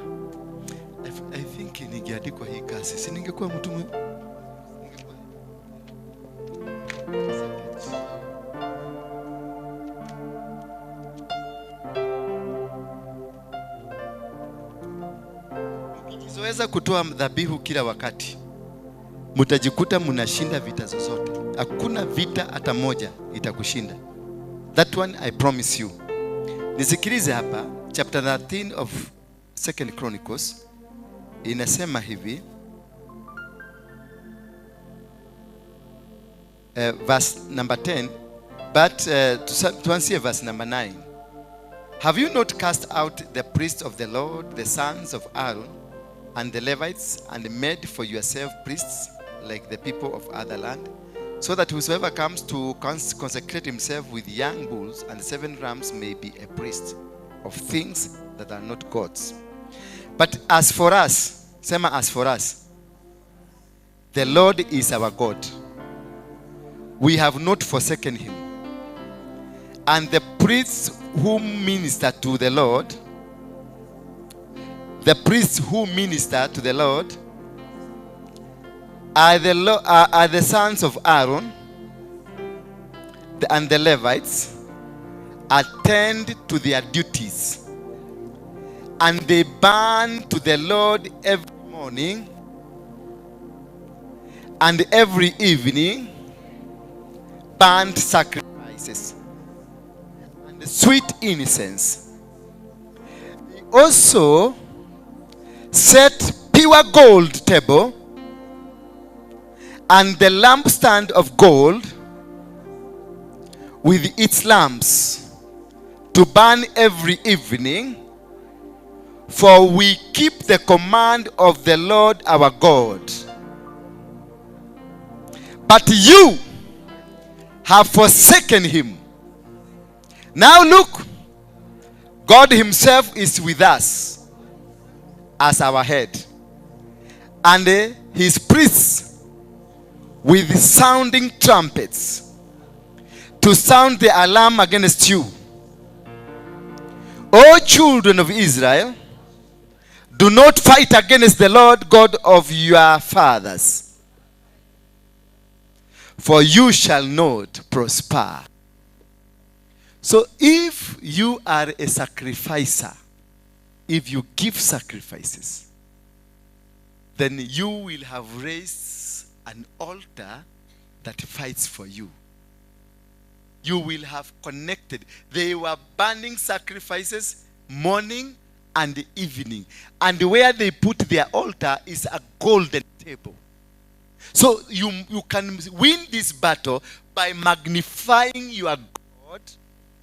I think ningeandikwa hii kazi, si ningekuwa mtu ningekuwa. Mkianza kutoa dhabihu kila wakati, mtajikuta mnashinda vita zozote. Hakuna vita hata moja itakushinda. That one I promise you. Nisikilize hapa, chapter 13 of Second Chronicles inasema hivi, verse number 10, but tuanzie verse number 9. Have you not cast out the priests of the Lord, the sons of Aaron, and the Levites, and made for yourself priests like the people of other land, so that whosoever comes to consecrate himself with young bulls and 7 rams may be a priest of things that are not gods? But as for us, sema as for us, the Lord is our God. We have not forsaken him. And the priests who minister to the Lord, the priests who minister to the Lord are the sons of Aaron, and the Levites attend to their duties, and they burn to the Lord every morning and every evening burnt sacrifices and sweet incense. They also set pure gold table and the lampstand of gold with its lamps to burn every evening, for we keep the command of the Lord our God. But you have forsaken him. Now look, God himself is with us as our head, and his priests with sounding trumpets to sound the alarm against you. O children of Israel, do not fight against the Lord God of your fathers, for you shall not prosper. So if you are a sacrificer, if you give sacrifices, then you will have raised an altar that fights for you. You will have connected. They were burning sacrifices morning and evening. And where they put their altar is a golden table. So you can win this battle by magnifying your God,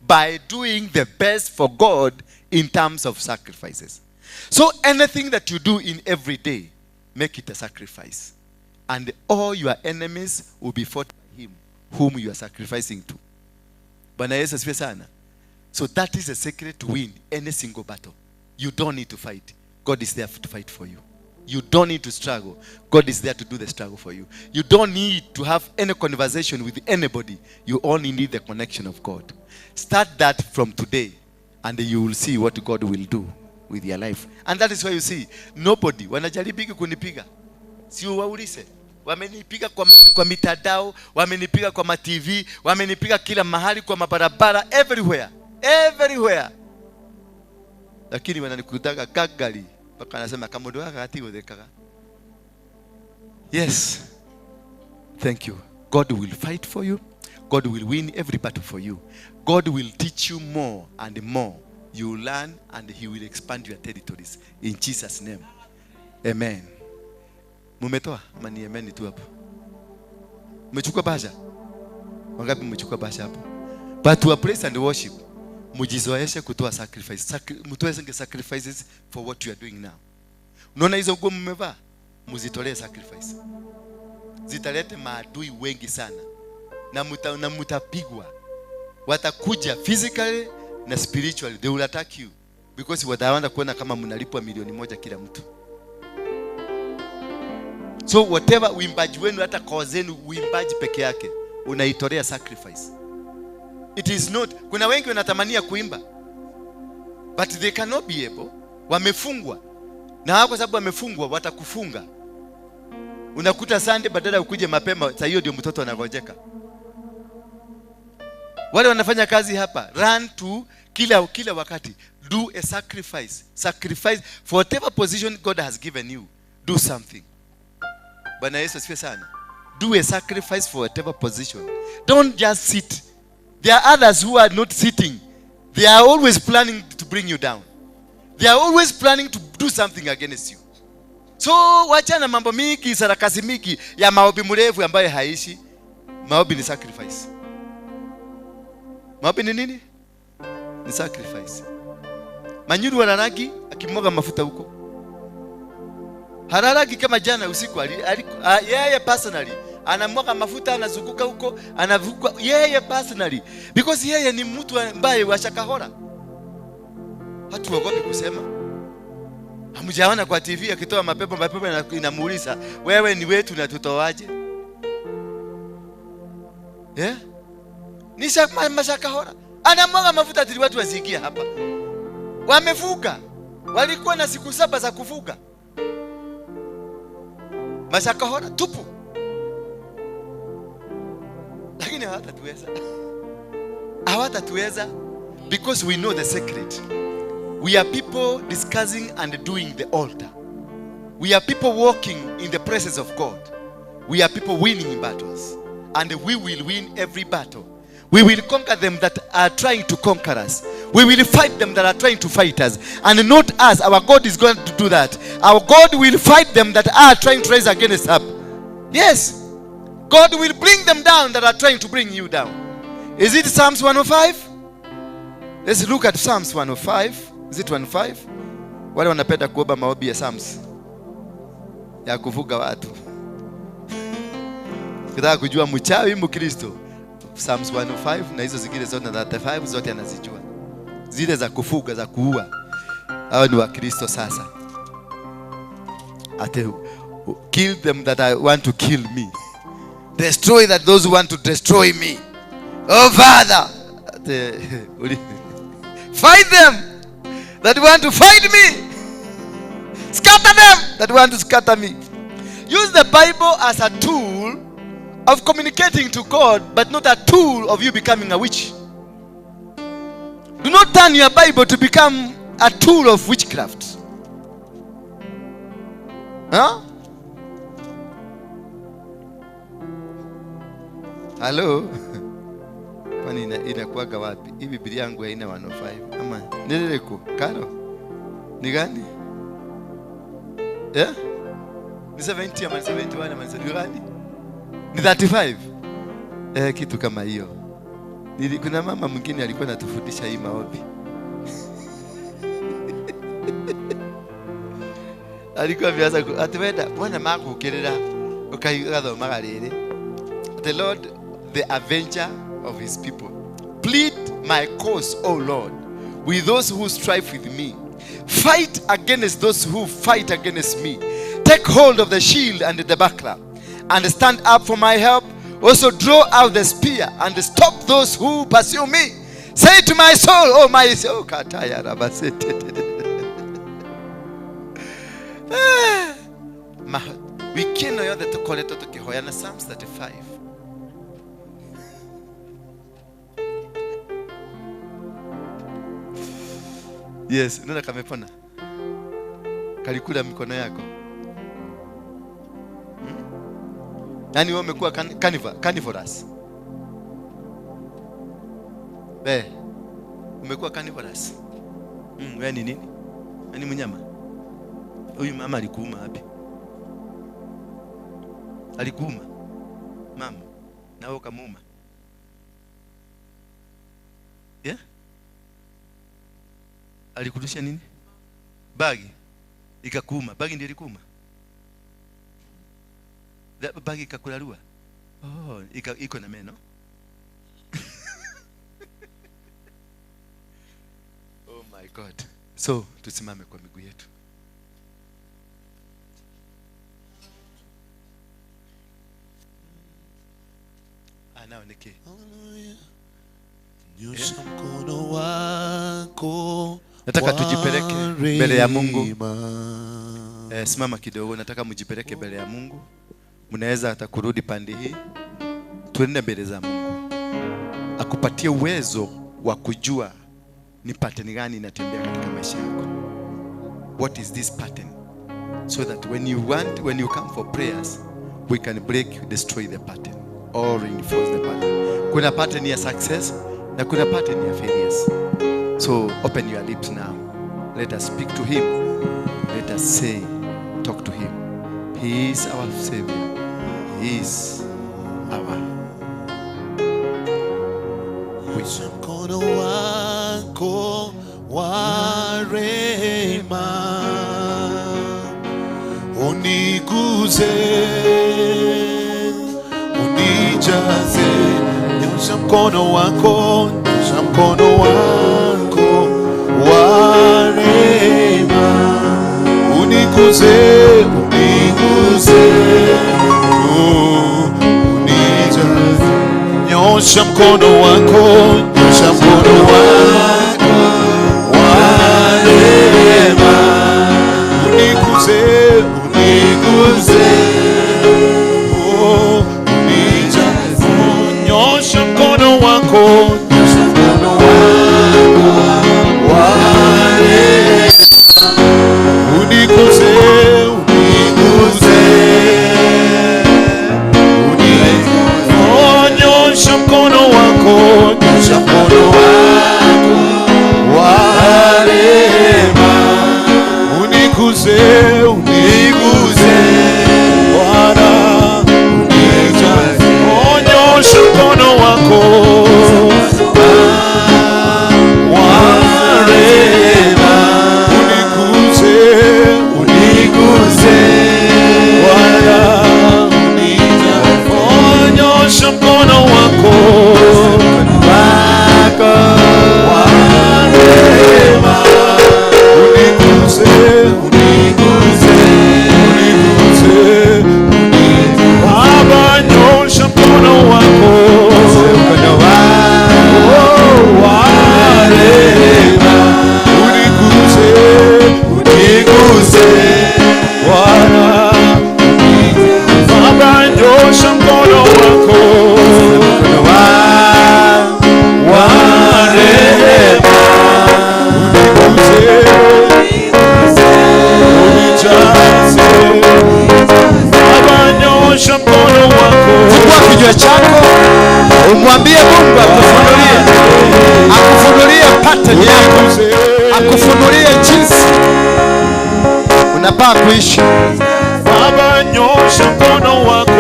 by doing the best for God in terms of sacrifices. So anything that you do in every day, make it a sacrifice. And all your enemies will be fought by him whom you are sacrificing to. Bwana Yesu asifiwe sana. So that is a secret to win any single battle. You don't need to fight. God is there to fight for you. You don't need to struggle. God is there to do the struggle for you. You don't need to have any conversation with anybody. You only need the connection of God. Start that from today, and you will see what God will do with your life. And that is why you see, nobody, wanajaribiki kunipiga. Si waulize. Wamenipiga kwa mitandao, wamenipiga kwa ma TV, wamenipiga kila mahali, kwa mabarabara, everywhere. Everywhere. Lakini wananikutaga gagali. Paka anasema kama ndo wakati udhekaga. Yes. Thank you. God will fight for you. God will win every battle for you. God will teach you more and more. You will learn and he will expand your territories. In Jesus' name. Amen. Mumetoa? Ama ni amen tu hapo? Mmechukua bahasha? Wangapi mmechukua bahasha hapo? But to a praise and worship, mujizoeshe kutoa sacrifice. Mtoe sacrifices for what you are doing now. Unaona hizo nguo mmevaa? Muzitolee sacrifice. Zitalete maadui wengi sana. Na mutapigwa. Watakuja physically na spiritually. They will attack you. Because wataanza kuona kama mnalipwa 1,000,000 kila mtu. So whatever uimbaji wenu, hata kwa zenu uimbaji peke yake, unaitolea sacrifice. It is not, kuna wengi wanatamania kuimba, but they cannot be able. Wamefungwa. Na kwa sababu wamefungwa watakufunga. Unakuta Sunday badala ukuje mapema, saa hiyo ndio mtoto anagojeka. Wale wanafanya kazi hapa, run to kila wakati. Do a sacrifice. Sacrifice for whatever position God has given you. Do something. Bwana Yesu asifiwe sana. Do a sacrifice for whatever position. Don't just sit. There are others who are not sitting. They are always planning to bring you down. They are always planning to do something against you. So wachana mambo mingi, sarakasi mingi ya maombi mrefu ambayo haishi. Maombi ni sacrifice. Maombi ni nini? Ni sacrifice. Manyuru hararagi akimwaga mafuta huko. Hararagi kama jana usiku yeye personally anamwaga mafuta, anazunguka huko, anavuka yeye personally, because yeye ni mtu ambaye wa Shakahola. Hatuogopi kusema. Hamjaona kwa TV akitoa mapepo, mapepo inamuuliza, wewe ni wetu na tutoaje? Eh? Ni Shakahola. Anamwaga mafuta ati watu wasiingie hapa. Wamefuga. Walikuwa na siku 7 za kufuga. Mashakahola tupu. Lakini hawatatuweza. Hawatatuweza because we know the secret. We are people discussing and doing the altar. We are people walking in the presence of God. We are people winning in battles. And we will win every battle. We will conquer them that are trying to conquer us. We will fight them that are trying to fight us. And not us. Our God is going to do that. Our God will fight them that are trying to rise against us. Yes. God will bring them down that are trying to bring you down. Is it Psalms 105? Let's look at Psalms 105. Is it 105? Wale wanapenda kuomba maombi ya Psalms ya kuvuga watu. Ukitaka kujua mchawi Mkristo, Psalms 105 na hizo zingine zote na 35 zote anazijua. Zile za kufuga, za kuua. Hao ni Wakristo sasa. Ate kill them that I want to kill me. Destroy that those who want to destroy me. Oh Father, ate, fight them that want to fight me. Scatter them that want to scatter me. Use the Bible as a tool of communicating to God, but not a tool of you becoming a witch. Do not turn your Bible to become a tool of witchcraft. Huh? Hello? Kwani inakuwaga wapi? Hii Biblia yangu haina 105 ama nileleko karo? Ni gani? Yeah? Ni 70 ama 71 ama ni gani? Ni 35. Kitu kama hiyo. Kuna mama mwingine alikuwa anatufundisha hii maombi. Alikuwa ameanza atiwenda bwana makukirira ukagathomaga riri. The Lord, the avenger of his people. Plead my cause, O Lord, with those who strive with me. Fight against those who fight against me. Take hold of the shield and the buckler, and stand up for my help. Also draw out the spear and stop those who pursue me. Say to my soul, oh my soul, kataya rabasete. Wiki ĩno yothe tũkoretwo tũkĩhoya na Psalms 35. Yes, unaona kamepona. Kalikula mikono yako. Yaani wewe umekuwa carnivorous. Be, umekuwa carnivorous. Wewe ni nini? Ni mnyama. Huyu mama alikuuma wapi? Alikuuma mama na wewe ukamuuma. Yeah? Alikurusha nini? Bagi ikakuuma. Bagi ndiyo ilikuuma. Bagi ikakularua. Oh, iko na meno. Oh my God. So, tusimame kwa miguu yetu. Anaoneke. Nyosha mkono wako. Nataka tujipeleke mbele ya Mungu. Simama kidogo, nataka mjipeleke mbele ya Mungu. Mnaweza hata kurudi pande hii. Tuende mbele za Mungu. Akupatie uwezo wa kujua ni pattern gani inatembea katika maisha yako. What is this pattern? So that when you come for prayers, we can break, destroy the pattern or reinforce the pattern. Kuna pattern ya success na kuna pattern ya failures. So open your lips now. Let us speak to him. Let us say, talk to him. He is our Savior. He is our Nyosha mkono wako wa rehema, uniguze, unijaze. Nyosha mkono wako, nyosha mkono wako wa rehema, uniguze, uniguze, oh, unijaze. Nyosha mkono wako, nyosha mkono wako wa rehema, uniguze, uniguze, oh, unijaze. Nyosha mkono wako, nyosha mkono wako wa rehema, uniguze, uniguze, oh, nyosha mkono wako, nyosha mkono wako wa rehema, uniguze, uniguze, Bwana, unijaze. Oh, nyosha mkono wako wa rehema, uniguze, uniguze, Bwana, unijaze. Oh, nyosha mkono wako wa rehema, uniguze, uniguze, uniguze, Baba, nyosha mkono wako, oh, wa rehema, uniguze, uniguze, Bwana, Baba, nyosha mkono wako wa rehema, uniguze, unijaze. Baba, nyosha mkono wako. Fungua kinywa chako umwambie Mungu akufunulie, akufunulie pattern yako, akufunulie jinsi unapaa kuishi. Baba, nyosha mkono wako.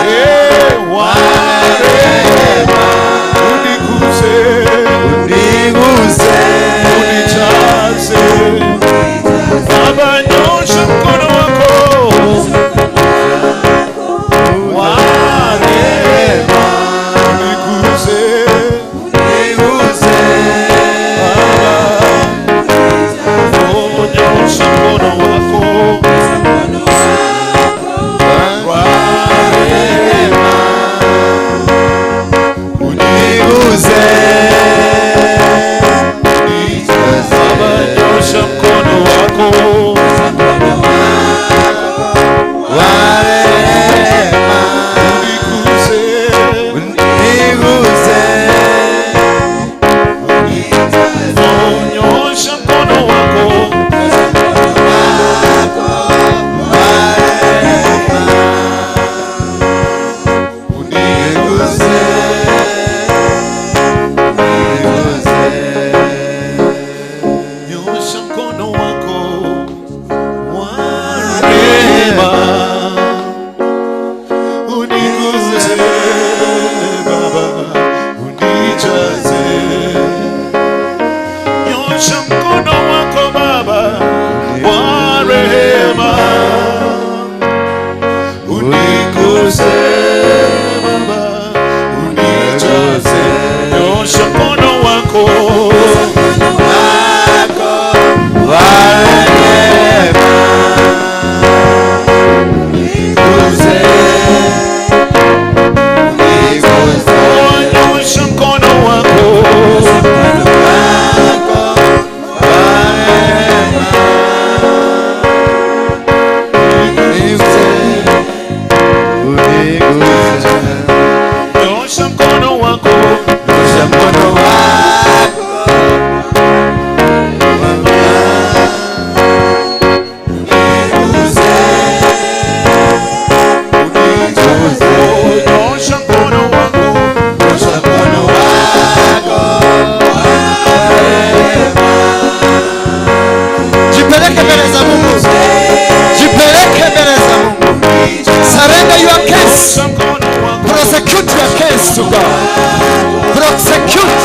Eh, wa rehema, uniguze, Uniguze, unijaze. Baba, nyosha mkono wako wa rehema, uniguze, uniguze, Baba, oh, nyosha mkono wako. your case. Nyosha mkono wako. Prosecute your case to God. Prosecute.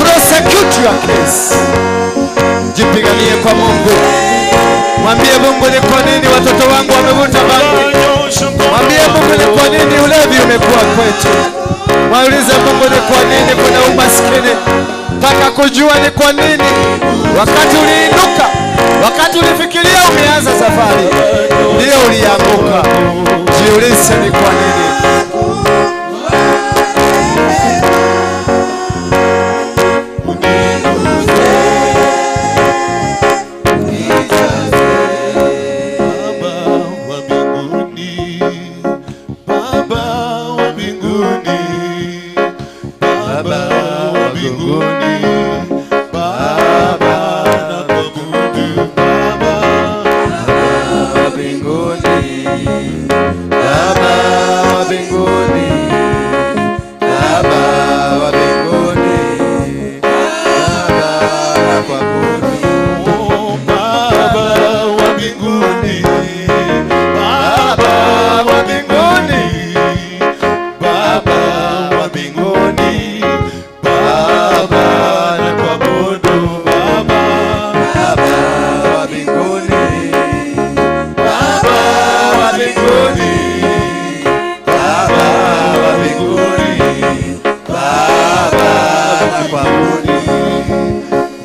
Prosecute your case. Jipiganie kwa Mungu. Mwambie Mungu, ni kwa nini watoto wangu wamevuta bangi? Nyosha mkono Mwambie Mungu, ni kwa nini ulevi umekuwa kwetu? Mwaulize Mungu, ni kwa nini kuna umaskini? Taka kujua ni kwa nini. Wakati uliinuka, wakati ulifikiria umeanza safari, ndio ulianguka. Jiulize ni kwa nini. Baba wa mbinguni, Baba wa mbinguni, Baba wa mbinguni, Baba nakuabudu Baba. Baba mbinguni, Baba wa mbinguni, Baba wa mbinguni, Baba nakuabudu. Oh, Baba wa mbinguni, Baba wa mbinguni, Baba wa mbinguni, Baba nakuabudu Baba. Baba wa mbinguni, Baba wa mbinguni, Baba wa mbinguni, Baba nakuabudu.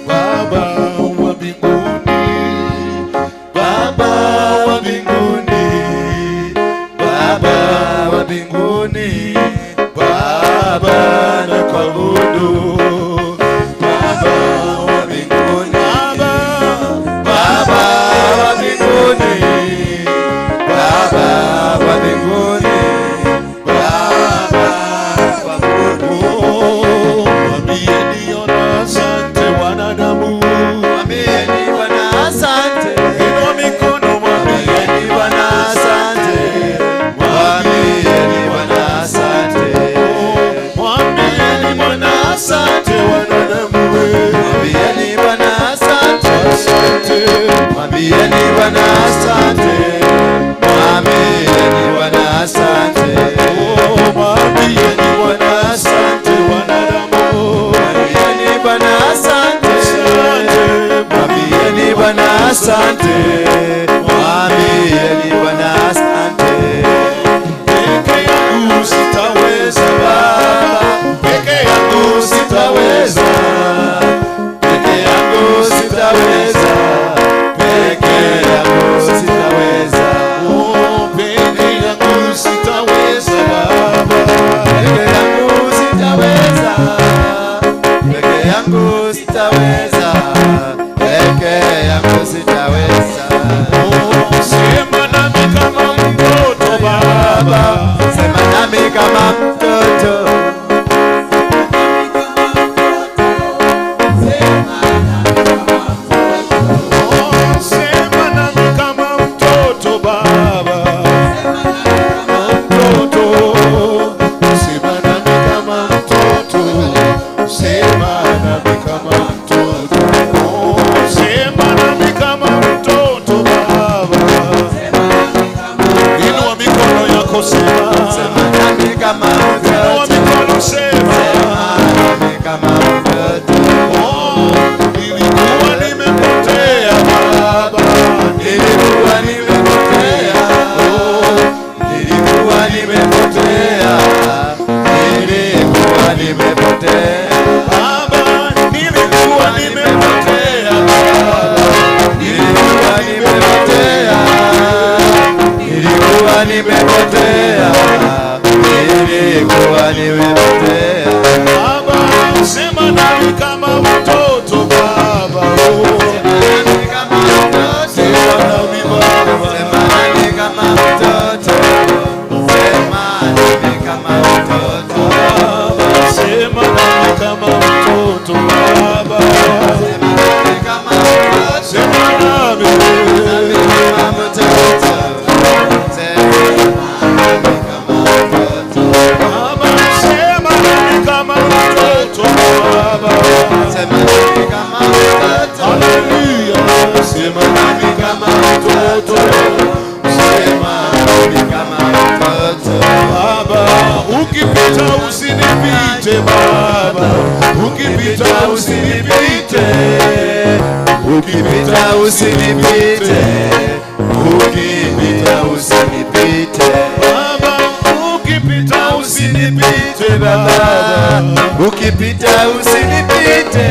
Baba wa mbinguni, Baba wa mbinguni, Baba wa mbinguni, Baba nakuabudu. Baba wa mbinguni, Baba, Baba wa mbinguni, Baba wa mbinguni, Baba nakuabudu. Oh, mwambieni ona asante wanadamu. Mwambieni Bwana asante. Inua mikono mwambieni Mwambieni Bwana asante. Mwambieni Bwana asante. mwambieni Bwana asante wanadamu. Mwambieni Bwana asante. Asante. Mwambieni Bwana asante. Mwambieni Bwana asante. Oh, mwambieni Bwana asante wanadamu. Mwambieni Bwana asante. Asante. Mwambieni Bwana asante. Mwambieni Bwana asante. Peke yangu sitaweza Baba, peke yangu sitaweza, Peke yangu sitaweza. Peke yangu sitaweza. oh, peke yangu sitaweza Baba, Peke yangu sitaweza. Peke yangu sitaweza. Peke yangu sitaweza. oh, sema nami kama mtoto Baba, Sema nami kama mtoto. oh, sema nami kama mtoto Baba, mtoto, sema nami kama mtoto, sema nami kama mtoto, oh, sema nami kama mtoto Baba, inua mikono yako sema, Sema nami kama inua mtoto. mikono sema, Sema nami kama mtoto. oh, nilikuwa nimepotea Baba, Nilikuwa nimepotea. Nilikuwa nimepotea. Nilikuwa nimepotea. Baba, nilikuwa nimepotea Baba. Nilikuwa nimepotea. Nilikuwa nimepotea. Nilikuwa nimepotea. Baba, sema nami kama mtoto Baba, oh. Sema nami kama mtoto. Sema nami Baba, Sema nami kama mtoto. Sema nami kama mtoto. Baba, sema nami kama mtoto Baba, Sema nami kama mtoto. sema nami, Nami kama mtoto. Sema nami kama mtoto. Baba, sema nami kama mtoto Baba. Ukipita usinipite Baba, ukipita usinipite, Ukipita usinipite, ukipita usinipite, Baba, ukipita usinipite Baba, ukipita usinipite,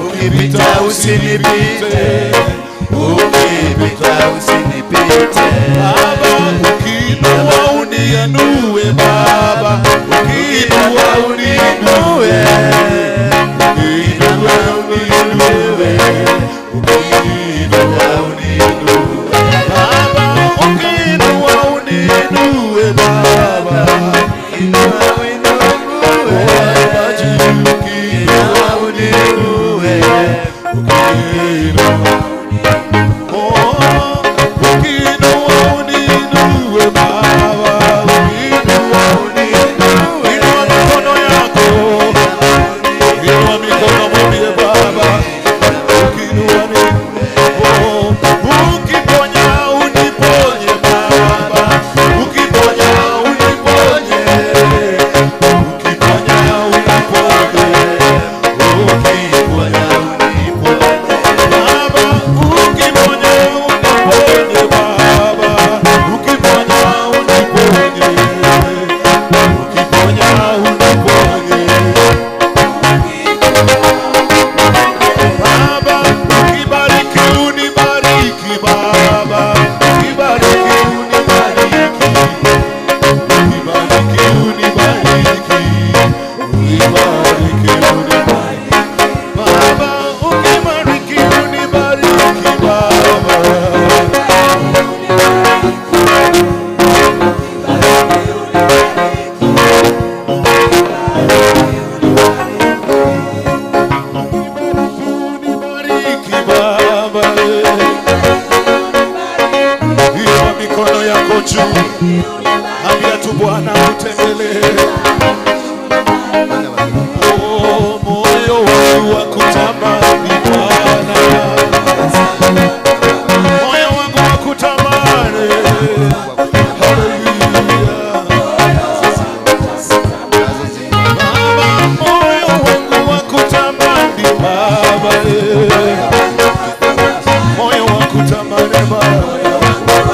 ukipita usinipite, ukipita usinipite, Baba, ukiinua uniinue Baba, ukiinua uniinue, ukiinua uniinue, ukiinua uniinue Baba, ukiinua uniinue Baba, Baba, ukiinua uniinue, ukiinua oh, ukiinua uniinue Baba, ukiinua uniinue. Inua mikono yako, inua mikono mwambie Baba, ukiinua oh, ukiponya uniponye Baba, ukiponya uniponye, ukiponya uniponye, ukiponya uniponye Baba, ukiponya uniponye Baba, ukiponya uniponye, ukiponya uniponye Baba, ukibariki unibariki Baba, ukibariki unibariki, ukibariki unibariki, ukibariki unibariki Baba, ukibariki unibariki Baba. Unibariki Baba, inua mikono yako juu, ambia tu Bwana utembelee. Oh, moyo wangu wa kutamani Bwana, moyo wangu wa kutamani. Haleluya. Baba, moyo wangu wa kutamani Baba, eh. Moyo wa kutamani Baba.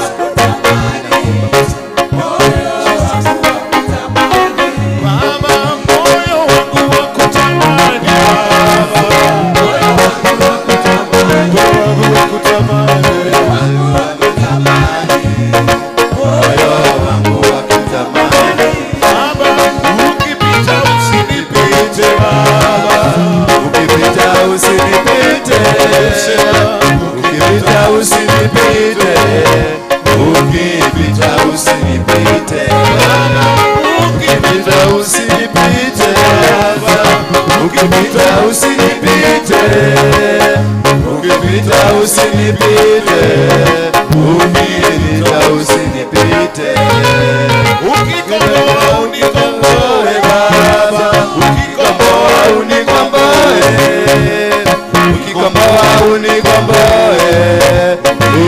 Baba, moyo wangu wa kutamani Baba. Moyo wangu wa kutamani. Baba, ukipita usinipite Baba. Ukipita usinipite, ukipita usinipite, ukipita usinipite, ukipita usinipite, ukipita usinipite, ukipita usinipite, ukipita usinipite. Ukikomboa unikomboe Baba, ukikomboa Unikomboe, ukikomboa unikomboe,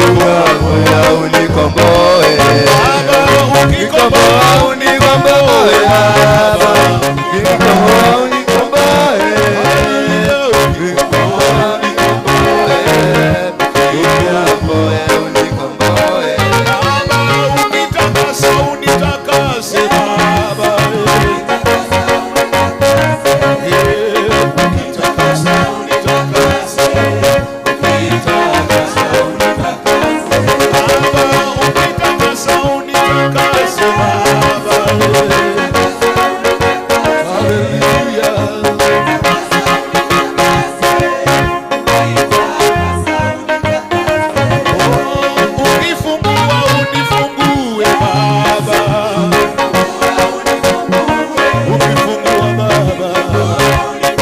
ukikomboa unikomboe, Baba, ukikomboa ukikomboa unikomboe Baba, ukikomboa unikomboe, ukikomboa unikomboe, ukikomboa unikomboe. Baba, ukitakasa unitakase Baba. Ukitakasa unitakase, ukitakasa unitakase Baba, ukitakasa unitakase Baba. Hallelujah. Ukifungua unifungue Baba, ukifungua Baba,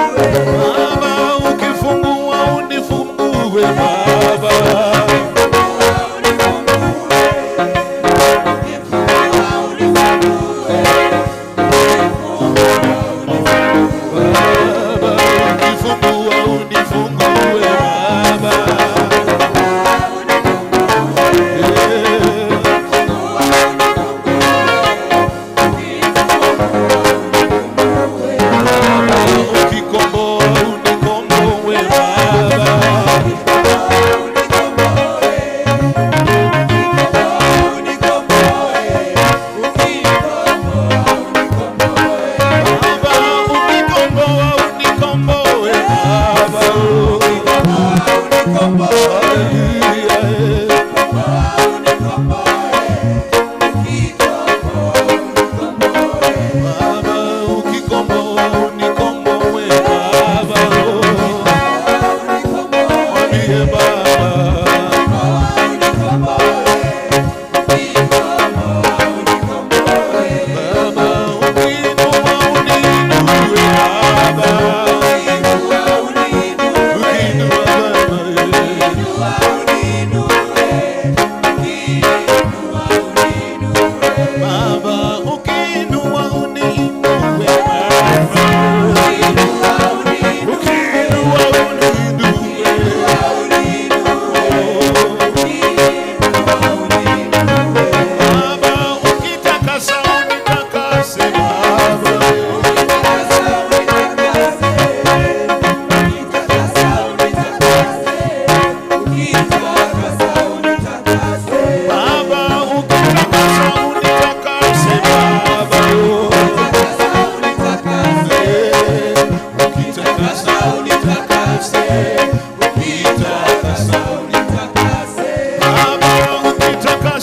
Baba, ukifungua unifungue Baba.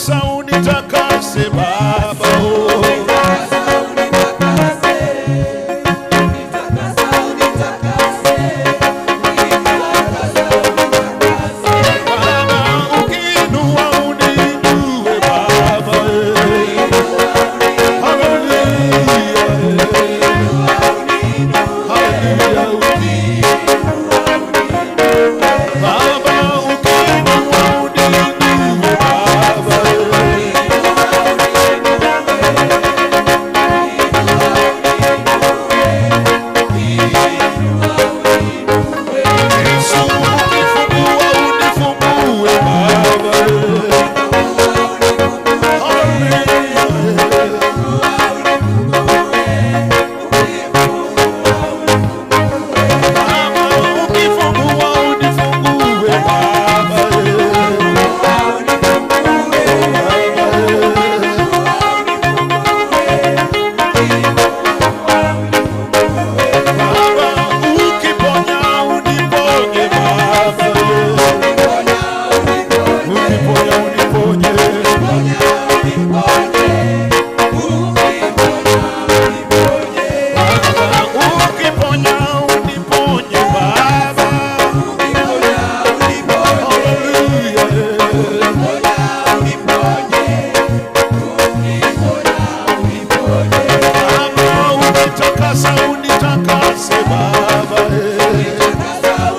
Unitakasa, unitakase Baba, oh. Baba, ukiinua uniinue Baba, eh. Hallelujah, eh. Hallelujah, Baba, ukiinua uniinue Baba, eh. Yesu, ukifungua unifungue Baba, eh. Hallelujah. Baba, ukifungua unifungue Baba, eh. Baba, ukiponya uniponye Baba, eh. Ukiponya uniponye. Baba, ukiponya uniponye Baba. Hallelujah. Baba, unitakasa unitakase Baba, eh.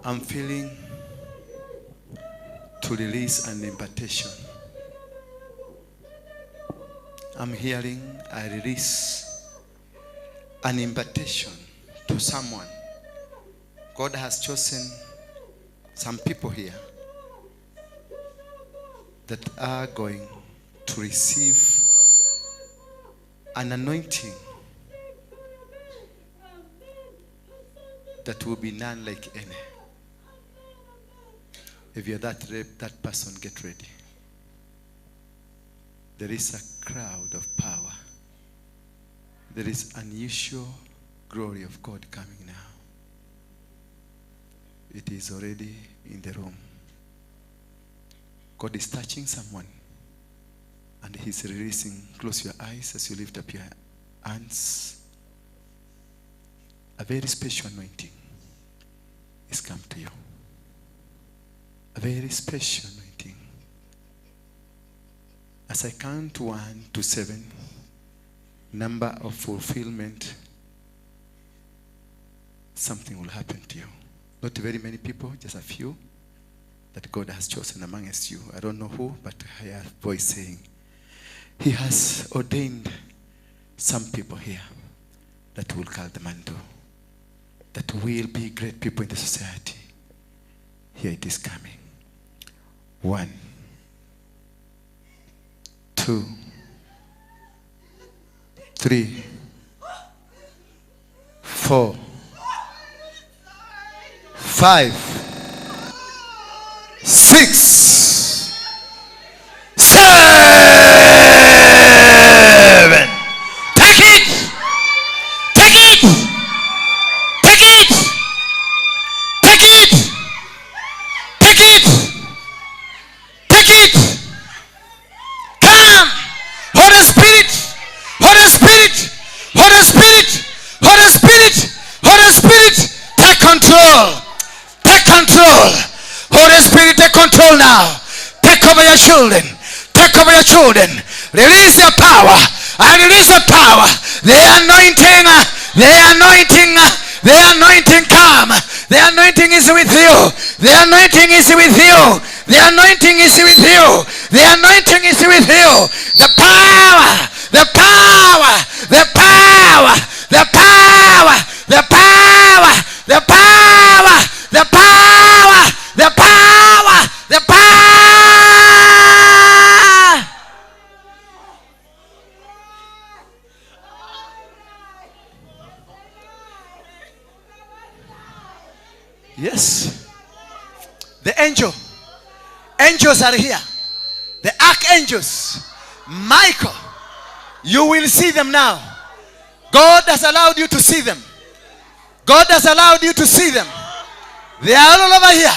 I'm feeling to release an impartation. I'm hearing I release an impartation to someone. God has chosen some people here that are going to receive an anointing that will be none like any. If you're that person, get ready. There is a crowd of power. There is unusual glory of God coming now. It is already in the room. God is touching someone and he's releasing. Close your eyes as you lift up your hands. A very special anointing is come to you. A very special anointing. As I count 1 to 7, number of fulfillment, something will happen to you. Not very many people, just a few that God has chosen amongst you. I don't know who, but I hear a voice saying, he has ordained some people here that will call the mantle, that will be great people in the society. Here it is coming. 1, 2, 3, 4, 5, 6, 7. Take it! Take it! Take it! Take it! Take it! Take it! Come! Holy Spirit! Holy Spirit! Holy Spirit! Holy Spirit! Holy Spirit! Take control! Take control! Holy Spirit, take control now. Take over your children. Take over your children. Release your power. I release the power. The anointing. The anointing. The anointing come. The anointing is with you. The anointing is with you. The anointing is with you. The anointing is with you. The power. The power. The power. The power. The power. The power. The power. The power. The power. Yes. The angel. Angels are here. The archangels. Michael. You will see them now. God has allowed you to see them. God has allowed you to see them. They are all over here.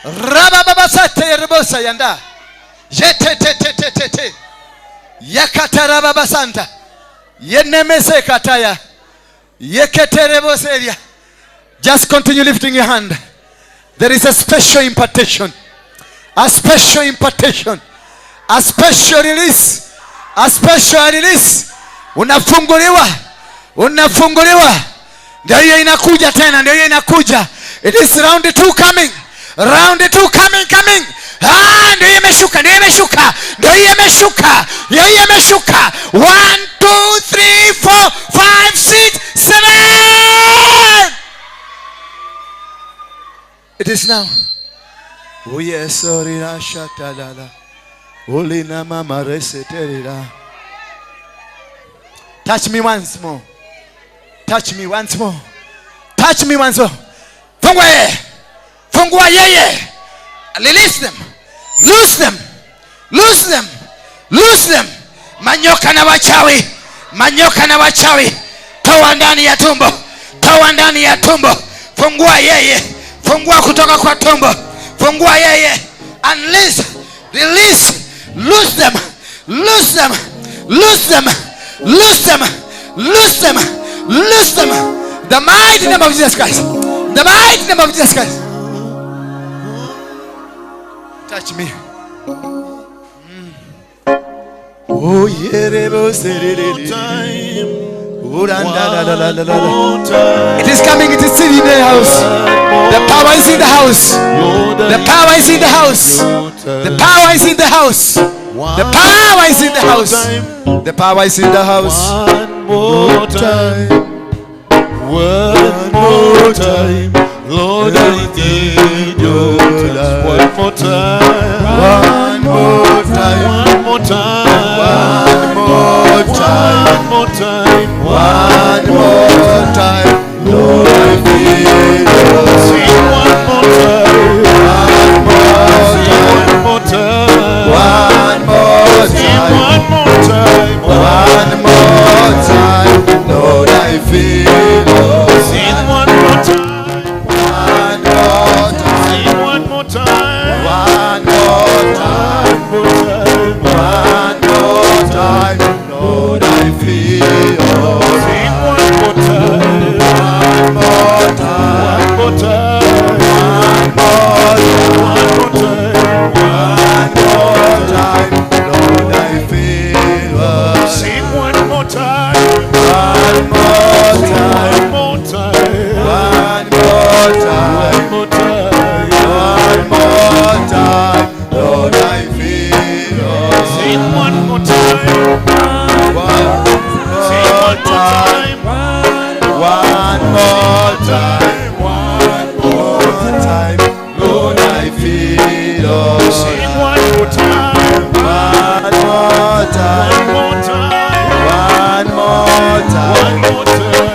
Rabababasate rebosa yanda. Jetetetetetete. Yakatarababasanta. Yenemese kataya. Yeketereboseria. Just continue lifting your hand. There is a special impartation. A special impartation. A special release. A special release. Unafunguliwa. Unafunguliwa. Ndio hiyo inakuja tena. Ndio hiyo inakuja. It is round 2 coming. Round 2 coming, coming. Ah, ndio hiyo imeshuka. Ndio imeshuka. Ndio hiyo imeshuka. Ndio hiyo imeshuka. 1, 2, 3, 4, 5, 6, 7. It is now. Oh yes, orina shatalala. Olina mama reseterira. Touch me once more. Touch me once more. Touch me once more. Fungua yeye. Fungua yeye. Release them. Loose them. Loose them. Loose them. Manyoka na wachawi. Manyoka na wachawi. Toa ndani ya tumbo. Toa ndani ya tumbo. Fungua yeye. Fungua kutoka kwa tumbo. Fungua yeye. Unleash. Release. Loose them. Loose them. Loose them. Loose them. Loose them. Loose them. The mighty name of Jesus Christ. The mighty name of Jesus Christ. Touch me. Oh yeah. It is coming. It is still in the house. The power is is in the house. The power is in the house. The power is in the house. The power is in the house. The power is in the house. One more time. One more time. Lord, I need your touch. One more time. One more time. One more time. One more time. One more time. One more time. Lord, I need your touch. Sing one more time. One more time. One more time. One more time. One more time. One more time. Lord, I feel. Sing one more time. One more time. Sing one more time. One more time. One more time. One more time. Lord, I feel. Sing one more time. One more time. One more time. One more time. One more time. One more time. Lord, I feel. Sing one more time. One more time. One more time. One more time. One more time. One more time. Lord, I feel. Sing one more time. One Sing more one more time. time. One more time. One more One time. Lord, I feel. Sing one more time. One more time. One more time. One more time. One more time.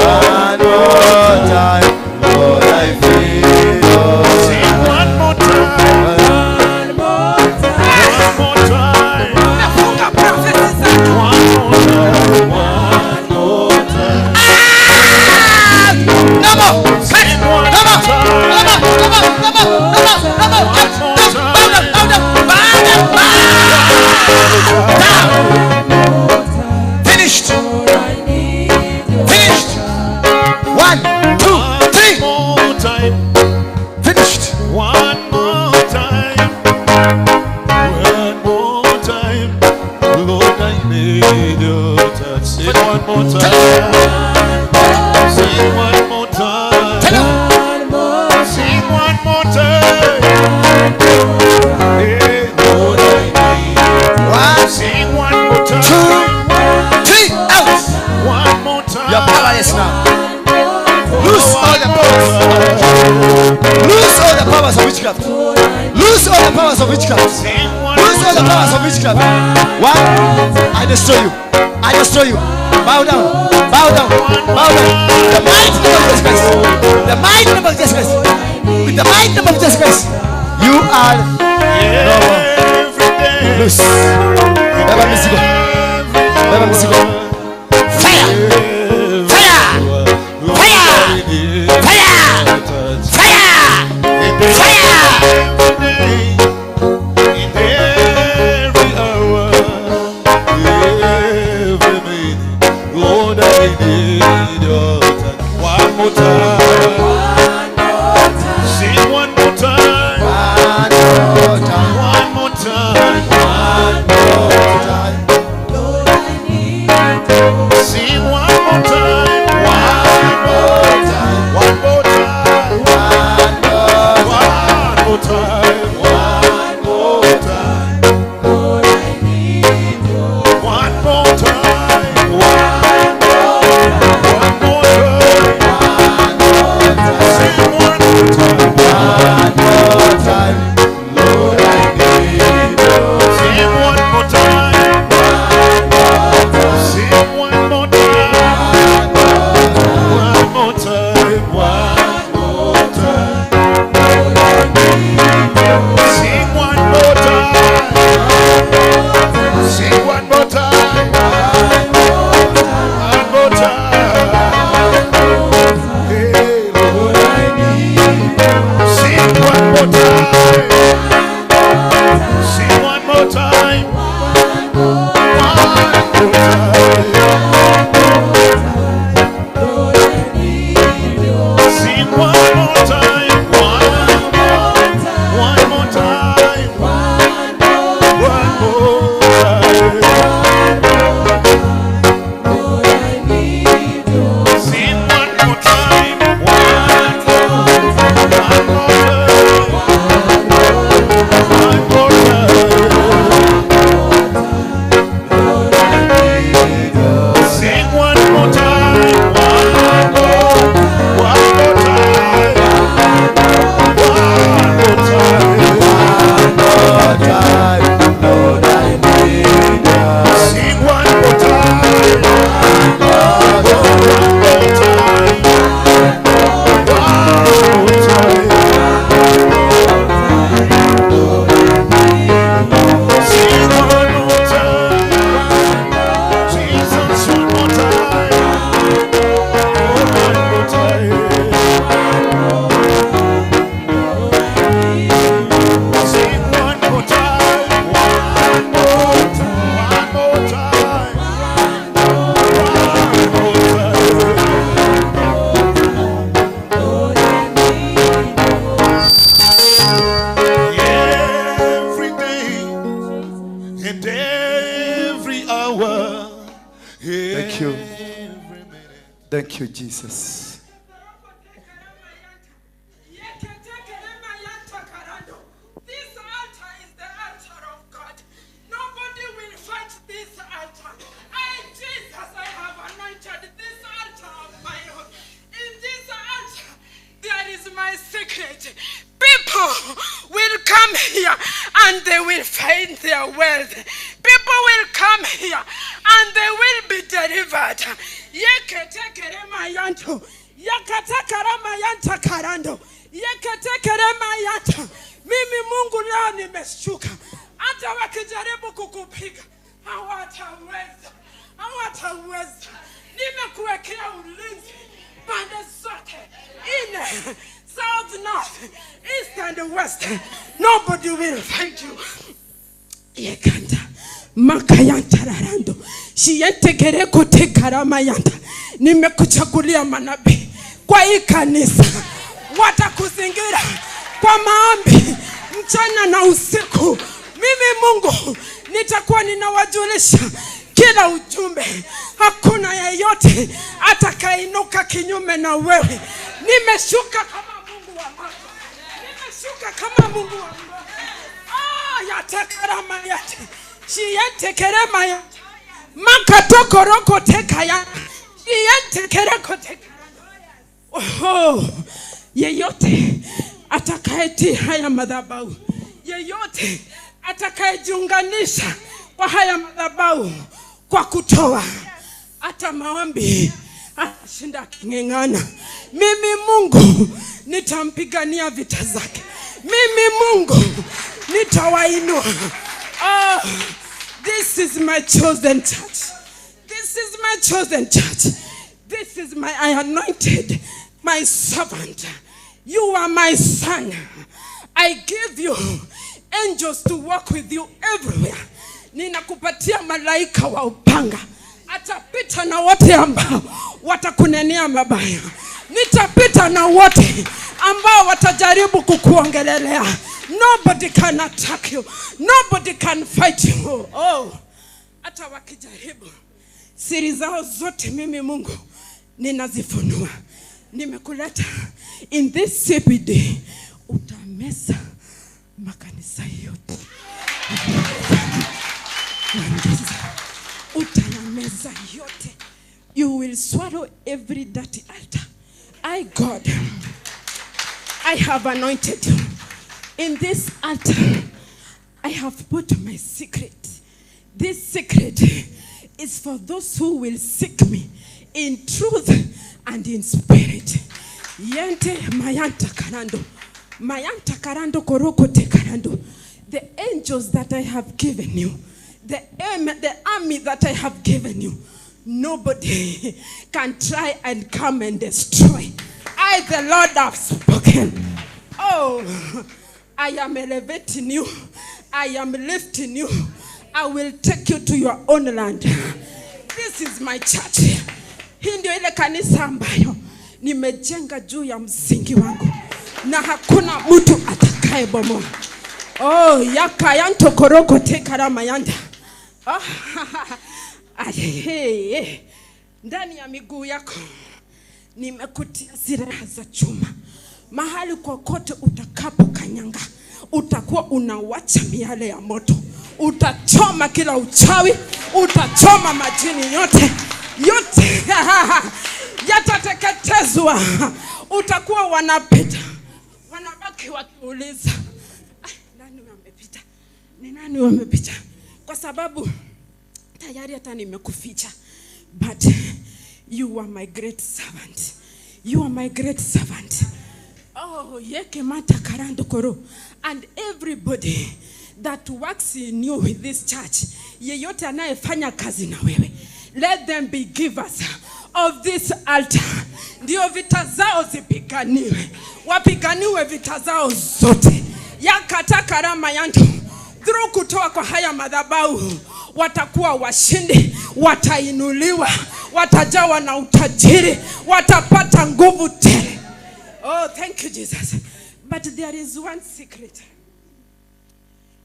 One more time. Lord, I feel. Sing one more time. One more time. One more time. Nafunga prophecy zako. One more time. One more time. No more. Cut. Sing one No more. more No time. more. No more. No more. No more. No more. Out. One Down. more Bow down. time. Bow down. Bow down. Bow down. Finished. Finished. 1, 2, One 3. more time. Finished. One more time. One more time. Lord, I need your touch. Sing one more time. Sing one more time. Tell him. Sing one more time. Hey, Lord, I need. 1, Sing one more 2, time. 3. Out. One more time. You're powerless now. Loose all the powers. Loose all the powers of witchcraft. Loose all the powers of witchcraft. Sing one Loose more all the powers time. of witchcraft. 1, I destroy you. I destroy you. Bow down. Bow down. Bow down. The mighty name of Jesus Christ. The mighty name of Jesus Christ. With the mighty name of Jesus Christ. You are Every day. loose. Beba mizigo. Beba mizigo. Fire. Fire. Fire. Fire. Fire. Fire. In every hour, every minute, Lord, I need your touch. One more time. Sing one more time. One more time. One more time. One more time. Sing one more time. One more time. One more time. One more One more time. One more time. One more time. One more time. Sing one more time. One more time. Lord, I need your Sing one more time. Sing one more time. One more time. One more time. Sing one more time. Sing one more time. One more time. Hey, Lord, I need you. Sing one more time. Sing one more time. One more time. Sing one more time. One more time. One more time. Sing one more time. One more time. Thank you, Jesus. This altar is the altar of God. Nobody will fight this altar. I, Jesus, I have anointed this altar of my own. In this altar, there is my secret. People will come here and they will find their wealth. People will come here and they will be delivered. Yeketekeremayanto, yakatakaramayantakarando, yeketekeremayanta. Mimi Mungu leo nimeshuka. Hata wakijaribu kukupiga hawataweza, hawataweza. Nimekuwekea ulinzi pande zote ine, south, north, east and west. Nobody will fight you. Yekanda makayantararando shiyentegereko tekaramayanta. Nimekuchagulia manabii kwa hii kanisa, watakuzingira kwa maombi mchana na usiku. Mimi Mungu nitakuwa ninawajulisha kila ujumbe. Hakuna yeyote atakayeinuka kinyume na wewe. Nimeshuka kama Mungu wa moto, nimeshuka kama Mungu wa moto. Ah, yatekarama yate shiyentekerema ya makatokoroko tekaya shiyentekereko tekaya. Oh, yeyote atakayetii haya madhabahu, yeyote atakayejiunganisha kwa haya madhabahu kwa kutoa hata maombi, atashinda aking'eng'ana. Mimi Mungu nitampigania vita zake. Mimi Mungu nitawainua. Oh, this is my chosen church. This is my chosen church. This is my anointed, my servant. You are my son. I give you angels to walk with you everywhere. Ninakupatia malaika wa upanga. Atapita na wote ambao watakunenea mabaya. Nitapita na wote ambao watajaribu kukuongelelea. Nobody can attack you. Nobody can fight you. Oh, hata wakijaribu, siri zao zote mimi Mungu ninazifunua. Nimekuleta in this CBD, utameza makanisa yote. Utayameza yote. You will swallow every dirty altar. I, God, I have anointed you. In this altar, I have put my secret. This secret is for those who will seek me in truth and in spirit. Yente mayanta karando. Mayanta karando koroko te karando. The angels that I have given you, the army that I have given you, nobody can try and come and destroy. I, the Lord, have spoken. Oh, I am elevating you. I am lifting you. I will take you to your own land. This is my church. Hii ndio ile kanisa ambayo nimejenga juu ya msingi wangu, na hakuna mtu atakayebomoa. Oh, yaka koroko tekarama yanda. Oh, aye, ndani ya miguu yako nimekutia silaha za chuma. Mahali kokote utakapokanyanga utakuwa unawacha miale ya moto. Utachoma kila uchawi, utachoma majini yote yote yatateketezwa. Utakuwa wanapita, wanabaki wakiuliza, nani wamepita? Ni nani wamepita? Kwa sababu tayari hata nimekuficha. But you are my great servant. You are my great servant. Oh, yeke mata karando koro. And everybody that works in you with this church, yeyote anayefanya kazi na wewe, let them be givers of this altar. Ndio vita zao zipiganiwe, wapiganiwe vita zao zote. Yakata karama yanto. Through kutoa kwa haya madhabahu, watakuwa washindi, watainuliwa, watajawa na utajiri, watapata nguvu tele. Oh, thank you Jesus. But there is one secret.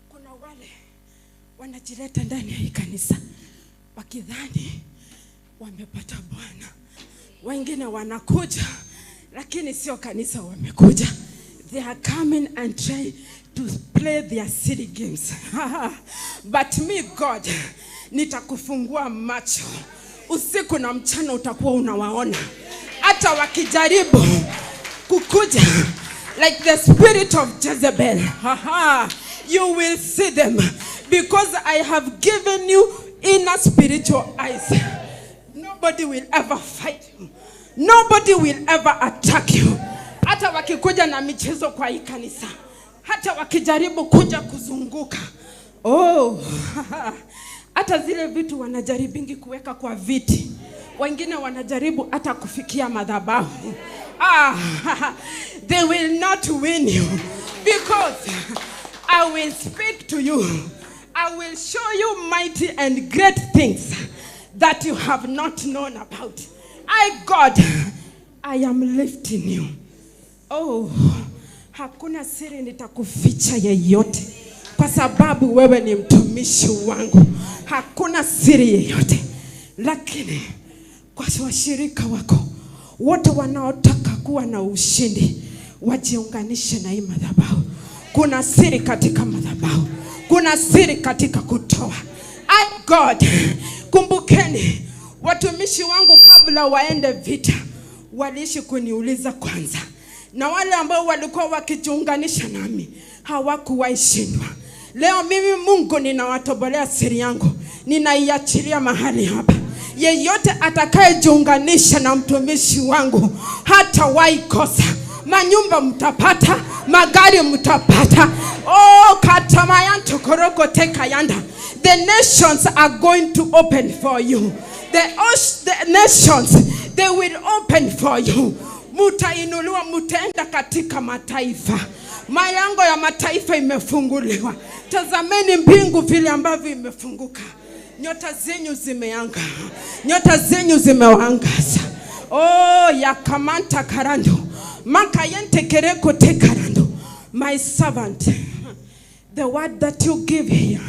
Kuna wale wanajileta ndani ya hii kanisa wakidhani wamepata Bwana. Wengine wanakuja lakini sio kanisa wamekuja. They are coming and try to play their silly games. But me God, nitakufungua macho. Usiku na mchana utakuwa unawaona. Hata wakijaribu kukuja like the spirit of Jezebel, you will see them, because I have given you inner spiritual eyes. Nobody will ever fight you. Nobody will ever attack you. Hata wakikuja na michezo kwa hii kanisa, hata wakijaribu kuja kuzunguka, oh, hata zile vitu wanajaribingi kuweka kwa viti, wengine wanajaribu hata kufikia madhabahu. They will not win you, because I will speak to you. I will show you mighty and great things that you have not known about. I, God, I am lifting you. Oh, hakuna siri nitakuficha yeyote, kwa sababu wewe ni mtumishi wangu. Hakuna siri yeyote. Lakini kwa washirika wako wote wanaotaka kuwa na ushindi, wajiunganishe na hii madhabahu. Kuna siri katika madhabahu. Kuna siri katika kutoa. I, God, kumbukeni watumishi wangu kabla waende vita waliishi kuniuliza kwanza. Na wale ambao walikuwa wakijiunganisha nami hawakuwahi shindwa. Leo mimi Mungu ninawatobolea siri yangu, ninaiachilia mahali hapa. Yeyote atakayejiunganisha na mtumishi wangu hatawahi kosa. Manyumba mtapata, magari mtapata. Oh, katamayanto koroko tekayanda. The nations are going to open for you. The nations, they will open for you. Mutainuliwa, mutaenda katika mataifa. Malango ya mataifa imefunguliwa. Tazameni mbingu vile ambavyo imefunguka. Nyota zenyu zimeanga. Nyota zenyu zimeangaza. Oh, yakamanta karando. Makayente kereko te karando. My servant, the word that you give here,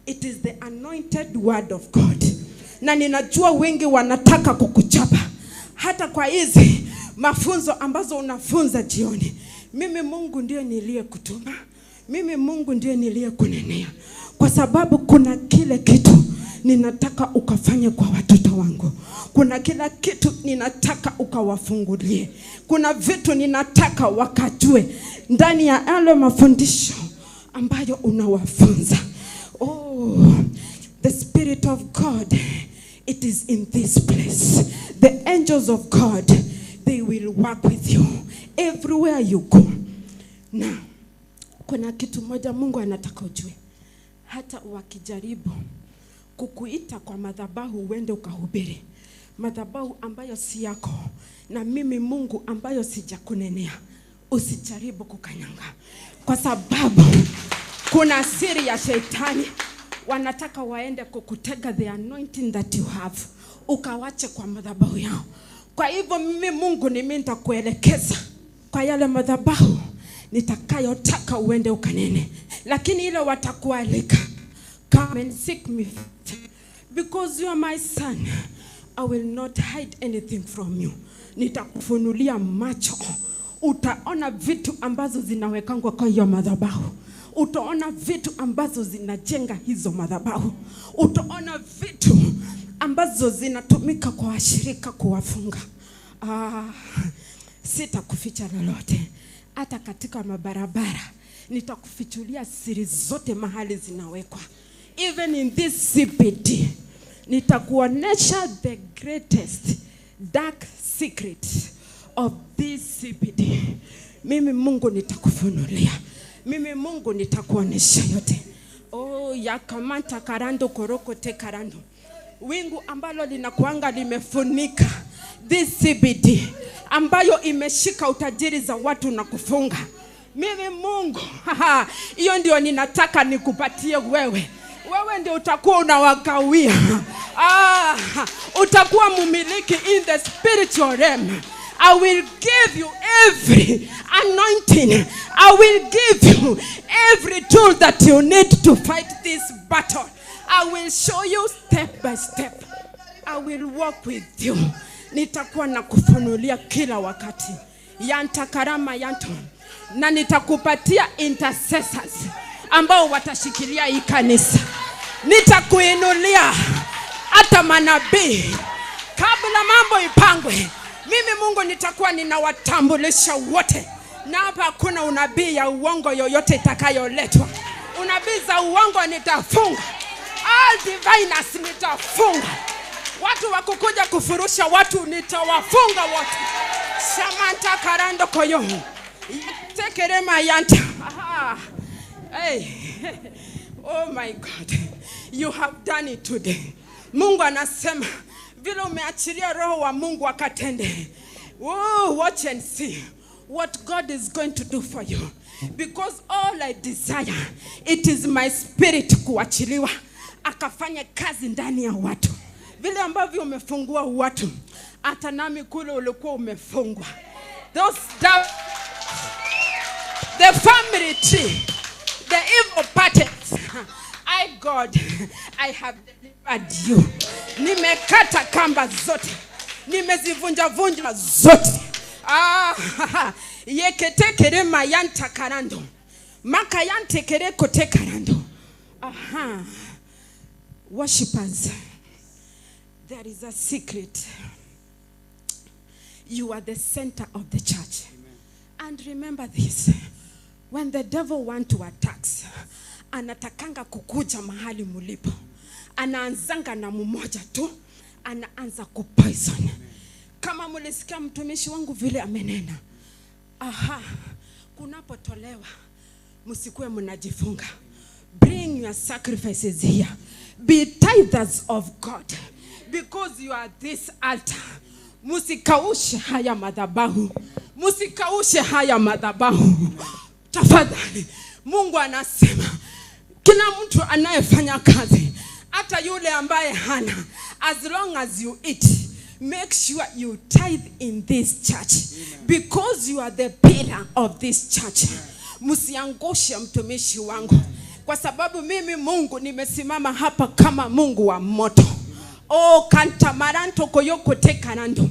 it is the anointed word of God. Na ninajua wengi wanataka kukuchapa. Hata kwa hizi mafunzo ambazo unafunza jioni. Mimi Mungu ndiye niliyekutuma. Mimi Mungu ndiye niliyekunenea. Kwa sababu kuna kile kitu ninataka ukafanye kwa watoto wangu. Kuna kila kitu ninataka ukawafungulie. Kuna vitu ninataka wakajue ndani ya yale mafundisho ambayo unawafunza. Oh, the Spirit of God, it is in this place. The angels of God, they will work with you everywhere you go. Now, kuna kitu moja Mungu anataka ujue. Hata wakijaribu kukuita kwa madhabahu uende ukahubiri, madhabahu ambayo si yako, na mimi Mungu ambayo sijakunenea, usijaribu kukanyanga. Kwa sababu kuna siri ya shetani, wanataka waende kukutega the anointing that you have, ukawache kwa madhabahu yao. Kwa hivyo mimi Mungu ni mimi nitakuelekeza kwa yale madhabahu nitakayotaka uende ukanene. Lakini ile watakualika, come and seek me, because you are my son. I will not hide anything from you. Nitakufunulia macho. Utaona vitu ambazo zinawekangwa kwa hiyo madhabahu. Utaona vitu ambazo zinajenga hizo madhabahu. Utaona vitu ambazo zinatumika kwa washirika kuwafunga. Sitakuficha lolote. Hata katika mabarabara nitakufichulia siri zote mahali zinawekwa. Even in this CBD nitakuonesha the greatest dark secret of this CBD. Mimi Mungu nitakufunulia. Mimi Mungu nitakuonesha yote. Oh, yakamanta karando koroko te karando. Wingu ambalo linakuanga limefunika this CBD ambayo imeshika utajiri za watu na kufunga. Mimi Mungu, hiyo ndio ninataka nikupatie wewe. Wewe ndio utakuwa unawagawia. Utakuwa mumiliki in the spiritual realm. I will give you every anointing. I will give you every tool that you need to fight this battle. I will show you step by step. I will walk with you. Nitakuwa na kufunulia kila wakati. Yanta karama yanto. Na nitakupatia intercessors ambao watashikilia hii kanisa. Nitakuinulia hata manabii kabla mambo ipangwe. Mimi Mungu nitakuwa ninawatambulisha wote, na hapa hakuna unabii ya uongo yoyote itakayoletwa. Unabii za uongo nitafunga, all diviners nitafunga, watu wa kukuja kufurusha watu nitawafunga wote. Shamanta karando koyo tekerema yanta. Aha. Hey. Oh my God, you have done it today. Mungu anasema vile umeachilia roho wa Mungu akatende. Oh, watch and see what God is going to do for you. Because all I desire, it is my spirit kuachiliwa akafanya kazi ndani ya watu. Vile ambavyo umefungua watu, hata nami kule ulikuwa umefungwa. Those the family tree, the evil patterns. I God, I have delivered you. Nimekata kamba zote, nimezivunja vunja zote. Ah, yeketekere mayanta karando, makayantekere kote karando. Aha, worshippers, there is a secret. You are the center of the church. And remember this, when the devil want to attack, anatakanga kukuja mahali mulipo. Anaanzanga na mmoja tu, anaanza kupoison. Kama mulisikia mtumishi wangu vile amenena. Aha, kunapotolewa, msikuwe mnajifunga. Bring your sacrifices here. Be tithers of God. Because you are this altar. Musikaushe haya madhabahu. Musikaushe haya madhabahu. Tafadhali, Mungu anasema kila mtu anayefanya kazi, hata yule ambaye hana, as long as you eat, make sure you tithe in this church. Because you are the pillar of this church. Msiangushe mtumishi wangu, kwa sababu mimi Mungu nimesimama hapa kama Mungu wa moto. Oh, kantamaranto koyoko tekarando.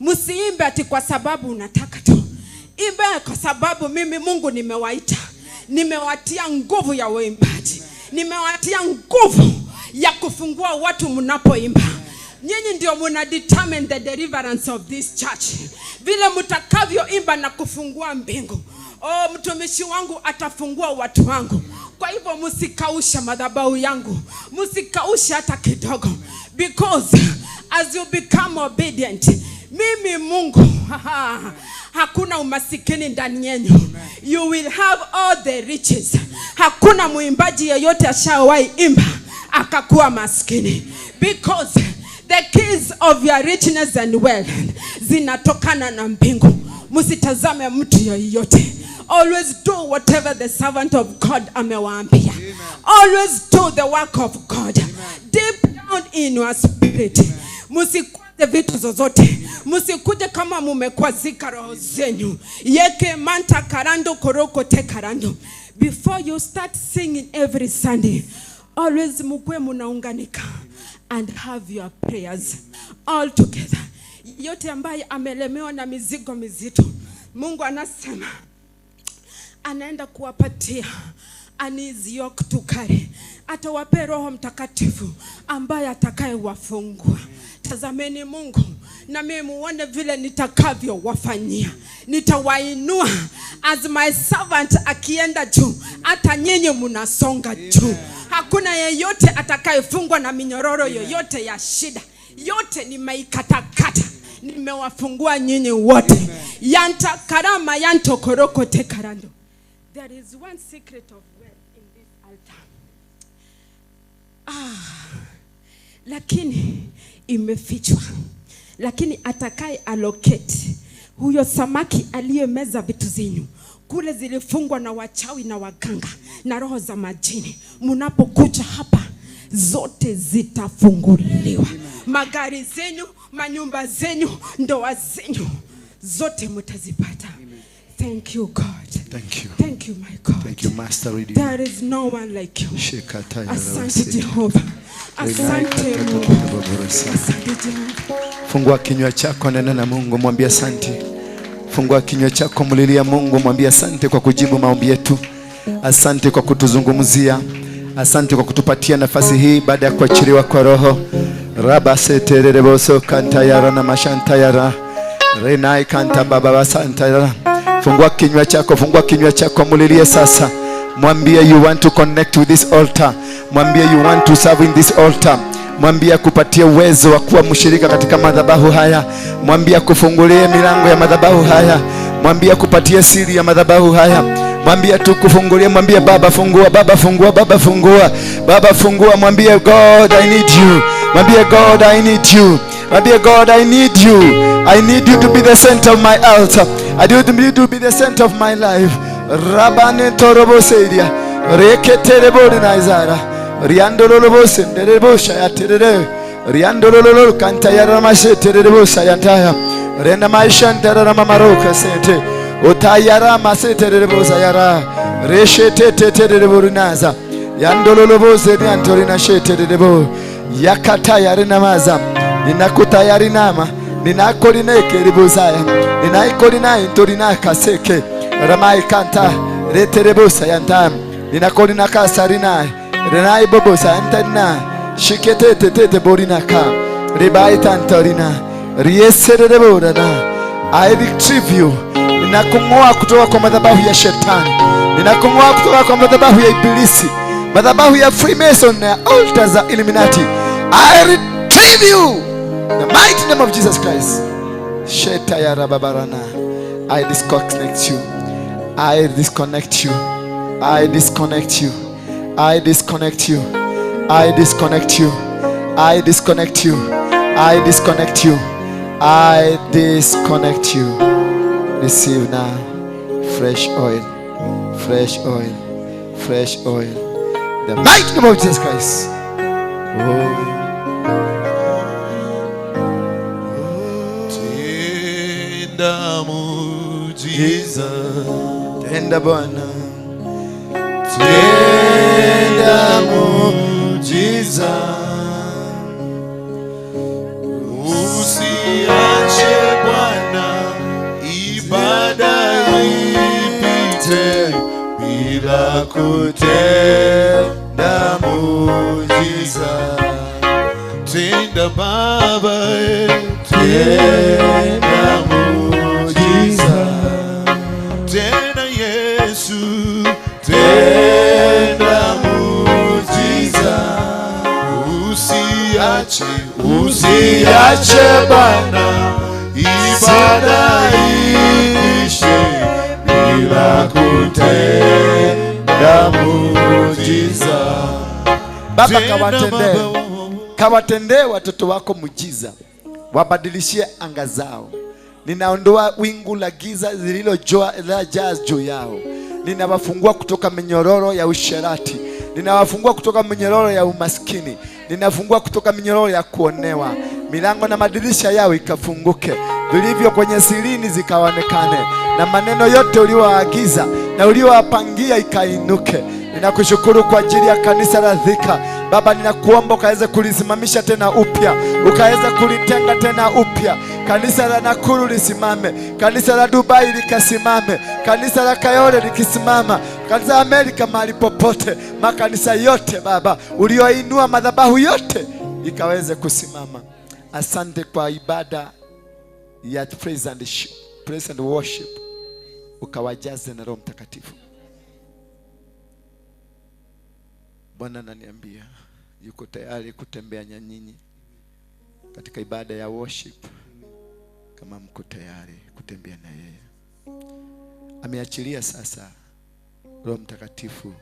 Msiimbe ati kwa sababu unataka tu. Imbe kwa sababu mimi Mungu nimewaita. Nimewatia nguvu ya uimbaji. Nimewatia nguvu ya kufungua watu mnapoimba. Nyinyi ndio muna determine the deliverance of this church. Vile mtakavyoimba na kufungua mbingu. Oh, mtumishi wangu atafungua watu wangu. Kwa hivyo msikausha madhabahu yangu. Msikausha hata kidogo. Because as you become obedient, mimi Mungu, hakuna umasikini ndani yenu. You will have all the riches. Hakuna muimbaji yeyote ashawahi imba akakuwa maskini. Because the keys of your richness and wealth zinatokana na mbingu. Msitazame mtu yeyote. Always do whatever the servant of God amewaambia. Always do the work of God. Amen. Deep down in your spirit. Msikuje vitu zozote. Msikuje kama mumekwazika roho zenyu. Yeke manta karando koroko te karando. Before you start singing every Sunday, always mukwe munaunganika and have your prayers all together. Yote ambaye amelemewa na mizigo mizito, Mungu anasema anaenda kuwapatia an easy yoke to carry. Atawape Roho Mtakatifu ambaye atakayewafungua. Tazameni Mungu na mimi muone vile nitakavyo wafanyia. Nitawainua as my servant akienda juu, hata nyinyi mnasonga juu. Hakuna yeyote atakayefungwa na minyororo yoyote ya shida. Yote nimeikatakata. Nimewafungua nyinyi wote. Yanta karama yanto koroko te karando. There is one secret of wealth in this altar. Lakini imefichwa. Lakini atakaye allocate huyo samaki aliyemeza vitu zenyu kule zilifungwa na wachawi na waganga na roho za majini, mnapokuja hapa zote zitafunguliwa. Magari zenyu, manyumba zenyu, ndoa zenyu, zote mtazipata. Thank you God. Thank you. Thank you my God. Thank you Master Redeemer. There is no one like you. Asante Jehovah. Asante Mungu. Asante Jehovah. Fungua kinywa chako, nena na Mungu, mwambie asante. Fungua kinywa chako, mlilia Mungu, mwambie asante kwa kujibu maombi yetu. Asante kwa kutuzungumzia. Asante kwa kutupatia nafasi hii baada ya kuachiliwa kwa roho. Raba setereboso kantayara na mashantayara. Renai kanta baba basantayara. Fungua kinywa chako, fungua kinywa chako, mulilie sasa. Mwambie you want to connect with this altar. Mwambie you want to serve in this altar. Mwambie akupatie uwezo wa kuwa mshirika katika madhabahu haya. Mwambie akufungulie milango ya madhabahu haya. Mwambie akupatie siri ya madhabahu haya. Mwambie tu kufungulie, mwambie Baba fungua, Baba fungua, Baba fungua, Baba fungua. Mwambie God I need you. Mwambie God I need you. Mwambie God I need you. I need you to be the center of my altar. I need you to be the center of my life. Rabane torobosedia reketerebone naizara riandololobose nderebosha yaterere riandolololo kanta yaramashe terebosa yantaya rena maisha ndarama mamaroka sete utayara maseterebosa yara reshete teterebonaza yandololobose nyantorina sheterebo yakata yarinamaza ninakutayarinama ninakolineke ribosaya ninaikolina intorina kaseke ramai kanta reterebosa yanta ninakolina kasarina renai bobosa antana shikete tete borinaka ribai tantorina riesereborana. I retrieve you. Ninakungoa kutoka kwa madhabahu ya shetani. Ninakungoa kutoka kwa madhabahu ya ibilisi, madhabahu ya Freemason na altars za Illuminati. I retrieve you in the mighty name of Jesus Christ. Sheta ya rababarana. I disconnect you. I disconnect you. I disconnect you. I disconnect you. I disconnect you. I disconnect you. I disconnect you. I disconnect you. Receive now fresh oil. Fresh oil. Fresh oil. The mighty name of Jesus Christ. Oh. Tenda muujiza. Tenda Bwana. Tenda muujiza. Usiache Bwana ibada ipite bila kutenda muujiza. Tenda Baba, tenda muujiza. Tenda Yesu, tenda muujiza. Usiache, usiache Bwana ibada iishe bila kutenda muujiza. Baba, kawatendee watoto wako muujiza, wabadilishie anga zao. Ninaondoa wingu la giza lililojaa juu yao. Ninawafungua kutoka minyororo ya usherati. Ninawafungua kutoka minyororo ya umaskini. Ninafungua kutoka minyororo ya kuonewa. Milango na madirisha yao ikafunguke, vilivyo kwenye sirini zikaonekane, na maneno yote uliowaagiza na uliowapangia ikainuke. Ninakushukuru kwa ajili ya kanisa la Thika. Baba, ninakuomba ukaweze kulisimamisha tena upya, ukaweze kulitenga tena upya. Kanisa la Nakuru lisimame, kanisa la Dubai likasimame, kanisa la Kayole likisimama, kanisa la Amerika, mahali popote, makanisa yote Baba ulioinua madhabahu yote ikaweze kusimama. Asante kwa ibada ya praise and worship, ukawajaze na Roho Mtakatifu. Bwana ananiambia yuko tayari kutembea na nyinyi katika ibada ya worship, kama mko tayari kutembea na yeye. Ameachilia sasa Roho Mtakatifu.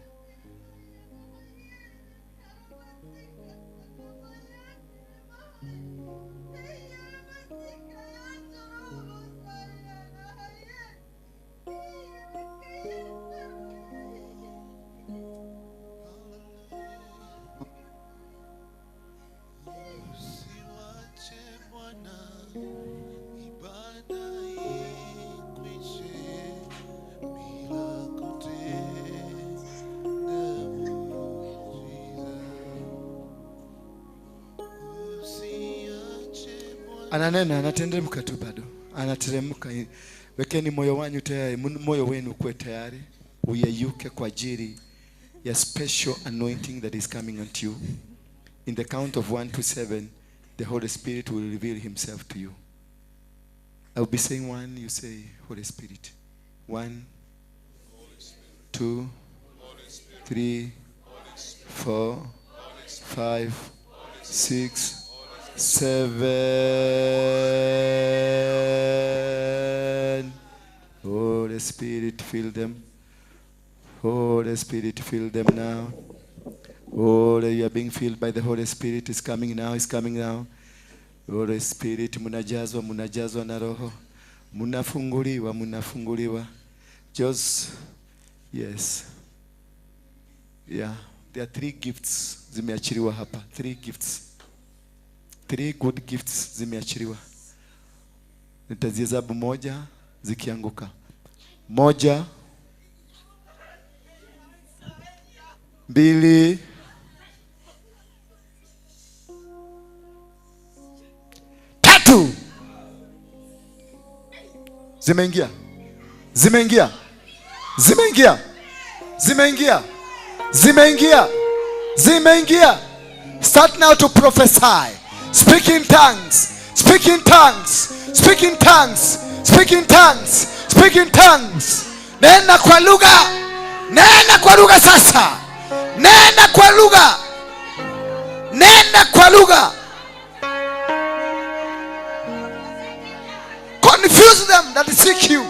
Ananena, anateremka tu bado. Anateremka. Wekeni moyo wanyu tayari, moyo wenu kuwe tayari. Uyeyuke kwa ajili ya special anointing that is coming unto you. In the count of 1 to 7, the Holy Spirit will reveal himself to you. I will be saying 1, you say Holy Spirit. 1, 2, 3, 4, 5, 6, 7. Holy Spirit, fill them. Holy Spirit, fill them now. Oh, you are being filled by the Holy Spirit. It's coming now. It's coming now. Holy Spirit, munajazwa, munajazwa na Roho. Munafunguliwa, munafunguliwa. Just, yes. Yeah. There are 3 gifts zimeachiliwa hapa. 3 gifts. 3 good gifts zimeachiliwa. Nitazihesabu moja zikianguka. 1, 2, 3. Zimeingia. Zimeingia. Zimeingia. Zimeingia. Zimeingia. Zimeingia. Start now to prophesy. Speak in tongues. Speak in tongues. Speak in tongues. Speak in tongues. Speak in tongues. Nena kwa lugha. Nena kwa lugha sasa. Nena kwa lugha. Nena kwa lugha. Confuse them that seek you.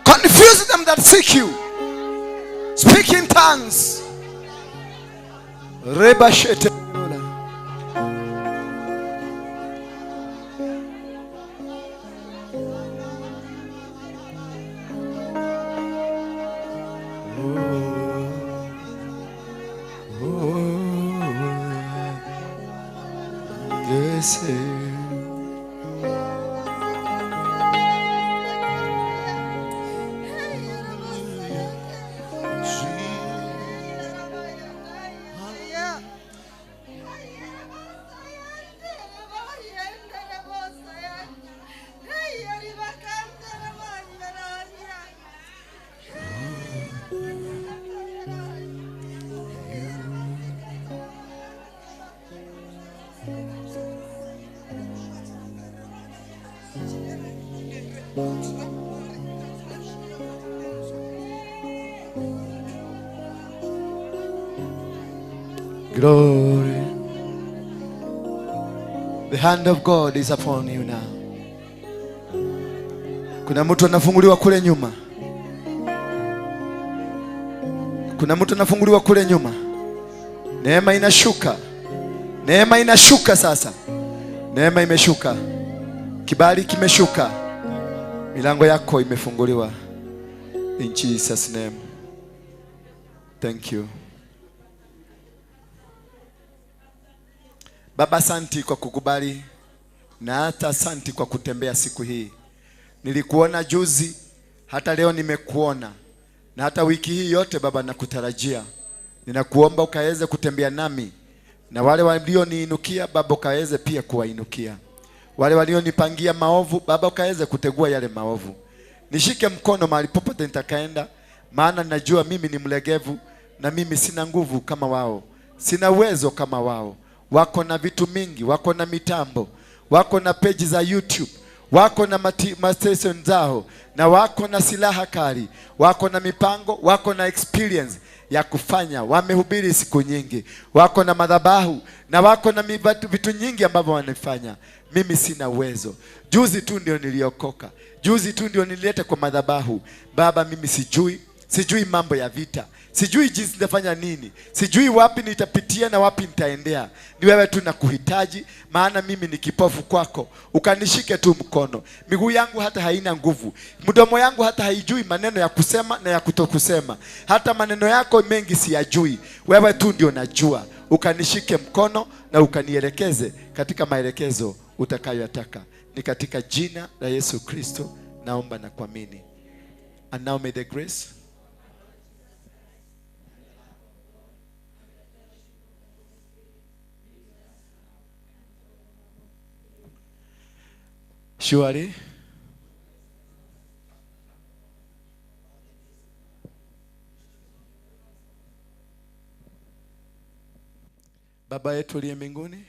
Confuse them that seek you. Speak in tongues. Rebashete. Glory. The hand of God is upon you now. Kuna mtu anafunguliwa kule nyuma. Kuna mtu anafunguliwa kule nyuma. Neema inashuka. Neema inashuka sasa. Neema imeshuka. Kibali kimeshuka. Milango yako imefunguliwa. In Jesus name. Thank you. Baba, asanti kwa kukubali na hata asanti kwa kutembea siku hii. Nilikuona juzi, hata leo nimekuona. Na hata wiki hii yote Baba nakutarajia. Ninakuomba ukaweze kutembea nami. Na wale walioniinukia Baba ukaweze pia kuwainukia. Wale walionipangia maovu Baba ukaweze kutegua yale maovu. Nishike mkono mahali popote nitakaenda, maana najua mimi ni mlegevu na mimi sina nguvu kama wao. Sina uwezo kama wao. Wako na vitu mingi, wako na mitambo, wako na page za YouTube, wako na station zao, na wako na silaha kali, wako na mipango, wako na experience ya kufanya. Wamehubiri siku nyingi, wako na madhabahu na wako na vitu nyingi ambavyo wanafanya. Mimi sina uwezo. Juzi tu ndio niliokoka. Juzi tu ndio nilileta kwa madhabahu. Baba, mimi sijui. Sijui mambo ya vita. Sijui jinsi nitafanya nini. Sijui wapi nitapitia na wapi nitaendea. Ni wewe tu nakuhitaji, maana mimi ni kipofu kwako. Ukanishike tu mkono. Miguu yangu hata haina nguvu. Mdomo yangu hata haijui maneno ya kusema na ya kutokusema. Hata maneno yako mengi siyajui. Wewe tu ndio najua. Ukanishike mkono na ukanielekeze katika maelekezo utakayoyataka. Ni katika jina la Yesu Kristo naomba na kuamini. And now may the grace Surely Baba yetu uliye mbinguni,